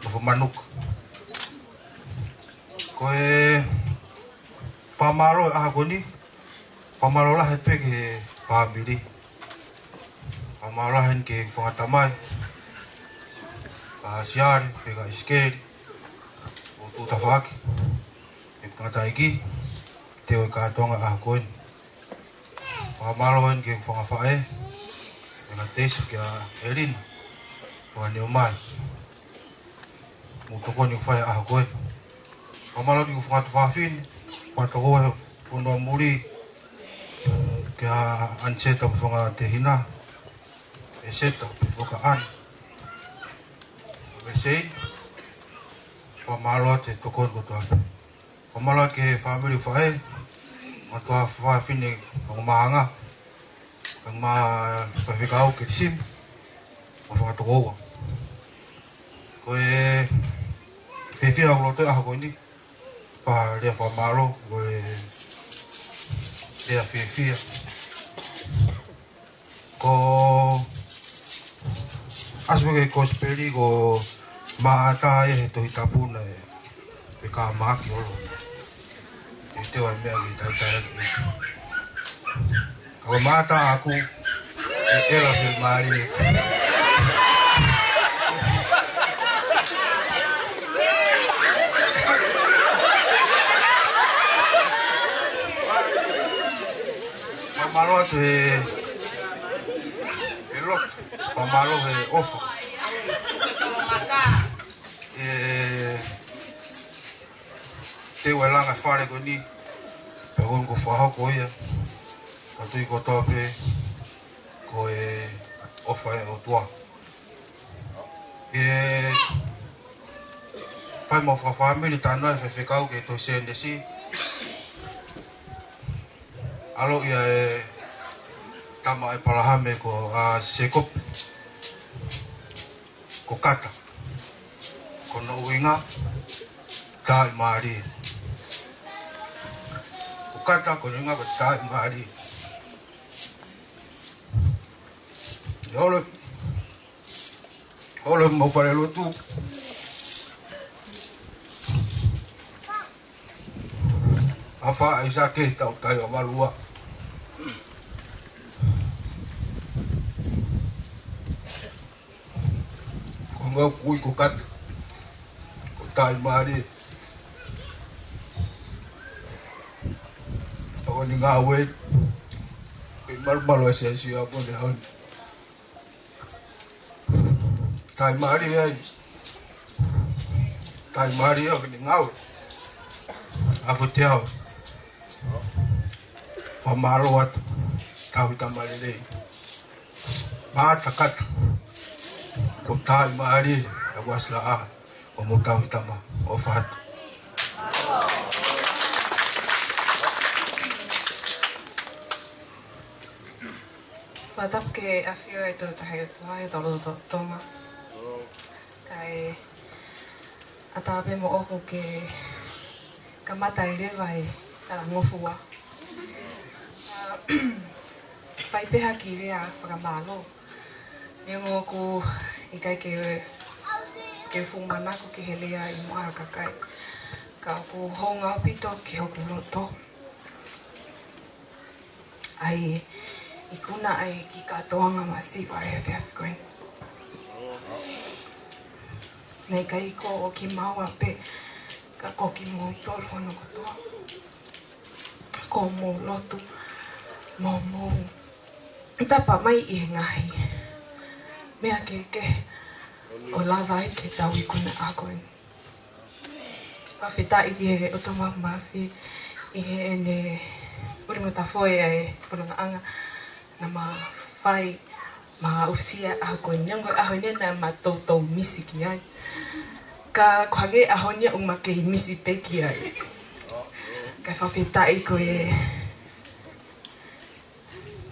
nofo Manuka. Ko e fakamālō e ʻaho ko ni, fakamālō lahi pē ki he fāmili. Mālō heni ki he fanga tamai, ka Siale, pe ka Isikeli, ʻo tuʻu tafaʻaki, e tangataʻeiki, teu e kātoanga ʻaho ko eni. Fakamālō heni ki he fanga faʻē, e ka Teisi kia Elina, ʻo ʻaneomai. Mo tokoni ʻoku fai ʻaho ko ē. Fakamālō ki he fanga tuofāfine, fanga tokoua he fonua muli, kia Aniseta mo e fanga tehina, Eseta, pe Fokaʻani. Mesei, fakamālō atu he tokoni kotoa pē. Fakamālō atu ki he fāmili faʻē, mo e tuofāfine, mo e maʻanga, mo e faifekau ke simi, mo e fanga tokoua. Ko e fiefia ʻoku loto ʻaho ko eni, pea lea fakamālō, ko e lea fiefia. Ko ʻasi ko e kosipeli ko Maʻata ia he Tohi Tapu naʻe peka maaki olo. E te wa mea ki tai tai ki. Ko Maʻata ʻaku, e ela fe mali. Fakamālō atu he, he lotu, fakamālō he ʻofa. E, te ua langa fale ko eni, pe ko eni ko fakahoko ia, ka tui kotoa pē, ko e ʻofa e ʻOtua. E, fai mo fakafāmili tano e faifekau ki he tohi Sēnesi. ʻAlo ia e tama ʻa ʻEpalahame ko ʻa Sēkope. Ko Kata. Ko hono ʻuhinga, taaʻi mālie. Ko Kata, ko hono ʻuhinga, ko taaʻi mālie. ʻOlo, ʻolo mo fale lotu. ʻAfa ʻAisake tau tai o valua. Ko ngau kui ko Kata. Ko tai mālie. Pako ni ngāue. Pe malu malu e sia sia mo ne haun. Tai mālie ai. Tai mālie ai, kini ngau. Afu te au. Fakamālō atu. Tauhi tama lelei. Maʻata Kata. Ko tai mālie. Afu asila a. ʻO mo tauhi tama. ʻOfa atu. Fakatapu ki he ʻafio ʻa e Tolu Tahaʻi ʻOtua ʻi hotau lotolotonga. Kae ʻatā pē moʻoku ke kamata ai leva e talangofua. Fai pē ha kiʻi lea fakamālō. Neongo ʻoku ʻikai ke, ke fuʻu manako ki he lea ʻi muʻa ha kakai. Ka ʻoku hounga ʻaupito ki hoku loto ʻa e ikuna ʻa e kiʻi kātoanga masiva he efiafi ko eni. Naʻe ʻikai ko e kimaua pē, ka ko kimoutolu hono kotoa. Ko hoʻomou lotu, mo hoʻomou tapa mai ʻi he ngaahi meʻa kehekehe ʻo lava ai ke tau ikuna ʻaho ko eni. Fakafetaʻi ki he ʻOtua Māfimafi ʻi heʻene ʻulinga tafoe ʻa e puleʻanga naʻa ma fai ma usia ʻaho ko eni, neongo ʻaho ni naʻa ma toutou misi ki ai. Ka ko e hangē ʻaho ni ʻoku ma kei misi pē ki ai. Kae fakafetaʻi ko e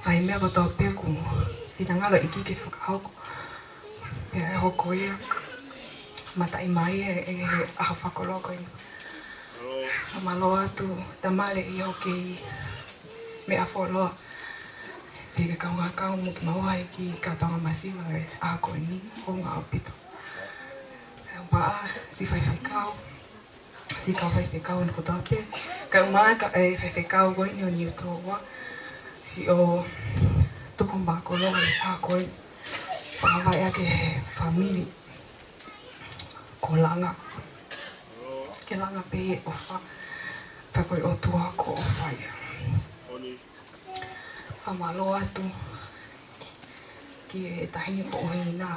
fai meʻa kotoa pē ʻoku finangalo ʻEiki ke fakahoko. Pea ʻe hoko ia, mataʻi mai e, e, e ʻaho fakakoloa ko eni. Fakamālō atu, tamale ʻi hoʻo kei meʻa fuoloa. Pea ke kaungā kau mo kimaua he kiʻi kātoanga masiva he ʻaho ko eni, hounga ʻaupito. Pea maʻa, siʻi faifekau. Siʻi kau faifekau ni kotoa pē. Kae ʻumaʻā e faifekau ko eni ʻo Niutōua. Siʻo tuku mākolo e ʻaho ko eni. Fakavaʻe ʻa e fāmili. Ko e langa. Ke langa pē ʻofa. Pea ko e ʻOtua ko e ʻofa ia. Fakamālō atu ki he taʻahine ko ʻUhina.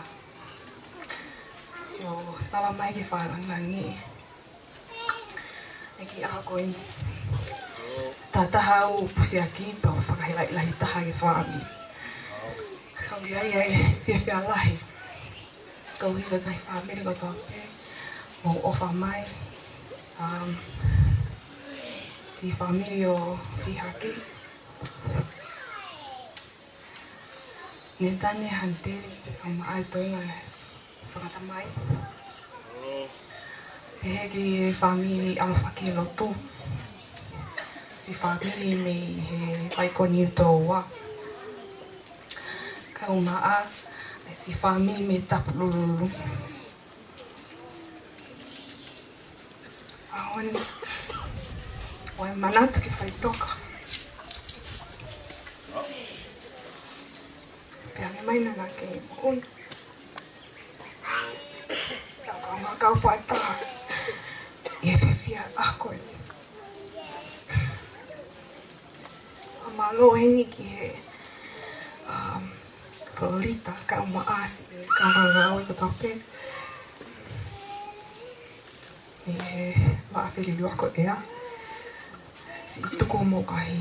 Sio, lava mai ke fakalangilangi ʻi he kiʻi ʻaho ko eni. Taha taha ʻoku pusiaki pea ʻoku fakahelaʻi lahi taha ki he fāmili. Kau ia ia e fiefia lahi. Kau hila kai fāmili kotoa pē. Mou ʻofa mai. Um, ki he fāmili ʻo Fihaki. Nētane Hanteli, kau maʻa e toenga fakatamai. Pehē ki he fāmili ʻAlafaki Lotu. Siʻi fāmili mei he Paikoni Utoua. Kau maʻa, siʻi fāmili mei Tapulululu. ʻAho ni, ʻoku ou manatu ki he faʻitoka. Pea ʻomai naʻa ke moʻui. Pea kau ngā kau fakataha ʻi he fiefia ʻaho ko eni. Fakamālō heni ki he, um, Florita, kau maʻa siʻi kau ngāue kotoa pē. ʻI he vaʻa feliliuaki ʻea. Siʻi tuku mo kahi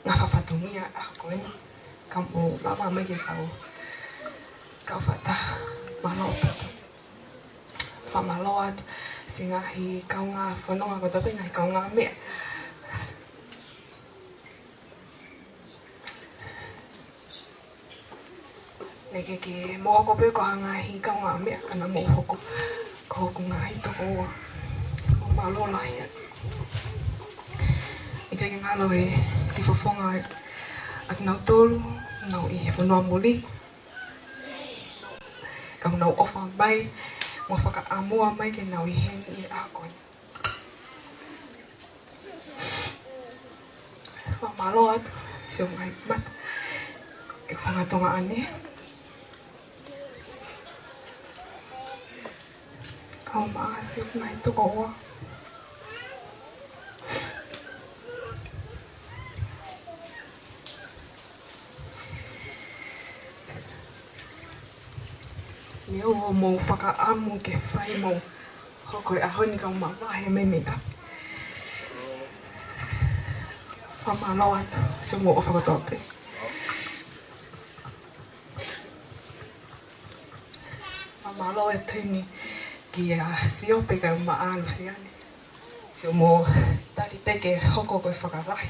ngaahi fatongia ʻaho ko eni. Ka mou lava mai ke kau, kau fakataha. Mālō ʻaupito. Fakamālō atu siʻi ngaahi kaungā fononga kotoa pē, ngaahi kaungāmeʻa. Naʻe ʻikai ke mou hoko pē ko ha ngaahi kaungāmeʻa ka naʻa mou hoko ko hoku ngaahi tokoua. Fakamālō lahi atu. ʻIkai ke ngalo e siʻi fofonga ʻa kinautolu ʻoku nau ʻi he fonua muli. Ka ʻoku nau ʻofa mai, mo fakaʻamua mai ke nau ʻi heni ʻi he ʻaho ko eni. Fakamālō atu siʻo ngaahi mata ʻi he fanga Tonga ʻaneafi. Kau maʻa siʻo ngaahi tokoua. Neongo hoʻomou fakaʻamu ke fai mo hoko e ʻaho ni, kau mavahe mai mei ʻapi. Fakamālō atu siʻo mou ʻofa kotoa pē. Fakamālō atu heni kia Siope kau maʻa Lusiane. Siʻo mou tali pē ke hoko ko e fakalahi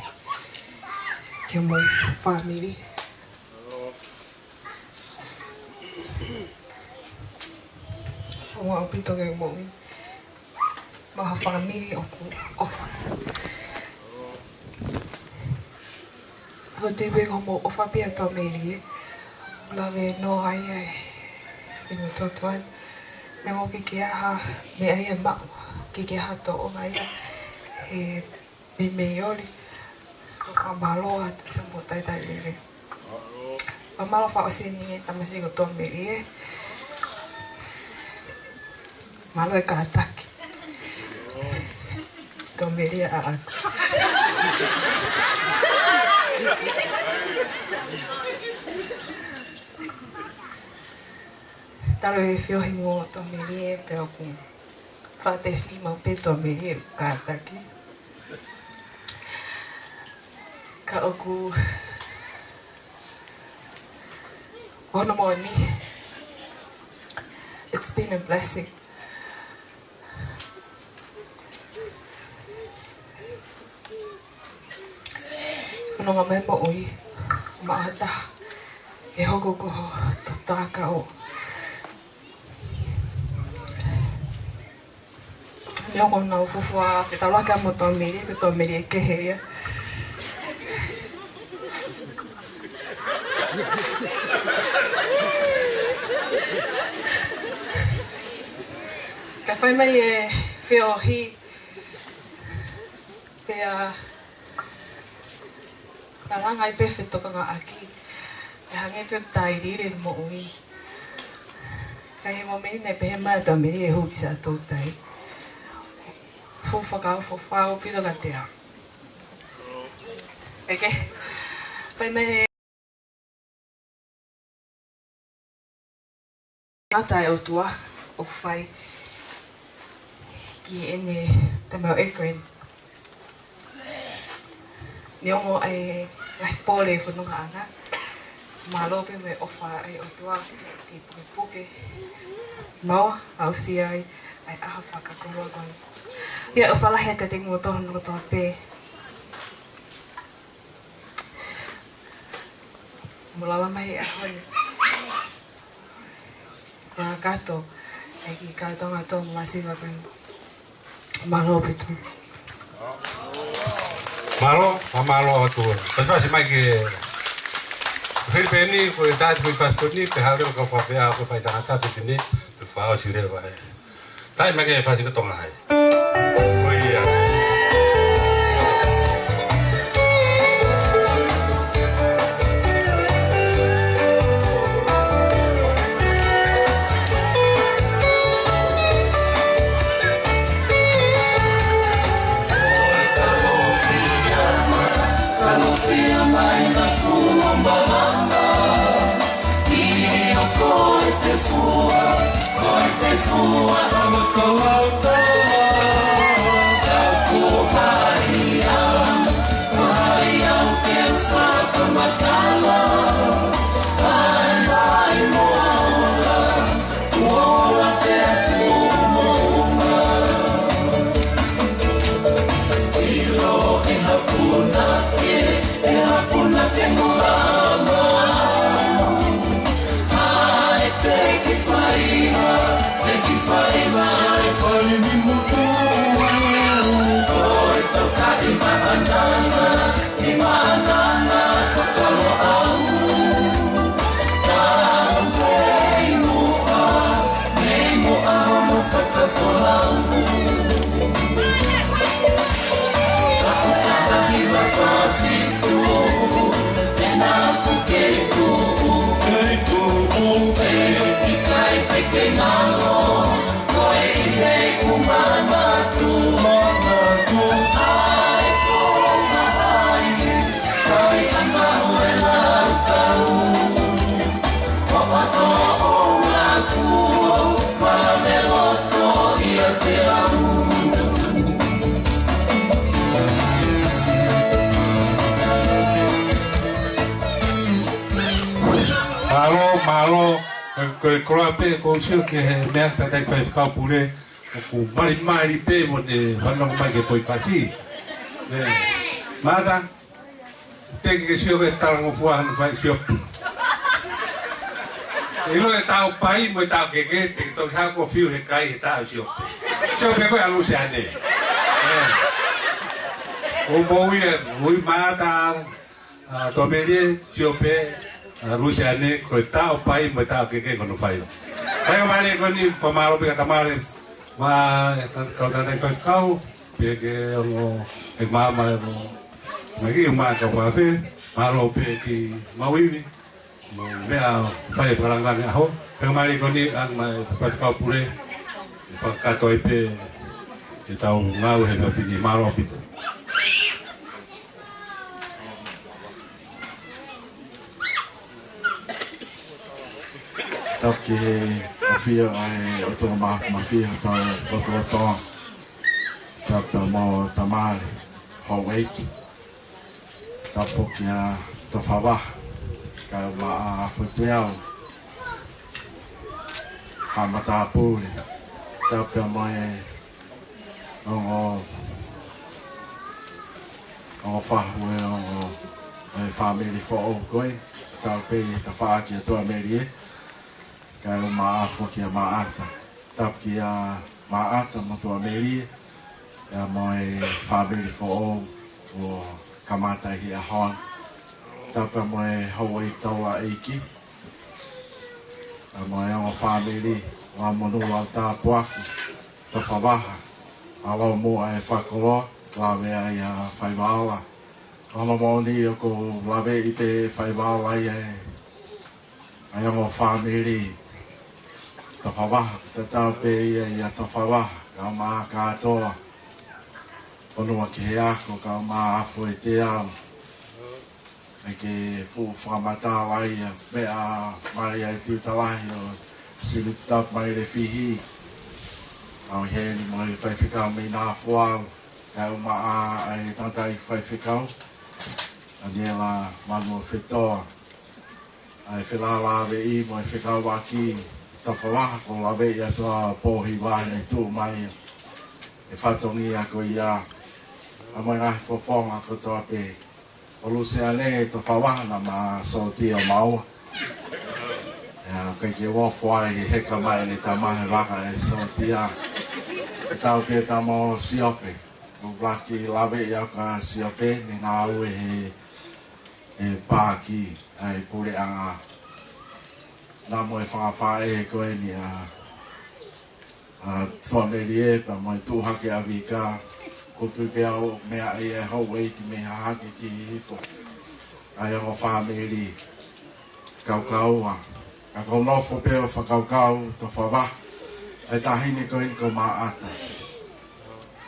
ki homou fāmili. ʻOku ʻaupito ke moʻui maʻa ha fāmili ʻoku ʻofa. ʻOku ou tui pē ko hoʻomou ʻofa pē ʻa Tomelie, lave noa ai e inu totoan. Neongo ʻikai ke ʻi ai ha meʻa ia ʻe maʻu, ʻikai ke ʻi ai ha tōʻonga ia he meimei oli. Fakamālō atu siʻo mou talitali lelei. Fakamālō fakaʻosi heni ki he tamasiʻi ko Tomelie. Mālō e kātaki. Tomelie ʻaʻaku. Talu e feohi mo Tomelie pea ʻoku fakatesi maʻu pē Tomelie kātaki. Ka ʻoku, ʻoku hono moʻoni. It's been a blessing. Fononga mai moʻui maʻa ha taha ʻe hoko ko ho tataka ʻo. Neongo ʻoku nau fuofua fetaulaki mo Tomelie, ko Tomelie kehe ia. Ka fai mai e feohi, pea langa ai pē fetokangaʻaki. Pea hangē pē ʻoku tailiili e moʻui. Ka ʻi he mōmeniti naʻe pehē mai ʻa Tuʻamelie ʻe hū ki Siaʻatoutai. Fuʻu fakaʻofoʻofa ʻaupito kiate au. ʻEke. Fai mai he ʻata e ʻOtua ʻoku fai ki heʻene tamaioʻeiki ko eni. Neongo ʻa e ngaahi pole e fonongaʻanga, mālō pē mo e ʻofa ʻa e ʻOtua ke pukepuke maʻu aʻusia ai ʻa e ʻaho fakakoloa ko eni. ʻIo, ʻofa lahi atu kiate kimoutolu hono kotoa pē. Mo lava mai he ʻaho ni. Kakato e kiʻi kau Tonga tō masiva ko eni. Mālō ʻaupito. Mālō, mālō atu. Pasipasi mai ki he Filipini, ko e taʻati ko e pasipasi ni, pe hale o ka fafea, ko e fai tangata Filipini, pe fao si leva e. Tai mai ke fasi ko Tonga hai. Ko ia. Mālō, mālō, ko e, ko e koloa pē, ko u sio ki he meʻa taʻetai faifekau pule, ʻoku malimali pē mo ne fanongo mai ki he foʻi fasi. ʻE, Mata, te ke sio ki he talangofua hano fai siope. ʻIlo e taʻu pai mo e taʻu keke, te ke toki hako fiu he kai he taʻu siope. Siope ko e ʻa Luseane. ʻE. ʻO mo ui e, ui Mata, ʻa Tuʻamelie, siope, ʻa Luseane, ko e taʻu pai mo e taʻu keke ko hono fai. Kae ʻumaʻā ko eni, fakamālō pē kia Tamale, mo e kau taʻetai faifekau, pea ki he ongo e maama e mo, mo e kiʻi uma ka fafe, mālō pē ki maʻu ivi, mo e meʻa fai e fakalāngilangi ʻaho, pea ʻumaʻā ko eni, ʻa e maʻu e faifekau pule, fakakātoa ai pē ʻetau ngāue he efiafi ni, mālō ʻaupito. Tapu ki he ʻafio ʻa e ʻOtua Māfimafi ʻi hotau lotolotonga. Tapu mo Tamale, houʻeiki. Tapu kia Tofavaha, kae ʻumaʻā ʻa Fotuiau, Haʻa Matāpule. Tapu mo e ongo, ongo fahu e ongo, e fāmili foʻou ko ē, tapu pē ʻi he tafaʻaki ʻa Tuʻamelie, kae ʻumaʻā foki ʻa Maʻata. Tapu kia Maʻata mo Tuʻamelie, pea mo e fāmili foʻou ʻoku kamata ʻi he ʻaho ni. Tapu mo e houʻeiki taulaʻeiki, pea mo e ongo fāmili, ʻo Amonū Lautā Puaki, Tofavaha, ʻa Laumua e Fakolo, lave ai ʻa Faivaola. Ko hono moʻoni ʻoku ou laveʻi pē Faivaola ia ʻe ʻa e ongo fāmili Tafavaha, tatau pē ia ʻia Tafavaha, kae ʻumaʻā kātoa, ʻo nua ki he ako, kae ʻumaʻā Afoeteau, ʻa e ke fuʻu fakamatala ia, meʻa mai ʻa e tiuta lahi ʻo Silipitap mai Lefihi, ʻa e heni mo e faifekau mei Nafualu, kae ʻumaʻā ʻa e tangataʻi faifekau, ʻAniela Manuofetoa, ʻa e felālāveʻi mo e fekauʻaki Tafavaha, ko e laveʻi atu ʻa Pōhiva ne tuʻu mai e fatongia ko ia, ʻa mo e ngaahi fofonga kotoa pē. ʻO Luseane Tafavaha naʻa ma sōtia maua. ʻIa, ʻikai ke u ofo ai he heka mai ʻene tama he vaka ʻe sōtia. ʻE tau pē tama ʻo Siope. Ko e ʻuluaki laveʻi au kia Siope, ne ngāue he, he paaki ʻa e puleʻanga. Naʻa mo e fanga faʻē ko eni ʻa, ʻa Tuʻamelie pea mo e tuʻu hake ʻa Vika, ko e tui pē au meʻa ʻi he houʻeiki mei Hahake ki Hihifo. ʻA e ongo fāmili Kaukaua. Ka ʻoku ou nofo pē ʻo fakakaukau Tafavaha, ʻa e taʻahine ko eni ko Maʻata.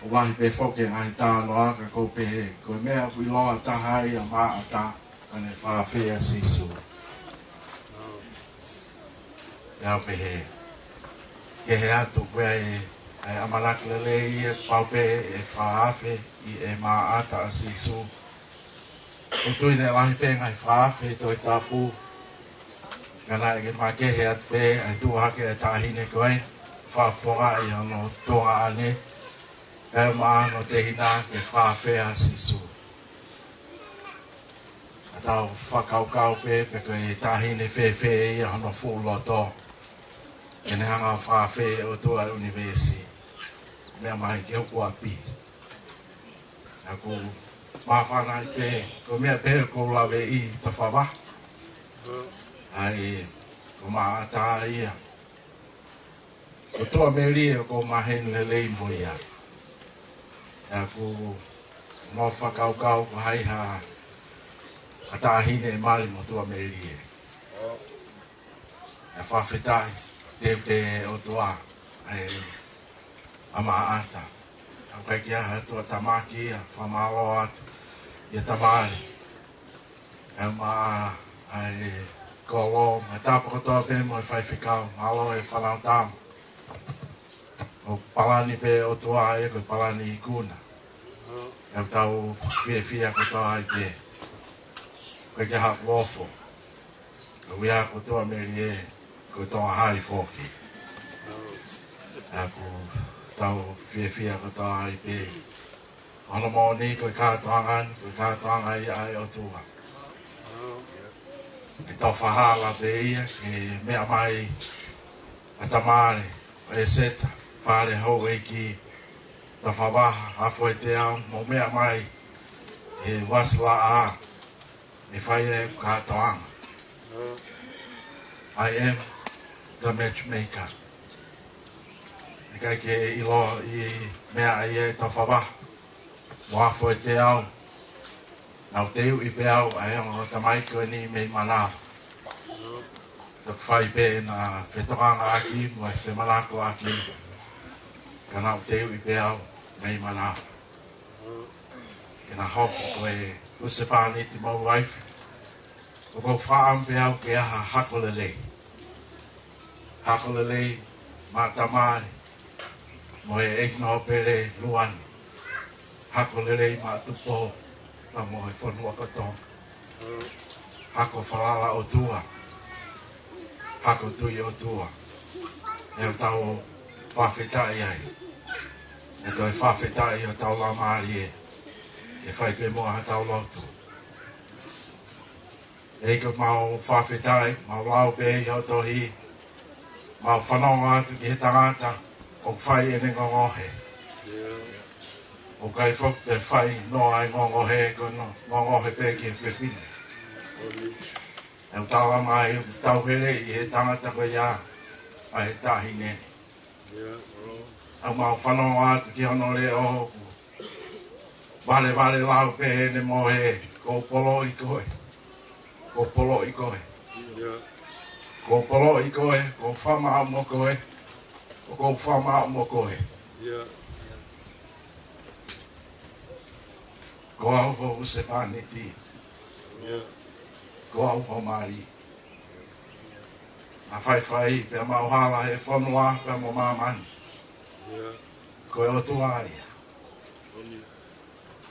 ʻOku lahi pē foki e ngaahi talanoa ka ʻoku ou pehē, ko e meʻa ʻoku ʻiloa taha ai ʻa Maʻata, ko ʻene fakaafeʻi ʻa Sīsū. ʻIa, pehē. Kehe atu ko e, ʻa e ʻamanaki lelei ia, pau pē ʻe fakaafeʻi ʻe Maʻata ʻa Sīsū. ʻOku ou tui naʻe lahi pē ngaahi fakaafe he Tohi Tapu. Ka naʻe makehe atu pē ʻa e tuʻu hake ʻa e taʻahine ko ē, fakafofongaʻi hono tuongaʻane, kae ʻumaʻā hono tehina ke fakaafeʻi ʻa Sīsū. ʻA tau fakakaukau pē, pe ko e taʻahine fēfē ia hono fuʻu loto, ke ne hanga ʻo fakaafeʻi ʻOtua ʻa e ʻunivēsi. Meʻa mai ke hoko ʻapi. ʻOku ou māfana ai pē, ko e meʻa pē ʻoku ou laveʻi Tafavaha. ʻA e, ko Maʻata ia. Ko Tuʻamelie ʻoku ou maheni lelei mo ia. ʻOku ou fakakaukau ko hai ha, ha taʻahine ʻe mali mo Tuʻamelie. ʻE fakafetaʻi, teu pē ʻOtua, ʻa e, ʻa Maʻata. ʻOku ʻikai ke ʻi ai ha tuʻatamaki ia, fakamālō atu ʻia Tamale. ʻE ma, ʻa e kolo, ma tapa kotoa pē mo e faifekau, mālō e fānau tama. ʻOku palani pē ʻOtua ia ko e palani ikuna. ʻE tau fiefia kotoa ai pē. ʻIkai ke haʻu ofo. ʻOku ʻi ai ko Tuʻamelie, ko Tonga High foki. ʻOku tau fiefia kotoa ai pē. Hono moʻoni ko e kātoanga ni, ko e kātoanga ia ʻa e ʻOtua. ʻE tau fakahala pē ia, ke meʻa mai ʻa Tamale, ʻa ʻEseta, Pale Houʻeiki, Tafavaha, Afoeteau, mou meʻa mai, ʻe Uasilaʻā, ʻe fai e kātoanga. I am the matchmaker. ʻIkai ke ʻiloa ʻi meʻa ʻa ia ʻe Tafavaha mo Afoeteau. Naʻa ku teuʻi pē au ʻa e ongo tamaiki ko eni mei Manava. Toki fai pē ʻena fetokangaʻaki mo e femanakoʻaki. Ka naʻa ku teuʻi pē au mei Manava. Ke na hoko ko e husepāniti mo e uaifi. ʻOku ou fakaʻamu pē au ke ʻi ai ha hako lelei. Hako lelei maʻa Tamale mo e ʻEiki Nōpele Luane. Hako lelei maʻa Tupou pea mo e fonua kotoa. Hako falala ʻOtua. Hako tui ʻOtua. ʻE tau fakafetaʻi ai. ʻE toe fakafetaʻi ʻo tau laumālie. ʻE fai pē muʻa ha tau lotu. ʻEiki, mau fakafetaʻi, mau lau pē ʻi hoʻo tohi. Mau fanongo atu ki he tangata ʻoku fai ʻene ngongohe. ʻOku ʻikai foki te fai noa e ngongohe, ko hono ngongohe pē ki he fefine. ʻE tau ʻamanaki ʻoku tau heleʻi he tangata ko ia ʻa e taʻahine. ʻOku mau fanongo atu ki hono leʻo ʻoku valevale lau pē ʻene mohe, ko e poloʻi koe. Ko e poloʻi koe. Ko u poloʻi koe, ko u fakamaʻu mo koe, ʻoku ou fakamaʻu mo koe. Ko au ho husepāniti. Ko au ho mali. Naʻa faifai pea maʻu hala he fonua pea mo māmani. Ko e ʻOtua ia.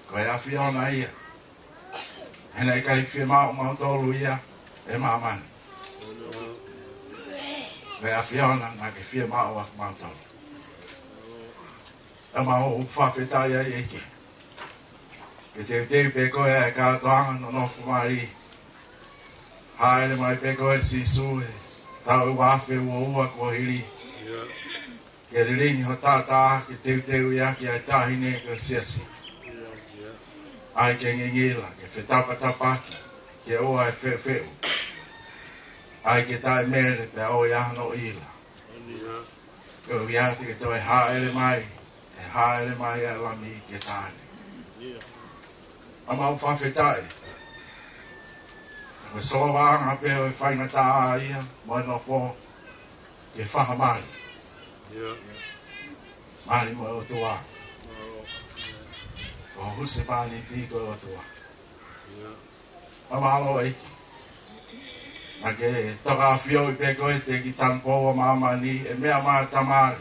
Ko e ʻAfiona ia. He naʻe ʻikai fiemaʻu mautolu ia ʻe māmani. Ko e ʻAfiona naʻa ke fiemaʻu ʻa kimautolu. ʻOku mau fakafetaʻi ai ʻEiki. Ke teuteu pē koe ʻa e kātoanga nonofo mali. Hāʻele mai pē koe Sīsū he taʻu ʻe uaafe uaua kuo hili. Ke lilingi ho taʻataʻa ke teuteu ia ki ai taʻahine ko e siasi. ʻAi ke ngingila, ke fetapatapaki, ke ʻoua ʻe feʻufeʻu. ʻAi ke taʻemele pea ʻoua ʻe ʻi ai hano ʻila. Ke ʻoua te ke toe hāʻele mai, ʻe hāʻele mai ʻa e Lami ke tane. ʻOku mau fakafetaʻi. Ko e solovaʻanga pē ʻo e faingataʻa ia, mo e nofo, ke fakamali. Mali mo e ʻOtua. Ko husepāniti ko e ʻOtua. ʻOku mālō ʻEiki. Naʻa ke toka ʻafioʻi pē koe ʻi he kiʻi tanupou ʻo māmani, ʻe meʻa mai tamale.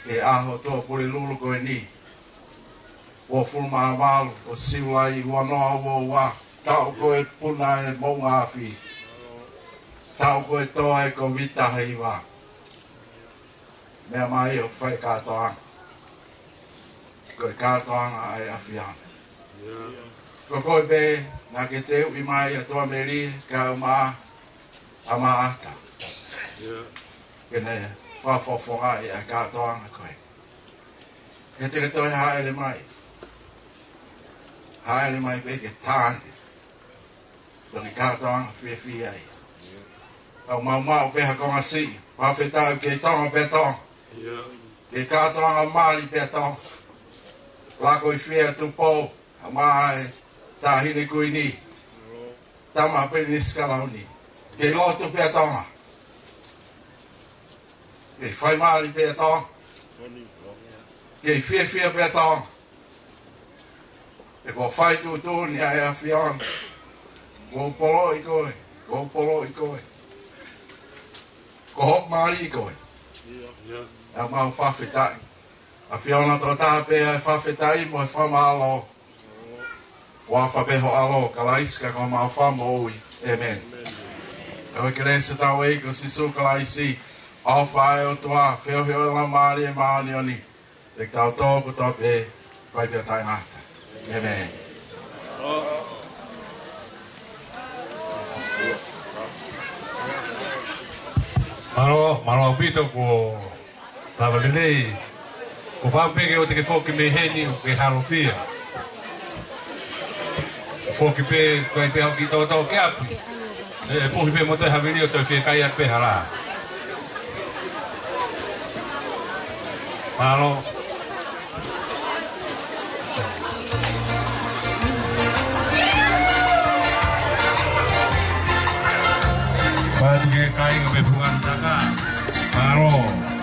Ke ʻaho Tuʻapulelulu ko eni. Uofulu mā valu ʻo Siulai ua noa ua ua. Taʻu ko e puna e moʻunga afi. Taʻu ko e toa e Kōviti taha hiva. Meʻa mai ʻo fai kātoanga. Ko e kātoanga ʻa e ʻAfiona. Ko koe pē, naʻa ke teuʻi mai ʻa Tuʻamelie, kae ʻumaʻā ʻa Maʻata. Ke ne fakafofongaʻi ʻa e kātoanga ko ē. He te ke toe hāʻele mai. Hāʻele mai pē ke tane. Ko e kātoanga fiefia ia. Ka ʻoku mau maʻu pē ha konga siʻi. Fakafetaʻi kei Tonga pē Tonga. Kei kātoanga mali pē Tonga. Lako ʻi fē Tupou, ʻa mai taʻahine Kuini. Tama Pilinisi Kalauni. Kei lotu pē Tonga. Kei fai mali pē Tonga. Kei fiefia pē Tonga. ʻE ko fai tuʻutuʻuni ʻa e ʻAfiona. Ko u poloʻi koe, ko u poloʻi koe. Ko hoku mali koe. ʻOku mau fakafetaʻi. ʻAfiona tokotaha pē ʻa e fakafetaʻi mo e fakamālō. ʻOfa pē ho ʻAlo, Kalaisi, ka ko homau Fakamoʻui. ʻĒmeni. ʻOfa ʻa e kelesi ʻa hotau ʻEiki ko Sīsū Kalaisi, ʻofa ʻa e ʻOtua, feohi ʻa e Laumālie Māʻoniʻoni, ʻiate kitautolu kotoa pē, ʻo fai pē ʻo taʻengata. ʻĒmeni. Mālō, mālō ʻaupito kuo lava lelei. Ko fau pē ke ʻoua te ke foki mei heni ʻo ke halofia. Foki pē, ko e pē ʻoku ke tōtō ki ʻapi. ʻE puhi pē mo toe havili ʻo toe fiekaia pē hala. Mālō. Patu ke kai ka pe pungan taka. Mālō.